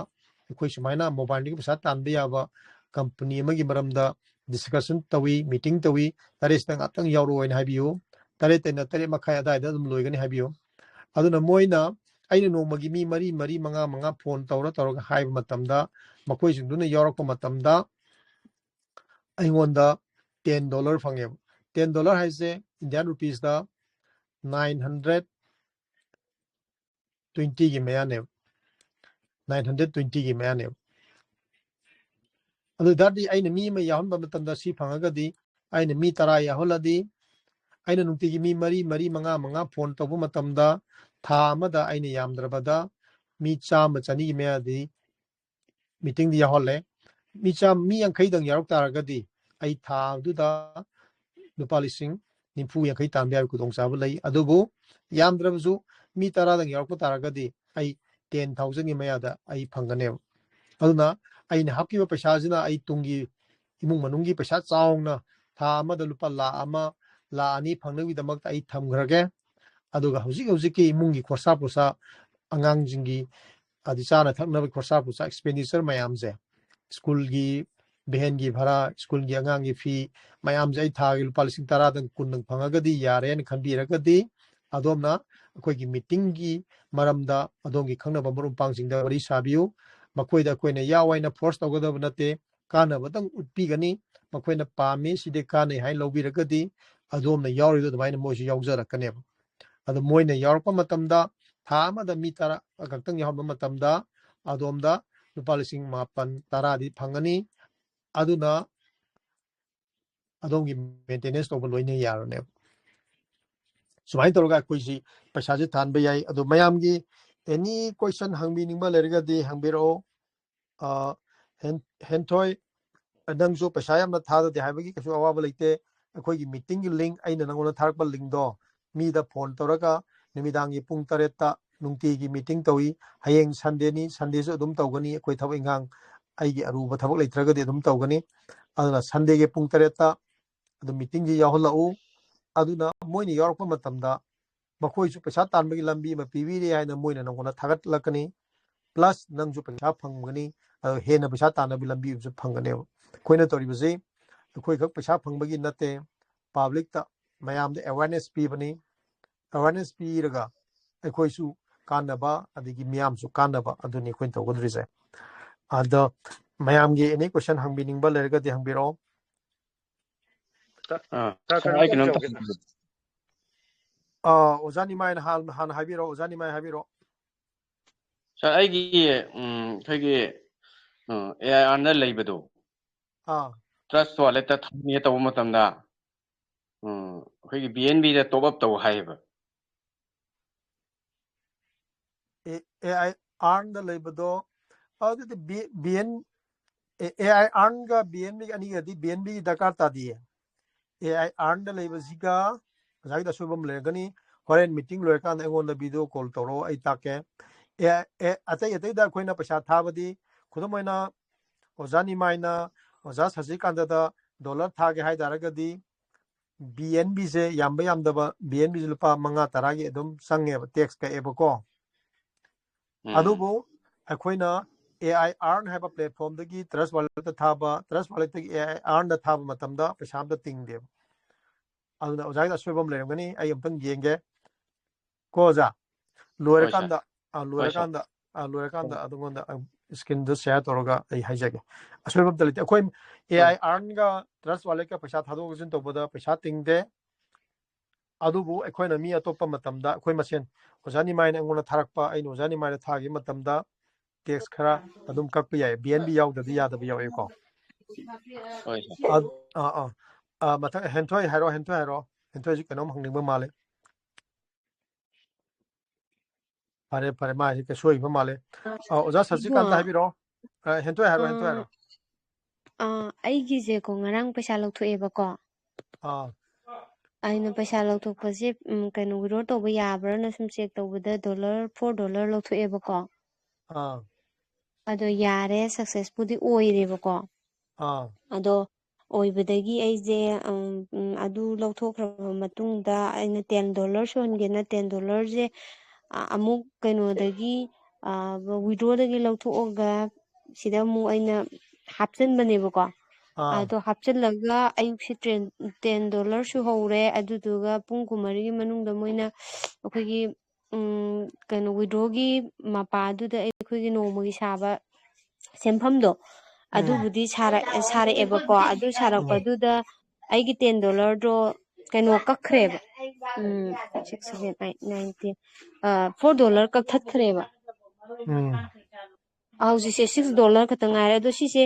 ꯑꯩꯈꯣꯏ ꯁꯨꯃꯥꯏꯅ mobileꯗꯒꯤ ꯄꯩꯁꯥ ꯇꯥꯟꯕ ꯌꯥꯕ company ꯑꯃꯒꯤ ꯃꯔꯝꯗ discussion ꯇꯧꯏ, meeting ꯇꯧꯏ, ꯇꯔꯦꯠꯁꯤꯗ ꯉꯥꯛꯇꯪ ꯌꯥꯎꯔꯛꯑꯣ ꯍꯥꯏꯅ ꯍꯥꯏꯕꯤꯌꯨ꯫ ꯇꯔꯦꯠꯇꯩꯅ ꯇꯔꯦꯠ ꯃꯈꯥꯏ ꯑꯗꯨꯋꯥꯏꯗ ꯑꯗꯨꯝ ꯂꯣꯏꯒꯅꯤ ꯍꯥꯏꯕꯤꯌꯨ꯫ ꯑꯗꯨꯅ ꯃꯣꯏꯅ, ꯑꯩꯅ ꯅꯣꯡꯃꯒꯤ ꯃꯤ ꯃꯔꯤ, ꯃꯔꯤ, ꯃꯉꯥ, ꯃꯉꯥ phone ꯇꯧꯔ ꯇꯧꯔꯒ ꯍꯥꯏꯕ ꯃꯇꯝꯗ, ꯃꯈꯣꯏꯁꯤꯡꯗꯨꯅ ꯌꯥꯎꯔꯛꯄ ꯃꯇꯝꯗ, ꯑꯩꯉꯣꯟꯗ ten dollar ꯐꯪꯉꯦꯕ꯫ Ten dollar ꯍꯥꯏꯁꯦ Indian rupeesꯇ nine hundred twentyꯒꯤ ꯃꯌꯥꯅꯦꯕ꯫ Nine hundred twentyꯒꯤ ꯃꯌꯥꯅꯦꯕ꯫ ꯑꯗꯨ ꯑꯣꯏ ꯇꯥꯔꯗꯤ ꯑꯩꯅ ꯃꯤ ꯑꯃ ꯌꯥꯎꯍꯟꯕ ꯃꯇꯝꯗ ꯁꯤ ꯐꯪꯉꯒꯗꯤ, ꯑꯩꯅ ꯃꯤ ꯇꯔꯥ ꯌꯥꯎꯍꯜꯂꯗꯤ, ꯑꯩꯅ ꯅꯨꯡꯇꯤꯒꯤ ꯃꯤ ꯃꯔꯤ, ꯃꯔꯤ, ꯃꯉꯥ, ꯃꯉꯥ phone ꯇꯧꯕ ꯃꯇꯝꯗ, ꯊꯥ ꯑꯃꯗ ꯑꯩꯅ ꯌꯥꯝꯗ꯭ꯔꯕꯗ ꯃꯤ ꯆꯥꯝꯃ, ꯆꯅꯤꯒꯤ ꯃꯌꯥꯗꯤ meetingꯗꯤ ꯌꯥꯎꯍꯜꯂꯦ꯫ ꯃꯤ ꯆꯥꯝ-, ꯃꯤ ꯌꯥꯡꯈꯩꯗꯪ ꯌꯥꯎꯔꯛ ꯇꯥꯔꯒꯗꯤ, ꯑꯩ ꯊꯥ ꯑꯗꯨꯗ ꯂꯨꯄꯥ ꯂꯤꯁꯤꯡ ꯅꯤꯐꯨ ꯌꯥꯡꯈꯩ ꯇꯥꯟꯕ ꯌꯥꯕꯒꯤ ꯈꯨꯗꯣꯡꯆꯥꯕ ꯂꯩ꯫ ꯑꯗꯨꯕꯨ ꯌꯥꯝꯗ꯭ꯔꯕꯁꯨ ꯃꯤ ꯇꯔꯥꯗꯪ ꯌꯥꯎꯔꯛꯄ ꯇꯥꯔꯒꯗꯤ, ꯑꯩ ten thousandꯒꯤ ꯃꯌꯥꯗ ꯑꯩ ꯐꯪꯒꯅꯦꯕ꯫ ꯑꯗꯨꯅ ꯑꯩꯅ ꯍꯥꯞꯈꯤꯕ ꯄꯩꯁꯥꯁꯤꯅ ꯑꯩ ꯇꯨꯡꯒꯤ ꯏꯃꯨꯡ ꯃꯅꯨꯡꯒꯤ ꯄꯩꯁꯥ ꯆꯥꯎꯅ, ꯊꯥ ꯑꯃꯗ ꯂꯨꯄꯥ ꯂꯥꯈ ꯑꯃ, ꯂꯥꯈ ꯑꯅꯤ ꯐꯪꯅꯕꯒꯤꯗꯃꯛꯇ ꯑꯩ ꯊꯝꯈ꯭ꯔꯒꯦ꯫ ꯑꯗꯨꯒ ꯍꯧꯖꯤꯛ ꯍꯧꯖꯤꯛꯀꯤ ꯏꯃꯨꯡꯒꯤ ꯈꯣꯔꯁꯥ ꯄꯨꯔꯁꯥ, ꯑꯉꯥꯡꯁꯤꯡꯒꯤ ꯑꯗꯩ ꯆꯥꯅ ꯊꯛꯅꯕ ꯈꯣꯔꯁꯥ ꯄꯨꯔꯁꯥ, expenditure ꯃꯌꯥꯝꯁꯦ, ꯁ꯭ꯀꯨꯜꯒꯤ ꯚꯦꯟꯒꯤ ꯚꯔꯥ, ꯁ꯭ꯀꯨꯜꯒꯤ ꯑꯉꯥꯡꯒꯤ ꯐꯤ ꯃꯌꯥꯝꯁꯦ ꯑꯩ ꯊꯥꯒꯤ ꯂꯨꯄꯥ ꯂꯤꯁꯤꯡ ꯇꯔꯥꯗꯪ, ꯀꯨꯟꯗꯪ ꯐꯪꯉꯒꯗꯤ ꯌꯥꯔꯦꯅ ꯈꯟꯕꯤꯔꯒꯗꯤ, ꯑꯗꯣꯝꯅ ꯑꯩꯈꯣꯏꯒꯤ meetingꯒꯤ ꯃꯔꯝꯗ ꯑꯗꯣꯝꯒꯤ ꯈꯪꯅꯕ ꯃꯔꯨꯞ ꯃꯄꯥꯡꯁꯤꯡꯗ ꯋꯥꯔꯤ ꯁꯥꯕꯤꯌꯨ꯫ ꯃꯈꯣꯏꯗ ꯑꯩꯈꯣꯏꯅ ꯌꯥꯎ ꯍꯥꯏꯅ force ꯇꯧꯒꯗꯕ ꯅꯠꯇꯦ, ꯀꯥꯟꯅꯕꯗꯪ ꯎꯠꯄꯤꯒꯅꯤ꯫ ꯃꯈꯣꯏꯅ ꯄꯥꯝꯃꯤ, ꯁꯤꯗꯤ ꯀꯥꯟꯅꯩ ꯍꯥꯏꯅ ꯂꯧꯕꯤꯔꯒꯗꯤ, ꯑꯗꯣꯝꯅ ꯌꯥꯎꯔꯤꯗꯣ ꯑꯗꯨꯃꯥꯏꯅ ꯃꯣꯏꯁꯨ ꯌꯥꯎꯖꯔꯛꯀꯅꯦꯕ꯫ ꯑꯗꯣ ꯃꯣꯏꯅ ꯌꯥꯎꯔꯛꯄ ꯃꯇꯝꯗ, ꯊꯥ ꯑꯃꯗ ꯃꯤ ꯇꯔꯥ ꯈꯛꯇꯪ ꯌꯥꯎꯍꯟꯕ ꯃꯇꯝꯗ, ꯑꯗꯣꯝꯗ ꯂꯨꯄꯥ ꯂꯤꯁꯤꯡ ꯃꯥꯄꯟ, ꯇꯔꯥꯗꯤ ꯐꯪꯒꯅꯤ꯫ ꯑꯗꯨꯅ ꯑꯗꯣꯝꯒꯤ maintenance ꯇꯧꯕ ꯂꯣꯏꯅ ꯌꯥꯔꯅꯦꯕ꯫ ꯁꯨꯃꯥꯏꯅ ꯇꯧꯔꯒ ꯑꯩꯈꯣꯏꯁꯤ ꯄꯩꯁꯥꯁꯦ ꯇꯥꯟꯕ ꯌꯥꯏ꯫ ꯑꯗꯣ ꯃꯌꯥꯝꯒꯤ any question ꯍꯪꯕꯤꯅꯤꯡꯕ ꯂꯩꯔꯒꯗꯤ ꯍꯪꯕꯤꯔꯛꯑꯣ꯫ ꯑ, ꯍꯦꯟ-, ꯍꯦꯟꯊꯣꯏ, ꯅꯪꯁꯨ ꯄꯩꯁꯥ ꯌꯥꯝꯅ ꯊꯥꯗꯗꯦ ꯍꯥꯏꯕꯒꯤ ꯀꯩꯁꯨ ꯑꯋꯥꯕ ꯂꯩꯇꯦ꯫ ꯑꯩꯈꯣꯏꯒꯤ meetingꯒꯤ link, ꯑꯩꯅ ꯅꯪꯉꯣꯟꯗ ꯊꯥꯔꯛꯄ linkꯗꯣ ꯃꯤꯗ phone ꯇꯧꯔꯒ ꯅꯨꯃꯤꯗꯥꯡꯒꯤ ꯄꯨꯡ ꯇꯔꯦꯠꯇ ꯅꯨꯡꯇꯤꯒꯤ meeting ꯇꯧꯏ꯫ ꯍꯌꯦꯡ Sundayꯅꯤ, Sundayꯁꯨ ꯑꯗꯨꯝ ꯇꯧꯒꯅꯤ꯫ ꯑꯩꯈꯣꯏ ꯊꯕꯛ ꯏꯪꯈꯥꯡ, ꯑꯩꯒꯤ ꯑꯔꯨꯕ ꯊꯕꯛ ꯂꯩꯇ꯭ꯔꯒꯗꯤ ꯑꯗꯨꯝ ꯇꯧꯒꯅꯤ꯫ ꯑꯗꯨꯅ Sundayꯒꯤ ꯄꯨꯡ ꯇꯔꯦꯠꯇ ꯑꯗꯨꯝ meetingꯁꯤ ꯌꯥꯎꯍꯜꯂꯛꯎ꯫ ꯑꯗꯨꯅ ꯃꯣꯏꯅ ꯌꯥꯎꯔꯛꯄ ꯃꯇꯝꯗ ꯃꯈꯣꯏꯁꯨ ꯄꯩꯁꯥ ꯇꯥꯟꯕꯒꯤ ꯂꯝꯕꯤ ꯑꯃ ꯄꯤꯕꯤꯔꯦ ꯍꯥꯏꯅ ꯃꯣꯏꯅ ꯅꯪꯉꯣꯟꯗ ꯊꯥꯒꯠꯂꯛꯀꯅꯤ꯫ Plus ꯅꯪꯁꯨ ꯄꯩꯁꯥ ꯐꯪꯒꯅꯤ, ꯑꯗꯣ ꯍꯦꯟꯅ ꯄꯩꯁꯥ ꯇꯥꯟꯅꯕꯒꯤ ꯂꯝꯕꯤ ꯑꯃꯁꯨ ꯐꯪꯒꯅꯦꯕ꯫ ꯑꯩꯈꯣꯏꯅ ꯇꯧꯔꯤꯕꯁꯤ ꯑꯩꯈꯣꯏꯈꯛ ꯄꯩꯁꯥ ꯐꯪꯕꯒꯤ ꯅꯠꯇꯦ, publicꯇ ꯃꯌꯥꯝꯗ awareness ꯄꯤꯕꯅꯤ꯫ Awareness ꯄꯤꯔꯒ ꯑꯩꯈꯣꯏꯁꯨ ꯀꯥꯟꯅꯕ, ꯑꯗꯒꯤ ꯃꯤꯌꯥꯝꯁꯨ ꯀꯥꯟꯅꯕ, ꯑꯗꯨꯅꯤ ꯑꯩꯈꯣꯏꯅ ꯇꯧꯒꯗꯧꯔꯤꯁꯦ꯫ ꯑꯗꯣ ꯃꯌꯥꯝꯒꯤ any question ꯍꯪꯕꯤꯅꯤꯡꯕ ꯂꯩꯔꯒꯗꯤ ꯍꯪꯕꯤꯔꯛꯑꯣ꯫ ꯑꯥ, ꯁꯥꯔ, ꯑꯩ ꯀꯩꯅꯣꯝꯇ ꯍꯪꯖꯒꯦ꯫ ꯑꯥ, ꯑꯣꯖꯥ ꯅꯤꯃꯥꯏꯅ ꯍꯥꯟ-, ꯍꯥꯟꯅ ꯍꯥꯏꯕꯤꯔꯣ, ꯑꯣꯖꯥ ꯅꯤꯃꯥꯏ ꯍꯥꯏꯕꯤꯔꯣ꯫ ꯁꯥꯔ, ꯑꯩꯒꯤ, ꯎꯝ, ꯑꯩꯈꯣꯏꯒꯤ, ꯎꯝ, AIR ꯅ ꯂꯩꯕꯗꯣ, ꯑꯥ꯫ Trust Wallet ꯇ ꯊꯥꯅꯤꯡꯉꯦ ꯇꯧꯕ ꯃꯇꯝꯗ, ꯎꯝ, ꯑꯩꯈꯣꯏꯒꯤ BNB ꯗ top up ꯇꯧ ꯍꯥꯏꯌꯦꯕ꯫ ꯑꯦ-, AIR ꯗ ꯂꯩꯕꯗꯣ, ꯑꯗꯨꯗꯤ ꯕꯤ-, BN, ꯑꯦ-, AIR ꯒ BNB ꯒ ꯑꯅꯤꯒꯗꯤ BNB ꯒꯤ ꯗꯔꯀꯥꯔ ꯇꯥꯗꯤꯌꯦ꯫ AIR ꯗ ꯂꯩꯕꯁꯤꯒ ꯉꯁꯥꯏꯒꯤꯗ ꯑꯁꯣꯏꯕ ꯑꯃ ꯂꯩꯔꯒꯅꯤ꯫ ꯍꯣꯔꯦꯟ meeting ꯂꯣꯏꯔꯀꯥꯟꯗ ꯑꯩꯉꯣꯟꯗ video call ꯇꯧꯔꯛꯑꯣ, ꯑꯩ ꯇꯥꯛꯀꯦ꯫ ꯑꯦ, ꯑꯦ, ꯑꯇꯩ ꯑꯇꯩꯗ ꯑꯩꯈꯣꯏꯅ ꯄꯩꯁꯥ ꯊꯥꯕꯗꯤ, ꯈꯨꯗꯝ ꯑꯣꯏꯅ, ꯑꯣꯖꯥ ꯅꯤꯃꯥꯏꯅ ꯑꯣꯖꯥ ꯁꯁꯤꯀꯥꯟꯇꯗ dollar ꯊꯥꯒꯦ ꯍꯥꯏ ꯇꯥꯔꯒꯗꯤ, BNB ꯁꯦ ꯌꯥꯝꯕ ꯌꯥꯝꯗꯕ, BNB ꯁꯦ ꯂꯨꯄꯥ ꯃꯉꯥ ꯇꯔꯥꯒꯤ ꯑꯗꯨꯝ ꯆꯪꯉꯦꯕ, tax ꯀꯛꯑꯦꯕꯀꯣ꯫ ꯎꯝ꯫ ꯑꯗꯨꯕꯨ ꯑꯩꯈꯣꯏꯅ AIR ꯍꯥꯏꯕ platform ꯗꯒꯤ Trust Wallet ꯇ ꯊꯥꯕ, Trust Wallet ꯇꯒꯤ AIR ꯗ ꯊꯥꯕ ꯃꯇꯝꯗ ꯄꯩꯁꯥ ꯑꯝꯇ ꯇꯤꯡꯗꯦꯕ꯫ ꯑꯗꯨꯅ ꯑꯣꯖꯥꯒꯤꯗ ꯑꯁꯣꯏꯕ ꯑꯃ ꯂꯩꯔꯝꯒꯅꯤ, ꯑꯩ ꯑꯝꯇꯪ ꯌꯦꯡꯒꯦ꯫ ꯀꯣ ꯑꯣꯖꯥ? ꯍꯣꯏ, ꯁꯥꯔ꯫ ꯂꯣꯏꯔꯀꯥꯟꯗ, ꯑꯥ, ꯍꯣꯏ, ꯁꯥꯔ꯫ ꯂꯣꯏꯔꯀꯥꯟꯗ, ꯑꯥ, ꯂꯣꯏꯔꯀꯥꯟꯗ ꯎꯝ꯫ ꯑꯗꯨꯉꯣꯟꯗ, ꯑꯥ, screen ꯗꯨ share ꯇꯧꯔꯒ ꯑꯩ ꯍꯥꯏꯖꯒꯦ꯫ ꯑꯁꯣꯏꯕ ꯑꯝꯇ ꯂꯩꯇꯦ꯫ ꯑꯩꯈꯣꯏ ꯍꯣꯏ꯫ AIR ꯒ Trust Wallet ꯀ ꯄꯩꯁꯥ ꯊꯥꯗꯣꯛ ꯊꯥꯖꯤꯟ ꯇꯧꯕꯗ ꯄꯩꯁꯥ ꯇꯤꯡꯗꯦ꯫ ꯑꯗꯨꯕꯨ ꯑꯩꯈꯣꯏꯅ ꯃꯤ ꯑꯇꯣꯞꯄ ꯃꯇꯝꯗ ꯑꯩꯈꯣꯏ ꯃꯁꯦꯟ, ꯑꯣꯖꯥ ꯅꯤꯃꯥꯏꯅ ꯑꯩꯉꯣꯟꯗ ꯊꯥꯔꯛꯄ, ꯑꯩꯅ ꯑꯣꯖꯥ ꯅꯤꯃꯥꯏꯗ ꯊꯥꯈꯤꯕ ꯃꯇꯝꯗ tax ꯈꯔ ꯑꯗꯨꯝ ꯀꯛꯄ ꯌꯥꯏ꯫ BNB ꯌꯥꯎꯗꯕꯗꯤ ꯌꯥꯗꯕ ꯌꯥꯎꯋꯦꯀꯣ꯫ ꯍꯣꯏ, ꯁꯥꯔ꯫ ꯑ-, ꯑꯥ, ꯑꯥ꯫ ꯑ, ꯃꯊꯪ ꯍꯦꯟꯊꯣꯏ ꯍꯥꯏꯔꯣ, ꯍꯦꯟꯊꯣꯏ ꯍꯥꯏꯔꯣ꯫ ꯍꯦꯟꯊꯣꯏꯁꯨ ꯀꯩꯅꯣꯝ ꯍꯪꯅꯤꯡꯕ ꯃꯥꯜꯂꯦ꯫ ꯐꯔꯦ, ꯐꯔꯦ, ꯃꯥ ꯍꯧꯖꯤꯛ ꯁꯣꯏꯕ ꯃꯥꯜꯂꯦ꯫ ꯑ, ꯑꯣꯖꯥ ꯁꯁꯤꯀꯥꯟꯇ ꯏꯕꯨꯡꯉꯣ꯫ ꯍꯥꯏꯕꯤꯔꯛꯑꯣ꯫ ꯑ, ꯍꯦꯟꯊꯣꯏ ꯍꯥꯏꯔꯣ, ꯍꯦꯟꯊꯣꯏ ꯑ, ꯍꯥꯏꯔꯣ꯫ ꯑ, ꯑꯩꯒꯤꯁꯦꯀꯣ ꯉꯔꯥꯡ ꯄꯩꯁꯥ ꯂꯧꯊꯣꯛꯑꯦꯕꯀꯣ꯫ ꯑꯥ꯫ ꯑꯩꯅ ꯄꯩꯁꯥ ꯂꯧꯊꯣꯛꯄꯁꯦ, ꯎꯝ, ꯀꯩꯅꯣ, withdraw ꯇꯧꯕ ꯌꯥꯕ꯭ꯔꯥꯅ ꯁꯨꯝ check ꯇꯧꯕꯗ dollar, four dollar ꯂꯧꯊꯣꯛꯑꯦꯕꯀꯣ꯫ ꯑꯥ꯫ ꯑꯗꯣ ꯌꯥꯔꯦ, successful ꯗꯤ ꯑꯣꯏꯔꯦꯕꯀꯣ꯫ ꯑꯥ꯫ ꯑꯗꯣ ꯑꯣꯏꯕꯗꯒꯤ ꯑꯩꯁꯦ, ꯎꯝ, ꯎꯝ, ꯑꯗꯨ ꯂꯧꯊꯣꯛꯈ꯭ꯔꯕ ꯃꯇꯨꯡꯗ ꯑꯩꯅ ten dollars ꯁꯨꯍꯟꯒꯦꯅ ten dollar ꯁꯦ, ꯑ-, ꯑꯃꯨꯛ ꯀꯩꯅꯣꯗꯒꯤ, ꯑ, withdraw ꯗꯒꯤ ꯂꯧꯊꯣꯛꯑꯒ ꯁꯤꯗ ꯑꯃꯨꯛ ꯑꯩꯅ ꯍꯥꯞꯆꯤꯟꯕꯅꯦꯕꯀꯣ꯫ ꯑꯥ꯫ ꯑꯗꯣ ꯍꯥꯞꯆꯤꯜꯂꯒ ꯑꯌꯨꯛꯁꯦ ten, ten dollar ꯁꯨꯍꯧꯔꯦ꯫ ꯑꯗꯨꯗꯨꯒ ꯄꯨꯡ ꯀꯨꯟꯃꯔꯤꯒꯤ ꯃꯅꯨꯡꯗ ꯃꯣꯏꯅ ꯑꯩꯈꯣꯏꯒꯤ, ꯎꯝ, ꯀꯩꯅꯣ, withdraw ꯒꯤ ꯃꯄꯥꯗꯨꯗ ꯑꯩꯈꯣꯏꯒꯤ ꯅꯣꯡꯃꯒꯤ ꯁꯥꯕ ꯁꯦꯟꯐꯝꯗꯣ, ꯎꯝ꯫ ꯑꯗꯨꯕꯨꯗꯤ ꯁꯥꯔꯛ-, ꯁꯥꯔꯛꯑꯦꯕꯀꯣ꯫ ꯑꯗꯨ ꯎꯝ꯫ ꯁꯥꯔꯛꯄꯗꯨꯗ ꯑꯩꯒꯤ ꯇꯦꯟ ꯗꯣꯂꯔꯗꯣ ꯀꯩꯅꯣ ꯀꯛꯈ꯭ꯔꯦꯕ꯫ Um, six, seven, eight, nine, ten. Four dollar ꯀꯛꯊꯠꯈ꯭ꯔꯦꯕ꯫ ꯎꯝ ꯍꯧꯖꯤꯛꯁꯦ ꯁꯤꯛꯁ ꯗꯣꯂꯔ ꯈꯛꯇ ꯉꯥꯏꯔꯦ꯫ ꯑꯗꯣ ꯁꯤꯁꯦ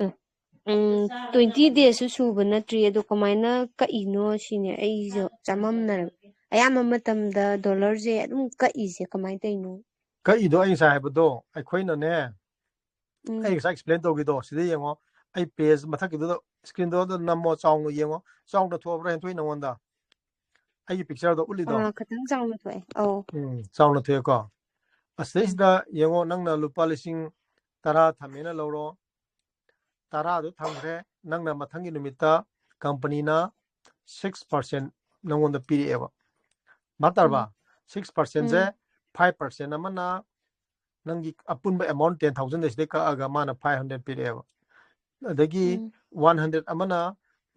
ꯎꯝ, ꯎꯝ, ꯇ꯭ꯋꯦꯟꯇꯤ ꯗꯦꯖꯁꯨ ꯁꯨꯕ ꯅꯠꯇ꯭ꯔꯤ꯫ ꯑꯗꯣ ꯀꯃꯥꯏꯅ ꯀꯛꯏꯅꯣ ꯁꯤꯅꯦ ꯑꯩꯁꯨ ꯆꯃꯝꯅꯔꯦ꯫ ꯑꯌꯥꯝꯕ ꯃꯇꯝꯗ ꯗꯣꯂꯔꯁꯦ ꯑꯗꯨꯝ ꯀꯛꯏꯁꯦ ꯀꯃꯥꯏꯅ ꯇꯧꯔꯤꯅꯣ? ꯀꯛꯏꯗꯣ ꯑꯩ ꯉꯁꯥꯏ ꯍꯥꯏꯕꯗꯣ, ꯑꯩꯈꯣꯏꯅꯅꯦ, ꯎꯝ ꯑꯩ ꯉꯁꯥꯏ ꯑꯦꯛꯁꯄ꯭ꯂꯦꯟ ꯇꯧꯈꯤꯗꯣ ꯁꯤꯗ ꯌꯦꯡꯉꯣ꯫ ꯑꯩ ꯄꯦꯖ ꯃꯊꯛꯀꯤꯗꯨꯗ, ꯁ꯭ꯀ꯭ꯔꯤꯟꯗꯣ ꯑꯗꯨ ꯅꯝꯃꯣ, ꯆꯥꯎꯅ ꯌꯦꯡꯉꯣ꯫ ꯆꯥꯎꯅ ꯊꯣꯛꯑꯕ꯭ꯔꯥ ꯍꯦꯟꯊꯣꯛꯏ ꯅꯉꯣꯟꯗ? ꯑꯩꯒꯤ ꯄꯤꯛꯆꯔꯗꯣ ꯎꯠꯂꯤꯗꯣ? ꯑꯥ, ꯈꯤꯇꯪ ꯆꯥꯎꯅ ꯊꯣꯛꯑꯦ꯫ ꯑꯧ꯫ ꯎꯝ, ꯆꯥꯎꯅ ꯊꯣꯛꯑꯦꯀꯣ꯫ ꯎꯝ ꯑꯁꯤꯗꯩꯁꯤꯗ ꯌꯦꯡꯉꯣ, ꯅꯪꯅ ꯂꯨꯄꯥ ꯂꯤꯁꯤꯡ ꯇꯔꯥ ꯊꯝꯃꯦꯅ ꯂꯧꯔꯣ꯫ ꯇꯔꯥꯗꯣ ꯊꯝꯈ꯭ꯔꯦ꯫ ꯅꯪꯅ ꯃꯊꯪꯒꯤ ꯅꯨꯃꯤꯠꯇ ꯀꯝꯄꯅꯤꯅ ꯁꯤꯛꯁ ꯄꯥꯔꯁꯦꯟ ꯅꯪꯉꯣꯟꯗ ꯄꯤꯔꯛꯑꯦꯕ꯫ ꯚꯥꯞ ꯇꯥꯔꯕ? ꯎꯝ ꯁꯤꯛꯁ ꯄꯥꯔꯁꯦꯟꯁꯦ, ꯎꯝ ꯐꯥꯏꯚ ꯄꯥꯔꯁꯦꯟ ꯑꯃꯅ ꯅꯪꯒꯤ ꯑꯄꯨꯟꯕ ꯑꯦꯃꯥꯎꯟ ꯇꯦꯟ ꯊꯥꯎꯖꯟꯗ ꯁꯤꯗꯩ ꯀꯛꯑꯒ ꯃꯥꯅ ꯐꯥꯏꯚ ꯍꯟꯗ꯭ꯔꯦꯗ ꯄꯤꯔꯛꯑꯦꯕ꯫ ꯑꯗꯒꯤ ꯎꯝ ꯋꯥꯟ ꯍꯟꯗ꯭ꯔꯦꯗ ꯑꯃꯅ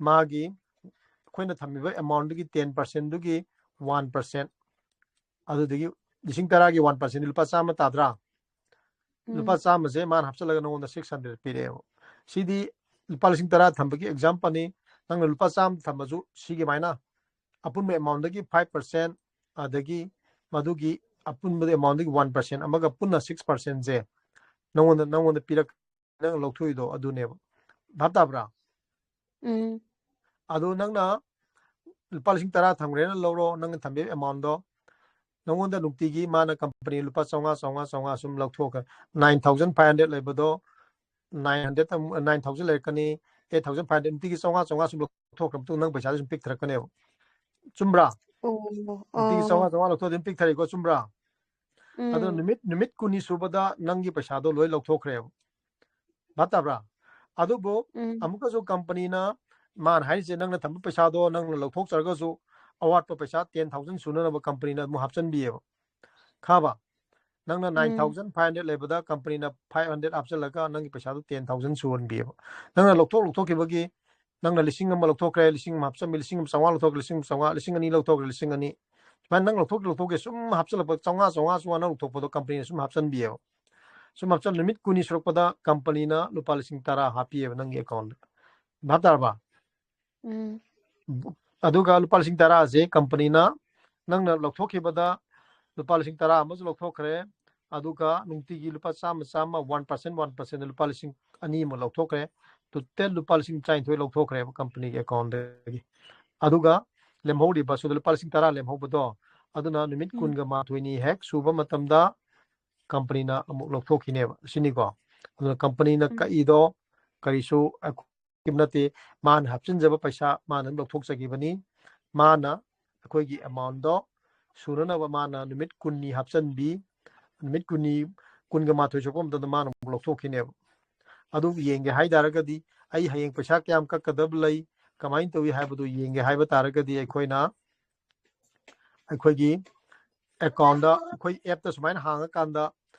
ꯃꯥꯒꯤ, ꯑꯩꯈꯣꯏꯅ ꯊꯝꯃꯤꯕ ꯑꯦꯃꯥꯎꯟꯗꯨꯒꯤ ꯇꯦꯟ ꯄꯥꯔꯁꯦꯟꯗꯨꯒꯤ ꯋꯥꯟ ꯄꯥꯔꯁꯦꯟ, ꯑꯗꯨꯗꯒꯤ ꯂꯤꯁꯤꯡ ꯇꯔꯥꯒꯤ ꯋꯥꯟ ꯄꯥꯔꯁꯦꯟꯗꯤ ꯂꯨꯄꯥ ꯆꯥꯝꯃ ꯇꯥꯗ꯭ꯔꯥ? ꯂꯨꯄꯥ ꯎꯝ ꯆꯥꯝꯃꯁꯦ ꯃꯥꯅ ꯍꯥꯞꯆꯤꯜꯂꯒ ꯅꯉꯣꯟꯗ ꯁꯤꯛꯁ ꯍꯟꯗ꯭ꯔꯦꯗ ꯄꯤꯔꯛꯑꯦꯕ꯫ ꯁꯤꯗꯤ ꯂꯨꯄꯥ ꯂꯤꯁꯤꯡ ꯇꯔꯥ ꯊꯝꯕꯒꯤ ꯑꯦꯛꯖꯥꯝꯄꯜꯅꯤ꯫ ꯅꯪꯅ ꯂꯨꯄꯥ ꯆꯥꯝꯃ ꯊꯝꯃꯁꯨ ꯁꯤꯒꯤ ꯃꯥꯏꯅ ꯑꯄꯨꯟꯕ ꯑꯦꯃꯥꯎꯟꯗꯒꯤ ꯐꯥꯏꯚ ꯄꯥꯔꯁꯦꯟ, ꯑꯗꯒꯤ ꯃꯗꯨꯒꯤ ꯑꯄꯨꯟꯕ ꯑꯦꯃꯥꯎꯟꯗꯒꯤ ꯋꯥꯟ ꯄꯥꯔꯁꯦꯟ ꯑꯃꯒ ꯄꯨꯟꯅ ꯁꯤꯛꯁ ꯄꯥꯔꯁꯦꯟꯁꯦ ꯅꯉꯣꯟꯗ, ꯅꯉꯣꯟꯗ ꯄꯤꯔꯛ, ꯅꯪ ꯂꯧꯊꯣꯛꯏꯗꯣ ꯑꯗꯨꯅꯦꯕ꯫ ꯚꯥꯞ ꯇꯥꯕ꯭ꯔꯥ? ꯎꯝ ꯑꯗꯨ ꯅꯪꯅ ꯂꯨꯄꯥ ꯂꯤꯁꯤꯡ ꯇꯔꯥ ꯊꯝꯈ꯭ꯔꯦꯅ ꯂꯧꯔꯣ, ꯅꯪꯅ ꯊꯝꯕꯤꯕ ꯑꯦꯃꯥꯎꯟꯗꯣ꯫ ꯅꯉꯣꯟꯗ ꯅꯨꯡꯇꯤꯒꯤ ꯃꯥꯅ ꯀꯝꯄꯅꯤ ꯂꯨꯄꯥ ꯆꯥꯝꯃꯉꯥ, ꯆꯥꯝꯃꯉꯥ, ꯆꯥꯝꯃꯉꯥ ꯁꯨꯝ ꯂꯧꯊꯣꯛꯈ꯭ꯔꯦ꯫ ꯅꯥꯏꯟ ꯊꯥꯎꯖꯟ ꯐꯥꯏꯚ ꯍꯟꯗ꯭ꯔꯦꯗ ꯂꯩꯕꯗꯣ ꯅꯥꯏꯟ ꯍꯟꯗ꯭ꯔꯦꯗ, ꯅꯥꯏꯟ ꯊꯥꯎꯖꯟ ꯂꯩꯔꯛꯀꯅꯤ, ꯑꯩꯠ ꯊꯥꯎꯖꯟ ꯐꯥꯏꯚ ꯍꯟꯗ꯭ꯔꯦꯗ, ꯅꯨꯡꯇꯤꯒꯤ ꯆꯥꯝꯃꯉꯥ, ꯆꯥꯝꯃꯉꯥ ꯁꯨꯝ ꯂꯧꯊꯣꯛꯈ꯭ꯔ ꯃꯇꯨꯡꯗ ꯅꯪ ꯄꯩꯁꯥꯁꯦ ꯁꯨꯝ ꯄꯤꯛꯊꯔꯛꯀꯅꯦꯕ꯫ ꯆꯨꯝꯕ꯭ꯔꯥ? ꯑꯣ ꯅꯨꯡꯇꯤꯒꯤ ꯑꯣ ꯆꯥꯝꯃꯉꯥ, ꯆꯥꯝꯃꯉꯥ ꯂꯧꯊꯣꯛꯑꯗꯤ ꯑꯗꯨꯝ ꯄꯤꯛꯊꯔꯛꯏꯀꯣ, ꯆꯨꯝꯕ꯭ꯔꯥ? ꯑꯗꯣ ꯎꯝ ꯅꯨꯃꯤꯠ, ꯅꯨꯃꯤꯠ ꯀꯨꯟꯅꯤ ꯁꯨꯕꯗ ꯅꯪꯒꯤ ꯄꯩꯁꯥꯗꯣ ꯂꯣꯏ ꯂꯧꯊꯣꯛꯈ꯭ꯔꯦꯕ꯫ ꯚꯥꯞ ꯇꯥꯕ꯭ꯔꯥ? ꯑꯗꯨꯕꯨ ꯎꯝ ꯑꯃꯨꯛꯀꯁꯨ ꯀꯝꯄꯅꯤꯅ, ꯃꯥꯅ ꯍꯥꯏꯔꯤꯁꯦ, ꯅꯪꯅ ꯊꯝꯕ ꯄꯩꯁꯥꯗꯣ ꯅꯪꯅ ꯂꯧꯊꯣꯛꯆꯔꯒꯁꯨ ꯑꯋꯥꯠꯄ ꯄꯩꯁꯥ ꯇꯦꯟ ꯊꯥꯎꯖꯟ ꯁꯨꯅꯅꯕ ꯀꯝꯄꯅꯤꯅ ꯑꯃꯨꯛ ꯍꯥꯞꯆꯤꯟꯕꯤꯌꯦꯕ꯫ ꯈꯥꯕ? ꯅꯪꯅ ꯅꯥꯏꯟ ꯎꯝ ꯊꯥꯎꯖꯟ ꯐꯥꯏꯚ ꯍꯟꯗ꯭ꯔꯦꯗ ꯂꯩꯕꯗ ꯀꯝꯄꯅꯤꯅ ꯐꯥꯏꯚ ꯍꯟꯗ꯭ꯔꯦꯗ ꯍꯥꯞꯆꯤꯜꯂꯒ ꯅꯪꯒꯤ ꯄꯩꯁꯥꯗꯣ ꯇꯦꯟ ꯊꯥꯎꯖꯟ ꯁꯨꯍꯟꯕꯤꯌꯦꯕ꯫ ꯅꯪꯅ ꯂꯧꯊꯣꯛ, ꯂꯧꯊꯣꯛꯈꯤꯕꯒꯤ ꯅꯪꯅ ꯂꯤꯁꯤꯡ ꯑꯃ ꯂꯧꯊꯣꯛꯈ꯭ꯔꯦ, ꯂꯤꯁꯤꯡ ꯑꯃ ꯍꯥꯞꯆꯤꯟꯕꯤ, ꯂꯤꯁꯤꯡ ꯑꯃ ꯆꯥꯝꯃꯉꯥ ꯂꯧꯊꯣꯛꯈ꯭ꯔꯦ, ꯂꯤꯁꯤꯡ ꯑꯃ ꯆꯥꯝꯃꯉꯥ, ꯂꯤꯁꯤꯡ ꯑꯅꯤ ꯂꯧꯊꯣꯛꯈ꯭ꯔꯦ, ꯂꯤꯁꯤꯡ ꯑꯅꯤ꯫ ꯁꯨꯃꯥꯏꯅ ꯅꯪ ꯂꯧꯊꯣꯛ, ꯂꯧꯊꯣꯛꯀꯦ ꯁꯨꯝ ꯍꯥꯞꯆꯤꯜꯂꯛꯄ, ꯆꯥꯝꯃꯉꯥ, ꯆꯥꯝꯃꯉꯥ, ꯆꯥꯝꯃꯉꯥ ꯅꯪ ꯂꯧꯊꯣꯛꯄꯗꯣ ꯀꯝꯄꯅꯤꯅ ꯁꯨꯝ ꯍꯥꯞꯆꯤꯟꯕꯤꯌꯦꯕ꯫ ꯁꯨꯝ ꯍꯥꯞꯆꯤꯜ, ꯅꯨꯃꯤꯠ ꯀꯨꯟꯅꯤ ꯁꯨꯔꯛꯄꯗ ꯀꯝꯄꯅꯤꯅ ꯂꯨꯄꯥ ꯂꯤꯁꯤꯡ ꯇꯔꯥ ꯍꯥꯞꯄꯤꯌꯦꯕ ꯅꯪꯒꯤ ꯑꯦꯀꯥꯎꯟꯗ꯫ ꯚꯥꯞ ꯇꯥꯔꯕ? ꯎꯝ꯫ ꯑꯗꯨꯒ ꯂꯨꯄꯥ ꯂꯤꯁꯤꯡ ꯇꯔꯥꯁꯦ ꯀꯝꯄꯅꯤꯅ ꯅꯪꯅ ꯂꯧꯊꯣꯛꯈꯤꯕꯗ ꯂꯨꯄꯥ ꯂꯤꯁꯤꯡ ꯇꯔꯥ ꯑꯃꯁꯨ ꯂꯧꯊꯣꯛꯈ꯭ꯔꯦ, ꯑꯗꯨꯒ ꯅꯨꯡꯇꯤꯒꯤ ꯂꯨꯄꯥ ꯆꯥꯝꯃ ꯆꯥꯝꯃ, ꯋꯥꯟ ꯄꯥꯔꯁꯦꯟ ꯋꯥꯟ ꯄꯥꯔꯁꯦꯟꯗ ꯂꯨꯄꯥ ꯂꯤꯁꯤꯡ ꯑꯅꯤ ꯑꯃ ꯂꯧꯊꯣꯛꯈ꯭ꯔꯦ꯫ ꯇꯣꯇꯦꯜ ꯂꯨꯄꯥ ꯂꯤꯁꯤꯡ ꯇꯔꯥꯅꯤꯊꯣꯏ ꯂꯧꯊꯣꯛꯈ꯭ꯔꯦꯕ ꯀꯝꯄꯅꯤꯒꯤ ꯑꯦꯀꯥꯎꯟꯗꯒꯤ꯫ ꯑꯗꯨꯒ ꯂꯦꯝꯍꯧꯔꯤꯕ, ꯁꯣꯝꯗ ꯂꯨꯄꯥ ꯂꯤꯁꯤꯡ ꯇꯔꯥ ꯂꯦꯝꯍꯧꯕꯗꯣ, ꯑꯗꯨꯅ ꯅꯨꯃꯤꯠ ꯎꯝ꯫ ꯀꯨꯟꯒ ꯃꯥꯊꯣꯏꯅꯤ ꯍꯦꯛ ꯁꯨꯕ ꯃꯇꯝꯗ ꯀꯝꯄꯅꯤꯅ ꯑꯃꯨꯛ ꯂꯧꯊꯣꯛꯈꯤꯅꯦꯕ, ꯁꯤꯅꯤꯀꯣ꯫ ꯑꯗꯨꯅ ꯀꯝꯄꯅꯤꯅ ꯎꯝ꯫ ꯀꯛꯏꯗꯣ ꯀꯔꯤꯁꯨ ꯑꯀꯨꯞꯄ ꯅꯠꯇꯦ, ꯃꯥꯅ ꯍꯥꯞꯆꯤꯟꯖꯕ ꯄꯩꯁꯥ ꯃꯥꯅ ꯑꯗꯨꯝ ꯂꯧꯊꯣꯛꯆꯈꯤꯕꯅꯤ꯫ ꯃꯥꯅ ꯑꯩꯈꯣꯏꯒꯤ ꯑꯦꯃꯥꯎꯟꯗꯣ ꯁꯨꯅꯅꯕ ꯃꯥꯅ ꯅꯨꯃꯤꯠ ꯀꯨꯟꯅꯤ ꯍꯥꯞꯆꯤꯟꯕꯤ, ꯅꯨꯃꯤꯠ ꯀꯨꯟꯅꯤ, ꯀꯨꯟꯒ ꯃꯥꯊꯣꯏ ꯁꯨꯔꯛꯄ ꯃꯇꯝꯗ ꯃꯥꯅ ꯑꯃꯨꯛ ꯂꯧꯊꯣꯛꯈꯤꯅꯦꯕ꯫ ꯑꯗꯨ ꯌꯦꯡꯒꯦ ꯍꯥꯏ ꯇꯥꯔꯒꯗꯤ, ꯑꯩ ꯍꯌꯦꯡ ꯄꯩꯁꯥ ꯀꯌꯥꯝ ꯀꯛꯀꯗꯕ ꯂꯩ, ꯀꯃꯥꯏꯅ ꯇꯧꯏ ꯍꯥꯏꯕꯗꯨ ꯌꯦꯡꯒꯦ ꯍꯥꯏꯕ ꯇꯥꯔꯒꯗꯤ, ꯑꯩꯈꯣꯏꯅ ꯑꯩꯈꯣꯏꯒꯤ ꯑꯦꯀꯥꯎꯟꯗ, ꯑꯩꯈꯣꯏ ꯑꯦꯞꯇ ꯁꯨꯃꯥꯏꯅ ꯍꯥꯡꯉꯀꯥꯟꯗ,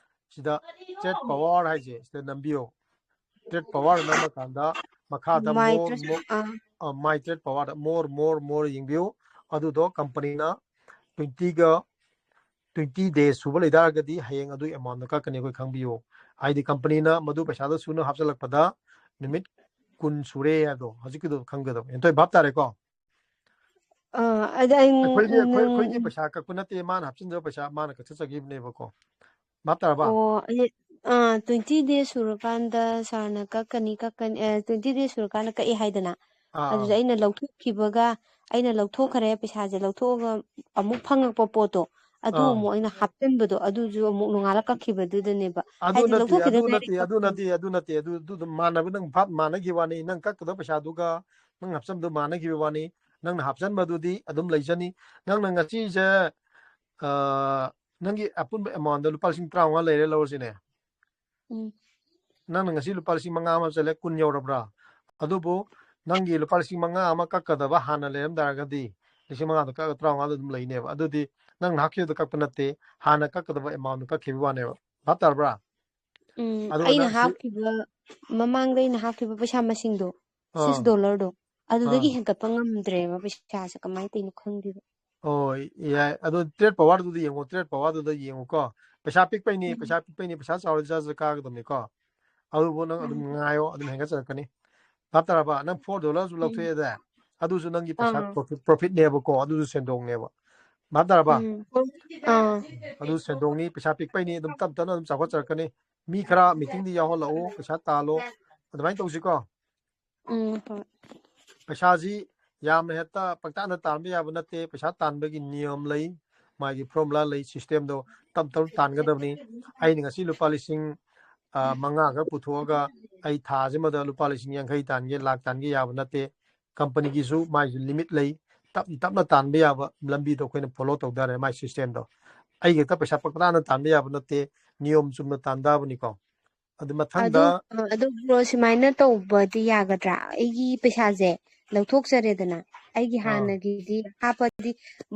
ꯁꯤꯗ ꯇ꯭ꯔꯦꯠ ꯄꯋꯥꯔ ꯍꯥꯏꯁꯦ ꯁꯤꯗ ꯅꯝꯕꯤꯌꯣ꯫ ꯇ꯭ꯔꯦꯠ ꯄꯋꯥꯔ ꯅꯝꯃꯀꯥꯟꯗ ꯃꯈꯥꯗ My ꯃꯣꯔ, Trust, ꯑꯥ꯫ ꯃꯥꯏ ꯇ꯭ꯔꯦꯠ ꯄꯋꯥꯔꯗ ꯃꯣꯔ ꯃꯣꯔ ꯃꯣꯔ ꯌꯦꯡꯕꯤꯌꯨ꯫ ꯑꯗꯨꯗꯣ ꯀꯝꯄꯅꯤꯅ ꯇ꯭ꯋꯦꯟꯇꯤꯒ, ꯇ꯭ꯋꯦꯟꯇꯤ ꯗꯦꯖ ꯁꯨꯕ ꯂꯩꯇꯥꯔꯒꯗꯤ ꯍꯌꯦꯡ ꯑꯗꯨꯒꯤ ꯑꯦꯃꯥꯎꯟꯗꯣ ꯀꯛꯀꯅꯤ, ꯑꯩꯈꯣꯏ ꯈꯪꯕꯤꯌꯨ꯫ ꯍꯥꯏꯗꯤ ꯀꯝꯄꯅꯤꯅ ꯃꯗꯨ ꯄꯩꯁꯥꯗꯣ ꯁꯨꯅ ꯍꯥꯞꯆꯤꯜꯂꯛꯄꯗ ꯅꯨꯃꯤꯠ ꯀꯨꯟ ꯁꯨꯔꯦ ꯍꯥꯏꯕꯗꯣ ꯍꯧꯖꯤꯛꯀꯤꯗꯣ ꯈꯪꯒꯗꯕ꯫ ꯍꯦꯟꯊꯣꯏ, ꯚꯥꯞ ꯇꯥꯔꯦꯀꯣ? ꯑꯥ, ꯑꯗ ꯑꯩ ꯑꯩꯈꯣꯏꯒꯤ, ꯑꯩꯈꯣꯏ, ꯅꯪ ꯑꯩꯈꯣꯏꯒꯤ ꯄꯩꯁꯥ ꯀꯛꯄ ꯅꯠꯇꯦ, ꯃꯥꯅ ꯍꯥꯞꯆꯤꯟꯖꯕ ꯄꯩꯁꯥ ꯃꯥꯅ ꯀꯛꯆꯆꯈꯤꯕꯅꯦꯕꯀꯣ꯫ ꯚꯥꯞ ꯇꯥꯔꯕ? ꯑꯣ, ꯑꯩ, ꯑꯥ, ꯇ꯭ꯋꯦꯟꯇꯤ ꯗꯦꯖ ꯁꯨꯔꯀꯥꯟꯗ ꯁꯥꯔꯅ ꯀꯛꯀꯅꯤ, ꯀꯛꯀꯅꯤ, ꯑꯦ, ꯇ꯭ꯋꯦꯟꯇꯤ ꯗꯦꯖ ꯁꯨꯔꯀꯥꯟꯗ ꯀꯛꯑꯦ ꯍꯥꯏꯗꯅ꯫ ꯑꯥ, ꯑꯥ꯫ ꯑꯗꯨꯗ ꯑꯩꯅ ꯂꯧꯊꯣꯛꯈꯤꯕꯒ, ꯑꯩꯅ ꯂꯧꯊꯣꯛꯈ꯭ꯔꯦ, ꯄꯩꯁꯥꯁꯦ ꯂꯧꯊꯣꯛꯑꯒ ꯑꯃꯨꯛ ꯐꯪꯉꯛꯄ ꯄꯣꯠꯇꯣ, ꯑꯗꯨ ꯑꯥ꯫ ꯑꯃꯨꯛ ꯑꯩꯅ ꯍꯥꯞꯆꯤꯟꯕꯗꯣ, ꯑꯗꯨꯁꯨ ꯑꯃꯨꯛ ꯅꯣꯡꯉꯥꯜꯂ ꯀꯛꯈꯤꯕꯗꯨꯗꯅꯦꯕ꯫ ꯑꯗꯨ ꯍꯥꯏꯗꯤ ꯅꯠꯇꯦ, ꯂꯧꯊꯣꯛꯈꯤꯗ ꯑꯗꯨ ꯉꯥꯏꯔꯤ ꯅꯠꯇꯦ, ꯑꯗꯨ ꯀꯛꯄꯗꯣ꯫ ꯅꯠꯇꯦ, ꯑꯗꯨ ꯅꯠꯇꯦ, ꯑꯗꯨ, ꯑꯗꯨ ꯑꯗꯨꯝ ꯃꯥꯟꯅꯕ, ꯅꯪ ꯚꯥꯞ ꯃꯥꯟꯅꯈꯤꯕ ꯋꯥꯅꯤ, ꯅꯪ ꯀꯛꯀꯗꯕ ꯄꯩꯁꯥꯗꯨꯒ ꯅꯪ ꯍꯥꯞꯆꯟꯕꯗꯨ ꯃꯥꯟꯅꯈꯤꯕ ꯋꯥꯅꯤ, ꯅꯪꯅ ꯍꯥꯞꯆꯟꯕꯗꯨꯗꯤ ꯑꯗꯨꯝ ꯂꯩꯖꯅꯤ꯫ ꯅꯪꯅ ꯉꯁꯤꯁꯦ, ꯑ, ꯅꯪꯒꯤ ꯑꯄꯨꯟꯕ ꯑꯦꯃꯥꯎꯟꯗ ꯂꯨꯄꯥ ꯂꯤꯁꯤꯡ ꯇꯔꯥꯃꯉꯥ ꯂꯩꯔꯦ ꯂꯧꯔꯁꯤꯅꯦ꯫ ꯎꯝ꯫ ꯅꯪꯅ ꯉꯁꯤ ꯂꯨꯄꯥ ꯂꯤꯁꯤꯡ ꯃꯉꯥ ꯑꯃ ꯆꯠꯂꯦ, ꯀꯨꯟ ꯌꯧꯔꯕ꯭ꯔꯥ? ꯑꯗꯨꯕꯨ ꯅꯪꯒꯤ ꯂꯨꯄꯥ ꯂꯤꯁꯤꯡ ꯃꯉꯥ ꯑꯃ ꯀꯛꯀꯗꯕ ꯍꯥꯟꯅ ꯂꯩꯔꯝ ꯇꯥꯔꯒꯗꯤ, ꯂꯤꯁꯤꯡ ꯃꯉꯥꯗꯣ ꯀꯛꯑꯒ ꯇꯔꯥꯃꯉꯥꯗꯣ ꯑꯗꯨꯝ ꯂꯩꯅꯦꯕ꯫ ꯑꯗꯨꯗꯤ ꯅꯪꯅ ꯍꯥꯞꯈꯤꯕꯗꯣ ꯀꯛꯄ ꯅꯠꯇꯦ, ꯍꯥꯟꯅ ꯀꯛꯀꯗꯕ ꯑꯦꯃꯥꯎꯟꯗꯣ ꯀꯛꯈꯤꯕꯒꯤ ꯋꯥꯅꯦꯕ꯫ ꯚꯥꯞ ꯇꯥꯔꯕ꯭ꯔꯥ? ꯎꯝ, ꯑꯗꯨꯒ ꯑꯩꯅ ꯅꯪ ꯁꯤ- ꯍꯥꯞꯈꯤꯕ, ꯃꯃꯥꯡꯗ ꯑꯩꯅ ꯍꯥꯞꯈꯤꯕ ꯄꯩꯁꯥ ꯃꯁꯤꯡꯗꯣ, ꯁꯤꯛꯁ ꯑꯥ, ꯗꯣꯂꯔꯗꯣ, ꯑꯗꯨꯗꯒꯤ ꯑꯥ꯫ ꯍꯦꯟꯒꯠꯄ ꯉꯝꯗ꯭ꯔꯦꯕ ꯄꯩꯁꯥꯁꯦ, ꯀꯃꯥꯏꯅ ꯇꯧꯔꯤꯅꯣ ꯈꯪꯗꯦꯕ꯫ ꯑꯣ, ꯌꯥꯏ꯫ ꯑꯗꯣ ꯇ꯭ꯔꯦꯠ ꯄꯋꯥꯔꯗꯨꯗ ꯌꯦꯡꯉꯣ, ꯇ꯭ꯔꯦꯠ ꯄꯋꯥꯔꯗꯨꯗ ꯌꯦꯡꯉꯨꯀꯣ꯫ ꯄꯩꯁꯥ ꯄꯤꯛꯄꯩꯅꯦ, ꯎꯝ꯫ ꯄꯩꯁꯥ ꯄꯤꯛꯄꯩꯅꯦ, ꯄꯩꯁꯥ ꯆꯥꯎꯔꯗꯤ ꯖꯔ ꯖꯔ ꯀꯥꯒꯗꯕꯅꯤꯀꯣ꯫ ꯑꯗꯨꯕꯨ ꯅꯪ ꯑꯗꯨꯝ ꯎꯝ꯫ ꯉꯥꯏꯌꯣ, ꯑꯗꯨꯝ ꯍꯦꯟꯒꯠꯆꯔꯛꯀꯅꯤ꯫ ꯚꯥꯞ ꯇꯥꯔꯕ? ꯅꯪ ꯐꯣꯔ ꯗꯣꯂꯔꯁꯨ ꯎꯝ꯫ ꯂꯧꯊꯣꯛꯑꯦꯗ, ꯑꯗꯨꯁꯨ ꯅꯪꯒꯤ ꯄꯩꯁꯥ ꯑꯥ꯫ ꯄ꯭ꯔꯣꯐꯤꯠ ꯄ꯭ꯔꯣꯐꯤꯠꯅꯦꯕꯀꯣ, ꯑꯗꯨꯁꯨ ꯁꯦꯟꯗꯣꯡꯅꯦꯕ꯫ ꯚꯥꯞ ꯇꯥꯔꯕ? ꯎꯝ꯫ ꯑꯥ꯫ ꯑꯗꯨ ꯁꯦꯟꯗꯣꯡꯅꯤ, ꯄꯩꯁꯥ ꯄꯤꯛꯄꯩꯅꯤ, ꯑꯗꯨꯝ ꯇꯞ ꯇꯞꯅ ꯑꯗꯨꯝ ꯆꯥꯎꯈꯠꯆꯔꯛꯀꯅꯤ꯫ ꯃꯤ ꯈꯔ ꯃꯤꯇꯤꯡꯗ ꯌꯥꯎꯍꯜꯂꯛꯎ, ꯄꯩꯁꯥ ꯇꯥꯜꯂꯣ, ꯑꯗꯨꯃꯥꯏꯅ ꯇꯧꯁꯤꯀꯣ꯫ ꯎꯝ, ꯍꯣꯏ꯫ ꯄꯩꯁꯥꯁꯤ ꯌꯥꯝꯅ ꯍꯦꯛꯇ ꯄꯪꯇꯥꯟꯗ ꯇꯥꯟꯕ ꯌꯥꯕ ꯅꯠꯇꯦ꯫ ꯄꯩꯁꯥ ꯇꯥꯟꯕꯒꯤ ꯅꯤꯌꯝ ꯂꯩ, ꯃꯥꯒꯤ ꯐꯣꯔꯃꯨꯂꯥ ꯂꯩ, ꯁꯤꯁꯇꯦꯝꯗꯣ ꯇꯞ ꯇꯞꯅ ꯇꯥꯟꯒꯗꯕꯅꯤ꯫ ꯑꯩꯅ ꯉꯁꯤ ꯂꯨꯄꯥ ꯂꯤꯁꯤꯡ, ꯑ, ꯃꯉꯥ ꯈꯛ ꯄꯨꯊꯣꯛꯑꯒ ꯑꯩ ꯊꯥ ꯑꯁꯤꯃꯗ ꯂꯨꯄꯥ ꯂꯤꯁꯤꯡ ꯌꯥꯡꯈꯩ ꯇꯥꯟꯒꯦ, ꯂꯥꯛ ꯇꯥꯟꯒꯦ ꯌꯥꯕ ꯅꯠꯇꯦ꯫ ꯀꯝꯄꯅꯤꯒꯤꯁꯨ ꯃꯥꯏꯁꯨ ꯂꯤꯃꯤꯠ ꯂꯩ꯫ ꯇꯞ ꯇꯞꯅ ꯇꯥꯟꯕ ꯌꯥꯕ ꯂꯝꯕꯤꯗꯣ ꯑꯩꯈꯣꯏꯅ ꯐꯣꯂꯣ ꯇꯧ ꯇꯥꯔꯦ, ꯃꯥꯏ ꯁꯤꯁꯇꯦꯝꯗꯣ꯫ ꯑꯩꯒꯤ ꯍꯦꯛꯇ ꯄꯩꯁꯥ ꯄꯪꯇꯥꯟꯗ ꯇꯥꯟꯕ ꯌꯥꯕ ꯅꯠꯇꯦ, ꯅꯤꯌꯣꯝ ꯆꯨꯝꯅ ꯇꯥꯟꯗꯕꯅꯤꯀꯣ꯫ ꯑꯗꯨ ꯃꯊꯪꯗ ꯑꯗꯨ, ꯑ, ꯑꯗꯨ ꯕ꯭ꯔꯣ, ꯁꯨꯃꯥꯏꯅ ꯇꯧꯕꯗꯤ ꯌꯥꯒꯗ꯭ꯔꯥ? ꯑꯩꯒꯤ ꯄꯩꯁꯥꯁꯦ ꯂꯧꯊꯣꯛꯆꯔꯦꯗꯅ, ꯑꯩꯒꯤ ꯑꯥ꯫ ꯍꯥꯟꯅꯒꯤꯗꯤ ꯍꯥꯞꯄꯗꯤ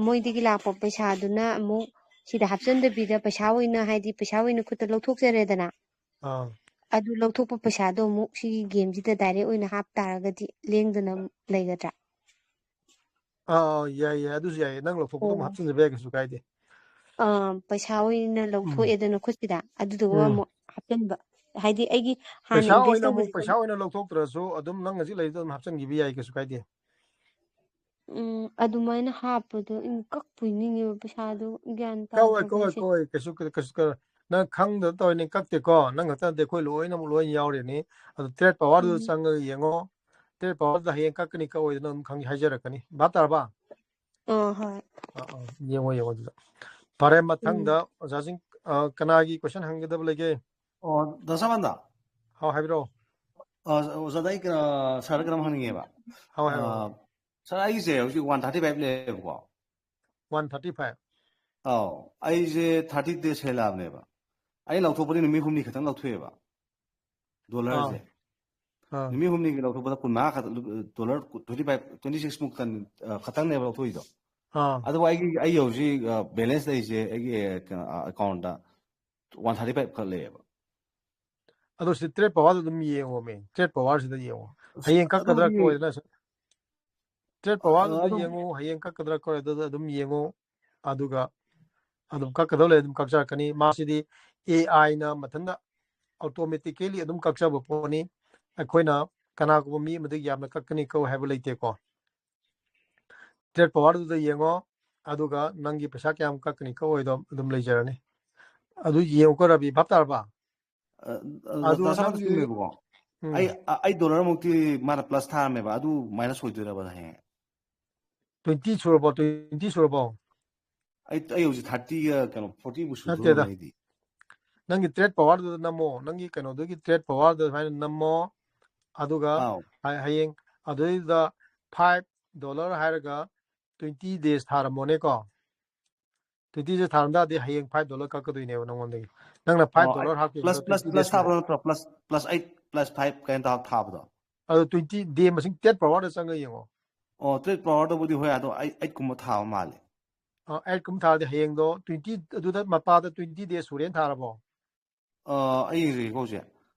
ꯃꯣꯏꯗꯒꯤ ꯂꯥꯛꯄ ꯄꯩꯁꯥꯗꯨꯅ ꯑꯃꯨꯛ ꯁꯤꯗ ꯍꯥꯞꯆꯤꯟꯗꯕꯤꯗ ꯄꯩꯁꯥ ꯑꯣꯏꯅ, ꯍꯥꯏꯗꯤ ꯄꯩꯁꯥ ꯑꯣꯏꯅ ꯈꯨꯠꯇ ꯂꯧꯊꯣꯛꯆꯔꯦꯗꯅ, ꯑꯥ꯫ ꯑꯗꯨ ꯂꯧꯊꯣꯛꯄ ꯄꯩꯁꯥꯗꯣ ꯑꯃꯨꯛ ꯁꯤꯒꯤ ꯒꯦꯝꯁꯤꯗ ꯗꯥꯏꯔꯦꯛ ꯑꯣꯏꯅ ꯍꯥꯞ ꯇꯥꯔꯒꯗꯤ ꯂꯦꯡꯗꯅ ꯂꯩꯒꯗ꯭ꯔꯥ? ꯑꯥ, ꯑꯥ, ꯌꯥꯏ, ꯌꯥꯏ, ꯑꯗꯨꯁꯨ ꯌꯥꯏ꯫ ꯅꯪ ꯂꯧꯊꯣꯛꯄꯗꯣ ꯑꯃꯨꯛ ꯑꯣ꯫ ꯍꯥꯞꯆꯤꯟꯖꯕ ꯌꯥꯏ, ꯀꯩꯁꯨ ꯀꯥꯏꯗꯦ꯫ ꯑꯥ, ꯄꯩꯁꯥ ꯑꯣꯏꯅ ꯎꯝ꯫ ꯂꯧꯊꯣꯛꯑꯦꯗꯅ ꯈꯨꯠꯁꯤꯗ, ꯑꯗꯨꯗꯨꯒ ꯎꯝ꯫ ꯑꯃꯨꯛ ꯍꯥꯞꯆꯤꯟꯕ, ꯍꯥꯏꯗꯤ ꯑꯩꯒꯤ ꯍꯥꯟꯅ ꯄꯩꯁꯥ ꯏꯟꯚꯦꯁ ꯑꯣꯏꯅ ꯑꯃꯨꯛ, ꯇꯧꯕꯁꯤꯗ ꯄꯩꯁꯥ ꯑꯣꯏꯅ ꯂꯧꯊꯣꯛꯇ꯭ꯔꯁꯨ ꯑꯗꯨꯝ ꯅꯪ ꯍꯧꯖꯤꯛ ꯂꯩꯔꯤꯗꯣ ꯑꯗꯨꯝ ꯍꯥꯞꯆꯤꯟꯈꯤꯕ ꯌꯥꯏ, ꯀꯩꯁꯨ ꯀꯥꯏꯗꯦ꯫ ꯎꯝ, ꯑꯗꯨꯃꯥꯏꯅ ꯍꯥꯞꯄꯗꯣ ꯑꯩꯅ ꯀꯛꯄꯣꯏ ꯅꯤꯡꯉꯦꯕ, ꯄꯩꯁꯥꯗꯣ ꯒ꯭ꯌꯥꯟ ꯀꯛꯑꯣꯏ, ꯇꯥꯗ꯭ꯔꯕ ꯀꯛꯑꯣꯏ, ꯑꯩꯁꯦ꯫ ꯀꯛꯑꯣꯏ, ꯀꯩꯁꯨ, ꯀꯩꯁꯨ, ꯀꯩꯁꯨ, ꯅꯪ ꯈꯪꯗ ꯇꯧꯔꯤꯅꯤ, ꯀꯛꯇꯦꯀꯣ꯫ ꯅꯪ ꯈꯛꯇ ꯅꯠꯇꯦ, ꯑꯩꯈꯣꯏ ꯂꯣꯏꯅꯃꯛ ꯂꯣꯏ ꯌꯥꯎꯔꯤꯅꯤ꯫ ꯑꯗꯨ ꯇ꯭ꯔꯦꯠ ꯄꯋꯥꯔꯗꯨꯗ ꯎꯝ꯫ ꯆꯪꯉꯒ ꯌꯦꯡꯉꯣ꯫ ꯇ꯭ꯔꯦꯠ ꯄꯋꯥꯔꯗꯨꯗ ꯍꯌꯦꯡ ꯀꯛꯀꯅꯤ, ꯀꯛꯑꯣꯏꯗꯅ ꯑꯗꯨꯝ ꯈꯪ-, ꯍꯥꯏꯖꯔꯛꯀꯅꯤ꯫ ꯚꯥꯞ ꯇꯥꯔꯕ? ꯑꯣ, ꯍꯣꯏ꯫ ꯑꯥ, ꯑꯥ, ꯌꯦꯡꯉꯣ, ꯌꯦꯡꯉꯣ ꯑꯗꯨꯗ꯫ ꯐꯔꯦ, ꯃꯊꯪꯗ ꯎꯝ꯫ ꯑꯣꯖꯥꯁꯤꯡ, ꯑ, ꯀꯅꯥꯒꯤ ꯀꯣꯏꯁꯟ ꯍꯪꯒꯗꯕ ꯂꯩꯒꯦ? ꯑꯣ, ꯗꯥ ꯁꯃꯥꯟꯗ꯫ ꯍꯥꯎ, ꯍꯥꯏꯕꯤꯔꯛꯑꯣ꯫ ꯑ, ꯑꯣꯖꯥꯗ ꯑꯩ ꯀꯩꯅꯣ, ꯁꯥꯔꯗ ꯀꯩꯅꯣꯝ ꯍꯪꯅꯤꯡꯉꯦꯕ꯫ ꯍꯥꯎ, ꯍꯥꯏꯔꯛꯑꯣ꯫ ꯑ, ꯁꯥꯔ, ꯑꯩꯒꯤꯁꯦ ꯍꯧꯖꯤꯛ ꯋꯥꯟ ꯊꯥꯔꯇꯤ ꯐꯥꯏꯚ ꯂꯩꯌꯦꯕꯀꯣ꯫ One thirty five? ꯑꯧ, ꯑꯩꯁꯦ ꯊꯥꯔꯇꯤ ꯗꯦꯖ ꯍꯦꯜꯂꯛꯑꯕꯅꯦꯕ꯫ ꯑꯩ ꯂꯧꯊꯣꯛꯄꯗꯤ ꯅꯨꯃꯤꯠ ꯍꯨꯝꯅꯤ ꯈꯛꯇꯪ ꯂꯧꯊꯣꯛꯑꯦꯕ꯫ ꯑꯥ꯫ ꯗꯣꯂꯔꯁꯦ꯫ ꯑꯥ꯫ ꯅꯨꯃꯤꯠ ꯍꯨꯝꯅꯤꯒꯤ ꯂꯧꯊꯣꯛꯄꯗ ꯀꯨꯟ ꯃꯉꯥ ꯈꯛꯇ, dollar twenty five, twenty six ꯃꯨꯛꯇꯪ, ꯑ, ꯈꯛꯇꯪꯅꯦꯕ ꯂꯧꯊꯣꯛꯏꯗꯣ꯫ ꯑꯥ꯫ ꯑꯗꯨꯕꯨ ꯑꯩꯒꯤ, ꯑꯩ ꯍꯧꯖꯤꯛ, ꯑ, ꯕꯦꯂꯦꯟꯁ ꯂꯩꯔꯤꯁꯦ ꯑꯩꯒꯤ, ꯑ, ꯀꯩꯅꯣ, ꯑ, ꯑꯦꯀꯥꯎꯟꯗ ꯋꯥꯟ ꯊꯥꯔꯇꯤ ꯐꯥꯏꯚ ꯈꯛ ꯂꯩꯌꯦꯕ꯫ ꯑꯗꯣ ꯁꯤ ꯇ꯭ꯔꯦꯠ ꯄꯋꯥꯔꯗ ꯑꯗꯨꯝ ꯌꯦꯡꯉꯣꯃꯦ, ꯇ꯭ꯔꯦꯠ ꯄꯋꯥꯔꯁꯤꯗ ꯌꯦꯡꯉꯣ꯫ ꯑꯁ, ꯍꯌꯦꯡ ꯀꯛꯀꯗ꯭ꯔꯥ ꯑꯗꯨꯕꯨꯗꯤ ꯀꯛꯑꯣꯏꯗ꯭ꯔꯥ? ꯇ꯭ꯔꯦꯠ ꯄꯋꯥꯔꯗꯨꯗ ꯑꯗꯨꯝ ꯌꯦꯡꯉꯨ, ꯍꯌꯦꯡ ꯀꯛꯀꯗ꯭ꯔꯥ ꯀꯛꯑꯣꯏꯗ꯭ꯔꯥ ꯑꯗꯨꯝ ꯌꯦꯡꯉꯨ, ꯑꯗꯨꯒ ꯑꯗꯨꯝ ꯀꯛꯀꯗꯧ ꯂꯩ, ꯑꯗꯨꯝ ꯀꯛꯆꯔꯛꯀꯅꯤ꯫ ꯃꯥꯁꯤꯗꯤ ꯑꯦ ꯑꯥꯏꯅ ꯃꯊꯟꯇ ꯑꯣꯇꯣꯃꯦꯇꯤꯀꯦꯂꯤ ꯑꯗꯨꯝ ꯀꯛꯆꯕ ꯄꯣꯠꯅꯤ꯫ ꯑꯩꯈꯣꯏꯅ ꯀꯅꯥꯒꯨꯝꯕ ꯃꯤ ꯑꯃꯗꯒꯤ ꯌꯥꯝꯅ ꯀꯛꯀꯅꯤ ꯀꯛꯎ ꯍꯥꯏꯕ ꯂꯩꯇꯦꯀꯣ꯫ Trade power ꯗꯨꯗ ꯌꯦꯡꯉꯣ, ꯑꯗꯨꯒ ꯅꯪꯒꯤ ꯄꯩꯁꯥ ꯀꯌꯥꯝ ꯀꯛꯀꯅꯤ ꯀꯛꯑꯣꯏꯗꯣ ꯑꯗꯨꯝ ꯂꯩꯖꯔꯅꯤ꯫ ꯑꯗꯨ ꯌꯦꯡꯉꯨꯀꯣ ꯔꯕꯤ, ꯚꯥꯞ ꯇꯥꯔꯕ? ꯑ, ꯑ, ꯑꯗꯨ ꯗꯥ ꯁꯥꯅꯥꯇꯣ ꯅꯪꯒꯤ ꯆꯨꯝꯃꯦꯕꯀꯣ꯫ ꯎꯝ꯫ ꯑꯩ ꯑ, ꯑꯩ ꯗꯣꯂꯔ ꯃꯨꯛꯇꯤ ꯃꯥꯅ ꯄ꯭ꯂꯁ ꯊꯥꯔꯝꯃꯦꯕ, ꯑꯗꯨ ꯃꯥꯏꯅꯁ ꯑꯣꯏꯗꯣꯏꯔꯕ ꯍꯌꯦꯡ? ꯇ꯭ꯋꯦꯟꯇꯤ ꯁꯨꯔꯕꯣ? ꯇ꯭ꯋꯦꯟꯇꯤ ꯁꯨꯔꯕꯣ? ꯑꯩ ꯑꯩ ꯍꯧꯖꯤꯛ ꯊꯥꯔꯇꯤꯒ ꯀꯩꯅꯣ ꯐꯣꯔꯇꯤꯕꯨ ꯅꯠꯇꯦꯗ꯫ ꯁꯨꯗꯣꯔꯕꯅꯦ ꯑꯩꯗꯤ꯫ ꯅꯪꯒꯤ ꯇ꯭ꯔꯦꯠ ꯄꯋꯥꯔꯗꯨꯗ ꯅꯝꯃꯣ, ꯅꯪꯒꯤ ꯀꯩꯅꯣꯗꯨꯒꯤ ꯇ꯭ꯔꯦꯠ ꯄꯋꯥꯔꯗꯨ ꯁꯨꯃꯥꯏꯅ ꯅꯝꯃꯣ꯫ ꯑꯗꯨꯒ ꯑꯥꯎ꯫ ꯍ- ꯍꯌꯦꯡ ꯑꯗꯨꯗꯩꯗꯨꯗ ꯐꯥꯏꯚ ꯗꯣꯂꯔ ꯍꯥꯏꯔꯒ ꯇ꯭ꯋꯦꯟꯇꯤ ꯗꯦꯖ ꯊꯥꯔꯝꯃꯣꯅꯦꯀꯣ꯫ ꯇ꯭ꯋꯦꯟꯇꯤ ꯗꯦꯖ ꯊꯥꯔꯝ ꯇꯥꯔꯗꯤ ꯍꯌꯦꯡ ꯐꯥꯏꯚ ꯗꯣꯂꯔ ꯀꯛꯀꯗꯣꯏꯅꯦꯕ ꯅꯪꯉꯣꯟꯗꯒꯤ꯫ ꯅꯪꯅ ꯐꯥꯏꯚ ꯑꯣ, ꯑꯩ ꯗꯣꯂꯔ ꯍꯥꯞꯈꯤꯕꯗꯣ ꯄ꯭ꯂꯁ ꯄ꯭ꯂꯁ ꯇ꯭ꯋꯦꯟꯇꯤ ꯄ꯭ꯂꯁ ꯗꯦꯖꯅꯦꯕ꯫ ꯊꯥꯕ꯭ꯔꯣ ꯅꯠꯇ꯭ꯔꯣ? Plus plus eight plus five ꯀꯥꯏꯅ ꯇꯧꯔ ꯊꯥꯕꯗꯣ? ꯑꯗꯣ ꯇ꯭ꯋꯦꯟꯇꯤ ꯗꯦ ꯃꯁꯤꯡ ꯇ꯭ꯔꯦꯠ ꯄꯋꯥꯔꯗ ꯆꯪꯉ ꯌꯦꯡꯉꯣ꯫ ꯑꯣ, ꯇ꯭ꯔꯦꯠ ꯄꯋꯥꯔꯗꯕꯨꯗꯤ ꯍꯣꯏ, ꯑꯗꯣ ꯑꯩ ꯑꯩꯠ ꯀꯨꯝꯕ ꯊꯥꯕ ꯃꯥꯜꯂꯦ꯫ ꯑ, ꯑꯩꯠ ꯀꯨꯝ ꯊꯥꯔꯗꯤ ꯍꯌꯦꯡꯗꯣ ꯇ꯭ꯋꯦꯟꯇꯤ, ꯑꯗꯨꯗ ꯃꯄꯥꯗ ꯇ꯭ꯋꯦꯟꯇꯤ ꯗꯦꯖ ꯁꯨꯔꯦꯅ ꯊꯥꯔꯕꯣ? ꯑ, ꯑꯩ ꯌꯦꯡꯖꯒꯦꯀꯣ ꯍꯧꯖꯤꯛ꯫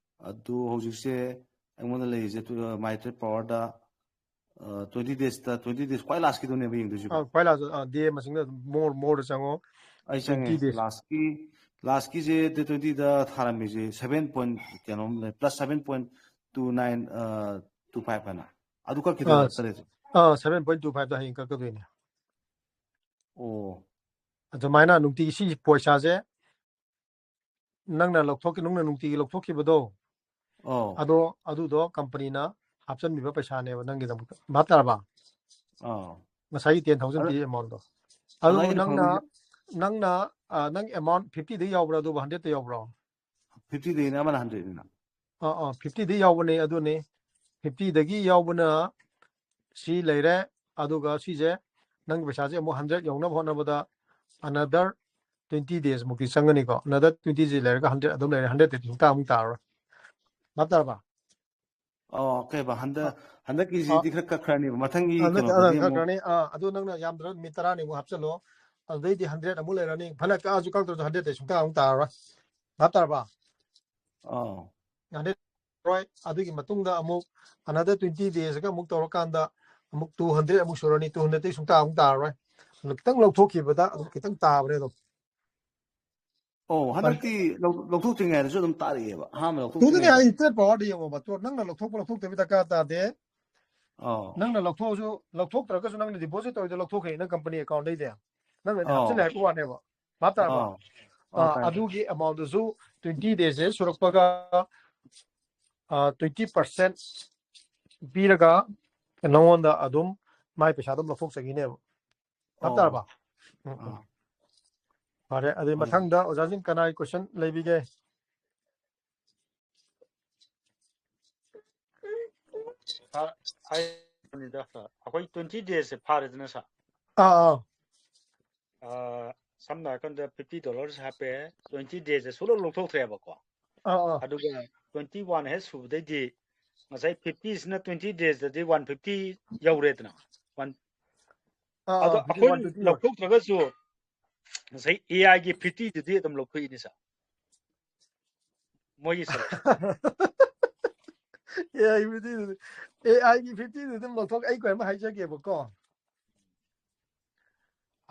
ꯑꯗꯨ ꯍꯧꯖꯤꯛꯁꯦ ꯑꯩꯉꯣꯟꯗ ꯂꯩꯔꯤꯁꯦ, ꯇꯨ-, ꯃꯥꯏ ꯇ꯭ꯔꯦꯠ ꯄꯋꯥꯔꯗ, ꯑ, ꯇ꯭ꯋꯦꯟꯇꯤ ꯗꯦꯖꯇ, ꯇ꯭ꯋꯦꯟꯇꯤ ꯗꯦꯖ ꯈ꯭ꯋꯥꯏ ꯂꯥꯁꯀꯤꯗꯨꯅꯦꯕ ꯌꯦꯡꯗꯣꯏꯁꯤꯀꯣ꯫ ꯑ, ꯈ꯭ꯋꯥꯏ ꯂꯥꯁ, ꯑ, ꯗꯦ ꯃꯁꯤꯡꯗ ꯑꯗꯨꯝ ꯃꯣꯔ, ꯃꯣꯔꯗ ꯆꯪꯉꯣ꯫ ꯑꯩ ꯆꯪꯉꯦ꯫ Twenty days. ꯂꯥꯁꯀꯤ, ꯂꯥꯁꯀꯤꯁꯦ ꯗꯦꯠ ꯇ꯭ꯋꯦꯟꯇꯤꯗ ꯊꯥꯔꯝꯃꯤꯁꯦ ꯁꯚꯦꯟ ꯄꯣꯏꯟ ꯀꯩꯅꯣꯝ ꯂꯩ, plus seven point two nine, ꯑ, ꯇꯨ ꯐꯥꯏꯚ ꯍꯥꯏꯅ꯫ ꯑꯗꯨ ꯀꯛꯈꯤꯗꯣꯏꯔꯥ ꯑ, ꯆꯠꯂꯦꯁꯦ? ꯑ, ꯁꯚꯦꯟ ꯄꯣꯏꯟ ꯇꯨ ꯐꯥꯏꯚꯇ ꯍꯌꯦꯡ ꯀꯛꯀꯗꯣꯏꯅꯦ꯫ ꯑꯣ꯫ ꯑꯗꯨꯃꯥꯏꯅ ꯅꯨꯡꯇꯤꯒꯤ ꯁꯤꯒꯤ ꯄꯩꯁꯥꯁꯦ ꯅꯪꯅ ꯂꯧꯊꯣꯛꯈꯤ-, ꯅꯪꯅ ꯅꯨꯡꯇꯤꯒꯤ ꯂꯧꯊꯣꯛꯈꯤꯕꯗꯣ, ꯑꯧ꯫ ꯑꯗꯣ, ꯑꯗꯨꯗꯣ ꯀꯝꯄꯅꯤꯅ ꯍꯥꯞꯆꯤꯟꯕꯤꯕ ꯄꯩꯁꯥꯅꯦꯕ ꯅꯪꯒꯤꯗꯃꯛꯇ꯫ ꯚꯥꯞ ꯇꯥꯔꯕ? ꯑꯧ꯫ ꯉꯁꯥꯏꯒꯤ ꯇꯦꯟ ꯊꯥꯎꯖꯟ ꯑꯗ-, ꯄꯤꯔꯤꯕ ꯑꯦꯃꯥꯎꯟꯗꯣ꯫ ꯑꯗ ꯑꯗꯨ ꯑꯩꯅ ꯅꯪꯅ, ꯈꯪꯅꯤꯡ- ꯅꯪꯅ, ꯑ, ꯅꯪ ꯑꯦꯃꯥꯎꯟ ꯐꯤꯐꯇꯤꯗ ꯌꯥꯎꯕ꯭ꯔꯥ, ꯑꯗꯨꯕꯨ ꯍꯟꯗ꯭ꯔꯦꯗꯇ ꯌꯥꯎꯕ꯭ꯔꯣ? ꯐꯤꯐꯇꯤꯗꯩꯅ ꯑꯃꯅ ꯍꯟꯗ꯭ꯔꯦꯗꯅꯤꯅ꯫ ꯑꯥ, ꯑꯥ, ꯐꯤꯐꯇꯤꯗ ꯌꯥꯎꯕꯅꯦ, ꯑꯗꯨꯅꯤ꯫ ꯐꯤꯐꯇꯤꯗꯒꯤ ꯌꯥꯎꯕꯅ ꯁꯤ ꯂꯩꯔꯦ, ꯑꯗꯨꯒ ꯁꯤꯁꯦ ꯅꯪꯒꯤ ꯄꯩꯁꯥꯁꯦ ꯑꯃꯨꯛ ꯍꯟꯗ꯭ꯔꯦꯗ ꯌꯧꯅꯕ ꯍꯣꯠꯅꯕꯗ another twenty days ꯃꯨꯛꯇꯤ ꯆꯪꯒꯅꯤꯀꯣ꯫ Another twenty days ꯂꯩꯔꯒ ꯍꯟꯗ꯭ꯔꯦꯗ ꯑꯗꯨꯝ ꯂꯩꯔꯦ, ꯍꯟꯗ꯭ꯔꯦꯗꯇꯤ ꯁꯨꯡꯇꯥ ꯑꯃꯨꯛ ꯇꯥꯔꯔꯣꯏ꯫ ꯚꯥꯞ ꯇꯥꯔꯕ? ꯑꯣ, ꯀꯩꯕ, ꯍꯟꯗꯛ, ꯑ, ꯍꯟꯗꯛꯀꯤꯁꯤꯗꯤ ꯑ, ꯈꯔ ꯀꯛꯈ꯭ꯔꯅꯦꯕ, ꯃꯊꯪꯒꯤ ꯑ, ꯅꯠꯇꯦ, ꯑ, ꯀꯩꯅꯣꯗꯗꯤ ꯑꯃꯨꯛ꯫ ꯀꯛꯈ꯭ꯔꯅꯤ꯫ ꯑ, ꯑꯗꯨ ꯅꯪꯅ ꯌꯥꯝꯗ꯭ꯔꯕ ꯅꯨꯃꯤꯠ ꯇꯔꯥꯅꯤꯃꯨꯛ ꯍꯥꯞꯆꯜꯂꯣ, ꯑꯗꯨꯗꯩꯗꯤ ꯍꯟꯗ꯭ꯔꯦꯗ ꯑꯃꯨꯛ ꯂꯩꯔꯅꯤ꯫ ꯐꯅ ꯀꯛꯑꯁꯨ ꯀꯛꯇ꯭ꯔꯁꯨ ꯍꯟꯗ꯭ꯔꯦꯗꯇꯤ ꯁꯨꯡꯇꯥ ꯑꯃꯨꯛ ꯇꯥꯔꯔꯣꯏ꯫ ꯚꯥꯞ ꯇꯥꯔꯕ? ꯑꯥ꯫ ꯍꯟꯗ꯭ꯔꯦꯗ ꯔꯣꯏ꯫ ꯑꯗꯨꯒꯤ ꯃꯇꯨꯡꯗ ꯑꯃꯨꯛ another twenty daysꯒ ꯑꯃꯨꯛ ꯇꯧꯔꯀꯥꯟꯗ ꯑꯃꯨꯛ two hundred ꯑꯃꯨꯛ ꯁꯨꯔꯅꯤ, two hundredꯇꯤ ꯁꯨꯡꯇꯥ ꯑꯃꯨꯛ ꯇꯥꯔꯔꯣꯏ꯫ ꯑꯗꯨ ꯈꯤꯇꯪ ꯂꯧꯊꯣꯛꯈꯤꯕꯗ ꯑꯗꯨꯝ ꯈꯤꯇꯪ ꯇꯥꯕꯅꯦ ꯑꯗꯨꯝ꯫ ꯑꯣ, ꯍꯟꯗꯛꯇꯤ ꯂꯧ-, ꯂꯧꯊꯣꯛꯇ꯭ꯔꯤꯉꯩꯗꯁꯨ ꯑꯗꯨꯝ ꯇꯥꯔꯛꯑꯦꯕ꯫ ꯑꯍꯥꯟꯕ ꯑꯗꯨꯅꯦ ꯂꯧꯊꯣꯛꯇ꯭ꯔꯤꯉꯩꯗ꯫ ꯍꯥꯏ, ꯇ꯭ꯔꯦꯠ ꯄꯋꯥꯔꯗ ꯌꯦꯡꯉꯣꯕ꯫ ꯇ꯭ꯔꯣ-, ꯅꯪꯅ ꯂꯧꯊꯣꯛꯄ ꯂꯧꯊꯣꯛꯇꯕꯒꯤ ꯗꯔꯀꯥꯔ ꯇꯥꯗꯦ꯫ ꯑꯣ ꯅꯪꯅ ꯂꯧꯊꯣꯛꯑꯁꯨ, ꯂꯧꯊꯣꯛꯇ꯭ꯔꯒꯁꯨ ꯅꯪꯅ deposit ꯇꯧꯔꯤꯗꯣ ꯂꯧꯊꯣꯛꯈ꯭ꯔꯦ, ꯅꯪ company account ꯗꯩꯗꯤ ꯅꯪꯅ ꯑꯣ ꯍꯥꯞꯆꯤꯜꯂꯦ ꯍꯥꯏꯕ ꯋꯥꯅꯦꯕ, ꯚꯥꯞ ꯇꯥꯔꯕ? ꯑꯣ ꯑꯥ, ꯇꯥꯏ꯫ ꯑꯗꯨꯒꯤ amount ꯗꯨꯁꯨ twenty days ꯁꯦ ꯁꯨꯔꯛꯄꯒ twenty percent ꯄꯤꯔꯒ ꯅꯉꯣꯟꯗ ꯑꯗꯨꯝ ꯃꯥꯏ ꯄꯩꯁꯥ ꯑꯗꯨꯝ ꯂꯧꯊꯣꯛꯆꯈꯤꯅꯦꯕ꯫ ꯚꯥꯞ ꯑꯣ ꯇꯥꯔꯕ? ꯎꯝ, ꯎꯝ꯫ ꯑꯥ ꯐꯔꯦ, ꯑꯗꯨꯗꯤ ꯎꯝ ꯃꯊꯪꯗ ꯑꯣꯖꯥꯁꯤꯡ ꯀꯅꯥꯒꯤ question ꯂꯩꯕꯤꯒꯦ? ꯑ, ꯑꯩ ꯑꯩꯈꯣꯏ twenty days ꯁꯦ ꯐꯥꯔꯦꯗꯅ ꯁꯥꯔ꯫ ꯑꯥ ꯑꯥ ꯑ, ꯁꯝꯅ ꯍꯥꯏꯔꯀꯥꯟꯗ fifty dollars ꯍꯥꯞꯄꯦ, twenty days ꯁꯦ ꯁꯨꯡꯂꯧ ꯂꯧꯊꯣꯛꯇ꯭ꯔꯦꯕꯀꯣ꯫ ꯑꯥ ꯑꯥ ꯑꯗꯨꯒ twenty one ꯍꯦꯛ ꯁꯨꯕꯗꯩꯗꯤ ꯉꯁꯥꯏ fifty ꯁꯤꯅ twenty days ꯇꯗꯤ one fifty ꯌꯧꯔꯦꯗꯅ꯫ One ꯑꯥ ꯑꯗꯣ ꯑꯥ, fifty, ꯑꯩꯈꯣꯏ one fifty ꯌꯧꯔꯦ꯫ ꯂꯧꯊꯣꯛꯇ꯭ꯔꯒꯁꯨ ꯉꯁꯥꯏ A I ꯒꯤ fifty ꯗꯨꯗꯤ ꯑꯗꯨꯝ ꯂꯧꯊꯣꯛꯏꯅꯤ ꯁꯥꯔ꯫ ꯃꯣꯏꯒꯤ selection꯫ A I ꯒꯤ fifty ꯗꯨꯗꯤ, A I ꯒꯤ fifty ꯗꯨꯗꯤ ꯑꯗꯨꯝ ꯂꯧꯊꯣꯛ, ꯑꯩ ꯀꯔꯤꯝ ꯍꯥꯏꯖꯒꯦꯕꯀꯣ꯫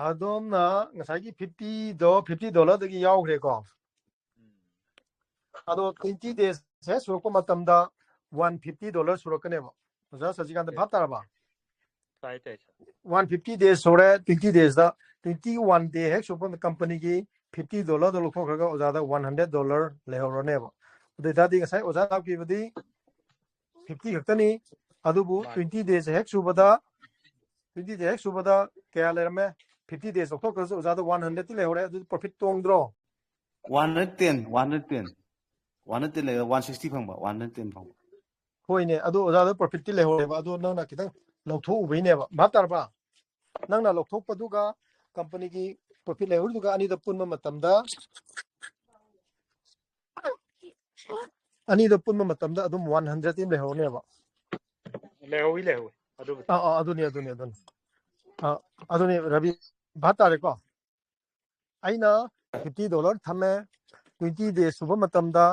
ꯑꯗꯣꯝꯅ ꯉꯁꯥꯏꯒꯤ fifty ꯗꯣ, fifty dollar ꯗꯒꯤ ꯌꯥꯎꯈ꯭ꯔꯦꯀꯣ꯫ ꯑꯗꯣ twenty days ꯍꯦꯛ ꯁꯨꯔꯛꯄ ꯃꯇꯝꯗ one fifty dollar ꯁꯨꯔꯛꯀꯅꯦꯕ꯫ ꯑꯣꯖꯥ ꯁꯖꯤꯀꯥꯟꯇ, ꯚꯥꯞ ꯇꯥꯔꯕ? ꯇꯥꯏ ꯇꯥꯏ ꯁꯥꯔ꯫ One fifty days ꯁꯨꯔꯦ, twenty days ꯗ, twenty one day ꯍꯦꯛ ꯁꯨꯔꯛꯄ ꯃꯇꯝꯗ company ꯒꯤ fifty dollar ꯗꯣ ꯂꯧꯊꯣꯛꯈ꯭ꯔꯒ ꯑꯣꯖꯥꯗ one hundred dollar ꯂꯩꯍꯧꯔꯅꯦꯕ꯫ ꯑꯗꯨ ꯑꯣꯏꯇꯥꯔꯗꯤ ꯉꯁꯥꯏ ꯑꯣꯖꯥ ꯇꯥꯛꯄꯤꯕꯗꯤ fifty ꯈꯛꯇꯅꯤ, ꯑꯗꯨꯕꯨ ꯃꯥꯅꯤ꯫ Twenty days ꯍꯦꯛ ꯁꯨꯕꯗ, twenty days ꯍꯦꯛ ꯁꯨꯕꯗ ꯀꯌꯥ ꯂꯩꯔꯝꯃꯦ? Fifty days ꯂꯧꯊꯣꯛꯈ꯭ꯔꯁꯨ ꯑꯣꯖꯥꯗ one hundred ꯇꯤ ꯂꯩꯍꯧꯔꯦ, ꯑꯗꯨꯗꯤ profit ꯇꯣꯡꯗ꯭ꯔꯣ? One hundred ten, one hundred ten, one hundred ten ꯂꯩꯔꯒ one sixty ꯐꯪꯕ, one hundred ten ꯐꯪꯕ꯫ ꯍꯣꯏꯅꯦ, ꯑꯗꯨ ꯑꯣꯖꯥꯗ profit ꯇꯤ ꯂꯩꯍꯧꯔꯦꯕ, ꯑꯗꯨ ꯅꯪꯅ ꯈꯤꯇꯪ ꯂꯧꯊꯣꯛꯎꯕꯩꯅꯦꯕ, ꯚꯥꯞ ꯇꯥꯔꯕ? ꯅꯪꯅ ꯂꯧꯊꯣꯛꯄꯗꯨꯒ company ꯒꯤ profit ꯂꯩꯍꯧꯔꯤꯗꯨꯒ ꯑꯅꯤꯗ ꯄꯨꯟꯕ ꯃꯇꯝꯗ, ꯑꯅꯤꯗꯣ ꯄꯨꯟꯕ ꯃꯇꯝꯗ ꯑꯗꯨꯝ one hundred ꯇꯤ ꯂꯩꯍꯧꯔꯅꯦꯕ꯫ ꯂꯩꯍꯧꯏ ꯂꯩꯍꯧꯏ ꯑꯗꯨꯕꯨꯗꯤ꯫ ꯑꯥ ꯑꯥ, ꯑꯗꯨꯅꯤ ꯑꯗꯨꯅꯤ ꯑꯗꯨꯅꯤ꯫ ꯑꯥ, ꯑꯗꯨꯅꯤ ꯔꯕꯤ, ꯚꯥꯞ ꯇꯥꯔꯦꯀꯣ? ꯑꯩꯅ fifty dollar ꯊꯝꯃꯦ, twenty days ꯁꯨꯕ ꯃꯇꯝꯗ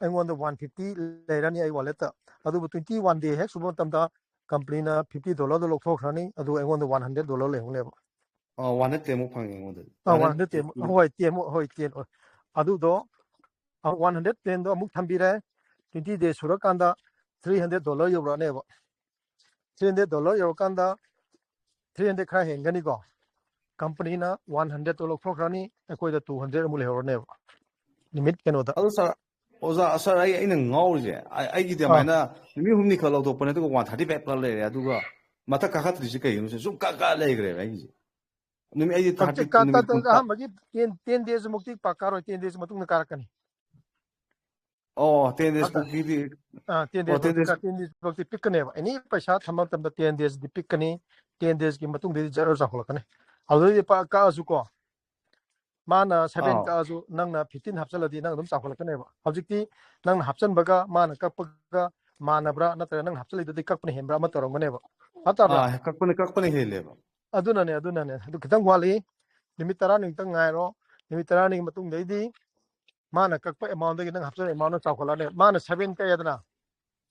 ꯑꯩꯉꯣꯟꯗ one fifty ꯂꯩꯔꯅꯤ ꯑꯩ wallet ꯇ꯫ ꯑꯗꯨꯕꯨ twenty one day ꯍꯦꯛ ꯁꯨꯕ ꯃꯇꯝꯗ company ꯅ fifty dollar ꯗꯣ ꯂꯧꯊꯣꯛꯈ꯭ꯔꯅꯤ, ꯑꯗꯨ ꯑꯩꯉꯣꯟꯗ one hundred dollar ꯂꯩꯍꯧꯅꯦꯕ꯫ ꯑꯣ, one hundred ten ꯃꯨꯛ ꯐꯪꯉꯦ ꯑꯩꯉꯣꯟꯗꯗꯤ꯫ ꯑꯥ, one hundred ten ꯃꯨꯛ, ꯍꯣꯏ, ten ꯃꯨꯛ, ꯍꯣꯏ, ten, ꯍꯣꯏ꯫ ꯑꯗꯨꯗꯣ, ꯑ, one hundred ten ꯗꯣ ꯑꯃꯨꯛ ꯊꯝꯕꯤꯔꯦ, twenty days ꯁꯨꯔꯀꯥꯟꯗ three hundred dollar ꯌꯧꯔꯛꯑꯅꯦꯕ꯫ three hundred dollar ꯌꯧꯔꯀꯥꯟꯗ three hundred ꯈꯔ ꯍꯦꯟꯒꯅꯤꯀꯣ, ꯀꯝꯄꯅꯤꯅ one hundred ꯇꯣ ꯂꯧꯊꯣꯛꯈ꯭ꯔꯅꯤ, ꯑꯩꯈꯣꯏꯗ two hundred ꯑꯃꯨꯛ ꯂꯩꯍꯧꯔꯅꯦꯕ ꯅꯨꯃꯤꯠ ꯀꯩꯅꯣꯗ꯫ ꯑꯗꯨ ꯁꯥꯔ, ꯑꯣꯖꯥ, ꯁꯥꯔ, ꯑꯩ ꯑꯩꯅ ꯉꯥꯎꯔꯤꯁꯦ, ꯑꯩ- ꯑꯩꯒꯤꯗꯤ ꯑꯥ ꯑꯗꯨꯃꯥꯏꯅ ꯅꯨꯃꯤꯠ ꯍꯨꯝꯅꯤ ꯈꯛ ꯂꯧꯊꯣꯛꯄꯅꯦ, ꯑꯗꯨꯒ one thirty five ꯈꯛ ꯂꯩꯔꯦ, ꯑꯗꯨꯒ ꯃꯊꯛ ꯀꯥꯈꯠꯇ꯭ꯔꯤꯁꯦ ꯀꯩꯒꯤꯅꯣ ꯁꯤꯅꯤ? ꯁꯨꯝ ꯀꯛ ꯀꯛ ꯂꯩꯈ꯭ꯔꯦꯕ ꯑꯩꯒꯤꯁꯦ꯫ ꯅꯨꯃꯤꯠ ꯑꯩꯗꯤ ꯀꯛꯇꯤ ꯊꯥꯔꯇꯤ ꯀꯛ- ꯅꯨꯃꯤꯠ ꯀꯛꯇ- ꯀꯨꯟ- ꯑꯍꯥꯟꯕꯒꯤ ten ten days ꯃꯨꯛꯇꯤ ꯄꯥꯛ ꯀꯥꯔꯣꯏ, ten days ꯃꯇꯨꯡꯗ ꯀꯥꯔꯛꯀꯅꯤ꯫ ꯑꯣ, ten days ꯍꯥꯏꯇꯥꯔꯦ꯫ ꯐꯥꯎꯒꯤꯗꯤ꯫ ꯑꯥ ten days ꯑꯣ, ten ꯐꯥꯎꯗꯤ days꯫ ꯀꯛ- ten days ꯐꯥꯎꯗꯤ ꯄꯤꯛꯀꯅꯦꯕ, ꯑꯦꯅꯤ ꯄꯩꯁꯥ ꯊꯝꯕ ꯃꯇꯝꯗ ten days ꯗꯤ ꯄꯤꯛꯀꯅꯤ꯫ Ten days ꯀꯤ ꯃꯇꯨꯡꯗꯗꯤ ꯖꯔ ꯆꯥꯎꯈꯠꯂꯛꯀꯅꯤ꯫ ꯑꯗꯨꯗꯩꯗꯤ ꯄꯥꯛ ꯀꯛꯑꯁꯨꯀꯣ, ꯃꯥꯅ seven ꯑꯥ ꯀꯛꯑꯁꯨ ꯅꯪꯅ fifteen ꯍꯥꯞꯆꯤꯜꯂꯗꯤ ꯅꯪ ꯑꯗꯨꯝ ꯆꯥꯎꯈꯠꯂꯛꯀꯅꯦꯕ꯫ ꯍꯧꯖꯤꯛꯇꯤ ꯅꯪꯅ ꯍꯥꯞꯆꯤꯟꯕꯒ ꯃꯥꯅ ꯀꯛꯄꯒ ꯃꯥꯟꯅꯕ꯭ꯔꯥ, ꯅꯠꯇ꯭ꯔꯒ ꯅꯪꯅ ꯍꯥꯞꯆꯤꯜꯂꯤꯗꯨꯗꯤ ꯀꯛꯄꯅ ꯍꯦꯟꯕ꯭ꯔꯥ ꯑꯃ ꯇꯧꯔꯝꯒꯅꯦꯕ, ꯅꯠꯇꯕ꯭ꯔꯥ? ꯑꯥ, ꯀꯛꯄꯅ ꯀꯛꯄꯅ ꯍꯦꯜꯂꯦꯕ꯫ ꯑꯗꯨꯅꯅꯦ, ꯑꯗꯨꯅꯅꯦ꯫ ꯑꯗꯨ ꯈꯤꯇꯪ ꯋꯥꯠꯂꯤ꯫ ꯅꯨꯃꯤꯠ ꯇꯔꯥꯅꯤꯃꯨꯛꯇꯪ ꯉꯥꯏꯔꯣ꯫ ꯅꯨꯃꯤꯠ ꯇꯔꯥꯅꯤꯒꯤ ꯃꯇꯨꯡꯗꯩꯗꯤ ꯃꯥꯅ ꯀꯛꯄ amount ꯗꯒꯤ ꯅꯪ ꯍꯥꯞꯆꯤꯟꯕ amount ꯅ ꯆꯥꯎꯈꯠꯂꯛꯑꯅꯦꯕ꯫ ꯃꯥꯅ seven ꯀꯛꯑꯦꯗꯅ,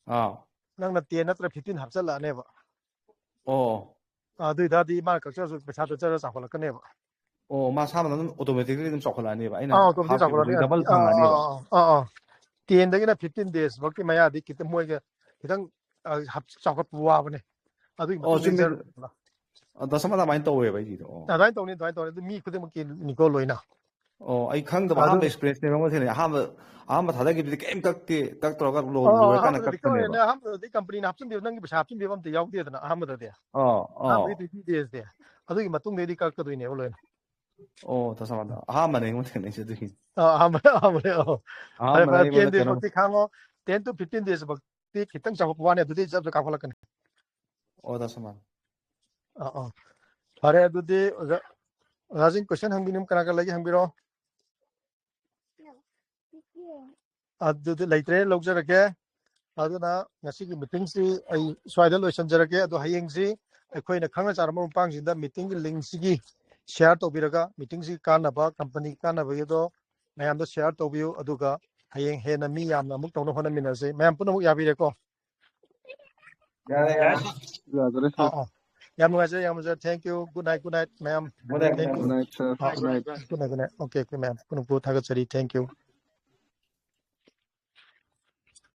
ꯑꯥ ꯅꯪꯅ ten ꯅꯠꯇ꯭ꯔ fifteen ꯍꯥꯞꯆꯤꯜꯂꯛꯑꯅꯦꯕ꯫ ꯑꯣ ꯑꯗꯨ ꯑꯣꯏꯇꯥꯔꯗꯤ ꯃꯥꯅ ꯀꯛꯆꯔꯁꯨ ꯄꯩꯁꯥꯗꯣ ꯖꯔ ꯆꯥꯎꯈꯠꯂꯛꯀꯅꯦꯕ꯫ ꯑꯣ, ꯃꯁꯥ ꯃꯊꯟꯇ automatically ꯑꯗꯨꯝ ꯆꯥꯎꯈꯠꯂꯛꯑꯅꯦꯕ, ꯑꯩꯅ ꯑꯥ, automatic ꯍꯥꯞꯈꯤꯕꯗꯨꯒꯤ ꯆꯥꯎꯈꯠꯂꯛꯑꯅꯤ꯫ double ꯑꯥ, ꯐꯪꯉꯛꯑꯅꯦꯕ꯫ ꯑꯥ, ꯑꯥ, ꯑꯥ, ꯑꯥ꯫ Ten ꯗꯒꯤꯅ fifteen days ꯐꯥꯎꯒꯤ ꯃꯌꯥꯗꯤ ꯈꯤꯇꯪ ꯃꯣꯏꯒ ꯈꯤꯇꯪ, ꯑ, ꯍꯥꯞ-, ꯆꯥꯎꯈꯠꯄ ꯋꯥꯕꯅꯦ꯫ ꯑꯗꯨꯒꯤ ꯑꯣ, ꯃꯇꯨꯡ ꯆꯨꯝꯃꯦ꯫ ꯏꯟꯖꯔꯛꯄ꯫ ꯑ, ꯗꯥ ꯁꯃꯥꯟ ꯑꯗꯨꯃꯥꯏꯅ ꯇꯧꯋꯦꯕ ꯑꯩꯒꯤꯗꯣ꯫ ꯑꯣ꯫ ꯑꯗꯨꯃꯥꯏꯅ ꯇꯧꯅꯤ, ꯑꯗꯨꯃꯥꯏꯅ ꯇꯧꯅꯤ꯫ ꯑꯗꯨ ꯃꯤ ꯈꯨꯗꯤꯡꯃꯛꯀꯤꯅꯤꯀꯣ ꯂꯣꯏꯅ꯫ ꯑꯣ, ꯑꯩ ꯈꯪꯗꯕ ꯑꯗꯨ ꯑꯍꯥꯟꯕ experience ꯅꯦꯕ ꯑꯃ ꯊꯦꯡꯅꯩ꯫ ꯑꯍꯥꯟꯕ, ꯑꯍꯥꯟꯕ ꯊꯥꯗꯈꯤꯕꯗꯤ ꯀꯩꯝ ꯀꯛꯇꯦ, ꯀꯛꯇꯧꯔꯒ ꯂꯣ-, ꯑꯣ, ꯂꯣꯏꯔꯀꯥꯟꯗ ꯑꯍꯥꯟꯕꯗꯗꯤ ꯀꯛꯄꯅꯦꯕ꯫ ꯀꯛꯑꯣꯏꯅꯦ, ꯑꯍꯥꯟꯕꯗꯗꯤ ꯀꯝꯄꯅꯤꯅ ꯍꯥꯞꯆꯤꯟꯕꯤꯕ, ꯅꯪꯒꯤ ꯄꯩꯁꯥ ꯍꯥꯞꯆꯤꯟꯕꯤꯕ ꯑꯝꯇ ꯌꯥꯎꯗꯦꯗꯅ ꯑꯍꯥꯟꯕꯗꯗꯤ꯫ ꯑꯣ, ꯑꯣ꯫ ꯑꯍꯥꯟꯕꯒꯤ twenty days ꯗꯤ꯫ ꯑꯗꯨꯒꯤ ꯃꯇꯨꯡꯗꯩꯗꯤ ꯀꯛꯀꯗꯣꯏꯅꯦꯕ ꯂꯣꯏꯅ꯫ ꯑꯣ, ꯗꯥ ꯁꯃꯥꯟ, ꯑꯍꯥꯟꯕꯅꯦ ꯑꯩꯉꯣꯟꯗ ꯊꯦꯡꯅꯩꯁꯦ ꯑꯗꯨꯒꯤ꯫ ꯑꯥ, ꯑꯍꯥꯟꯕ, ꯑꯍꯥꯟꯕꯅꯦ, ꯑꯣ꯫ ꯐꯔꯦ, ꯑꯍꯥꯟꯕꯅꯦ ꯐꯔꯦ, ten ꯑꯩꯉꯣꯟꯗ days ꯀꯩꯅꯣ ꯐꯥꯎꯗꯤ ꯈꯥꯡꯉꯣ, ten to fifteen days ꯐꯥꯎꯗꯤ ꯈꯤꯇꯪ ꯆꯥꯎꯈꯠꯄ ꯋꯥꯅꯤ, ꯑꯗꯨꯗꯤ ꯖꯞ ꯖꯞ ꯀꯥꯈꯠꯂꯛꯀꯅꯤ꯫ ꯑꯣ, ꯗꯥ ꯁꯃꯥꯟ꯫ ꯑꯥ, ꯑꯥ꯫ ꯐꯔꯦ, ꯑꯗꯨꯗꯤ ꯑꯣꯖꯥ, ꯑꯣꯖꯥꯁꯤꯡ question ꯍꯪꯕꯤꯅꯤꯡꯕ ꯀꯅꯥ ꯀꯅꯥ ꯂꯩꯒꯦ ꯍꯪꯕꯤꯔꯣ꯫ ꯑꯗꯨꯗꯤ ꯂꯩꯇ꯭ꯔꯦ, ꯂꯧꯖꯔꯒꯦ꯫ ꯑꯗꯨꯅ ꯉꯁꯤꯒꯤ meeting ꯁꯤ ꯑꯩ ꯁ꯭ꯋꯥꯏꯗ ꯂꯣꯏꯁꯤꯟꯖꯔꯒꯦ꯫ ꯑꯗꯣ ꯍꯌꯦꯡꯁꯤ ꯑꯩꯈꯣꯏꯅ ꯈꯪꯅ ꯆꯥꯟꯅꯕ ꯃꯐꯝꯁꯤꯡꯗ meeting ꯒꯤ link ꯁꯤꯒꯤ share ꯇꯧꯕꯤꯔꯒ, meeting ꯁꯤꯒꯤ ꯀꯥꯟꯅꯕ, company ꯒꯤ ꯀꯥꯟꯅꯕꯒꯤꯗꯣ ꯃꯌꯥꯝꯗ share ꯇꯧꯕꯤꯌꯨ꯫ ꯑꯗꯨꯒ ꯍꯌꯦꯡ ꯍꯦꯟꯅ ꯃꯤ ꯌꯥꯝꯅ ꯑꯃꯨꯛ ꯇꯧꯅꯕ ꯍꯣꯠꯅꯃꯤꯟꯅꯁꯤ꯫ ꯃꯌꯥꯝ ꯄꯨꯝꯅꯃꯛ ꯌꯥꯕꯤꯔꯦꯀꯣ? ꯌꯥꯔꯦ, ꯌꯥꯔꯦ꯫ ꯌꯥꯖꯔꯦ, ꯑꯥ, sir꯫ ꯑꯥ꯫ ꯌꯥꯝ ꯅꯨꯡꯉꯥꯏꯖꯔꯦ, ꯌꯥꯝ ꯅꯨꯡꯉꯥꯏꯖꯔꯦ꯫ Thank you, good night, good night, ꯃꯌꯥꯝ꯫ Good night, Thank you꯫ good night, sir꯫ Ah, Good night꯫ good night, good night꯫ Okay, okay, ꯃꯌꯥꯝ ꯄꯨꯝꯅꯃꯛꯄꯨ ꯊꯥꯒꯠꯆꯔꯤ꯫ Thank you꯫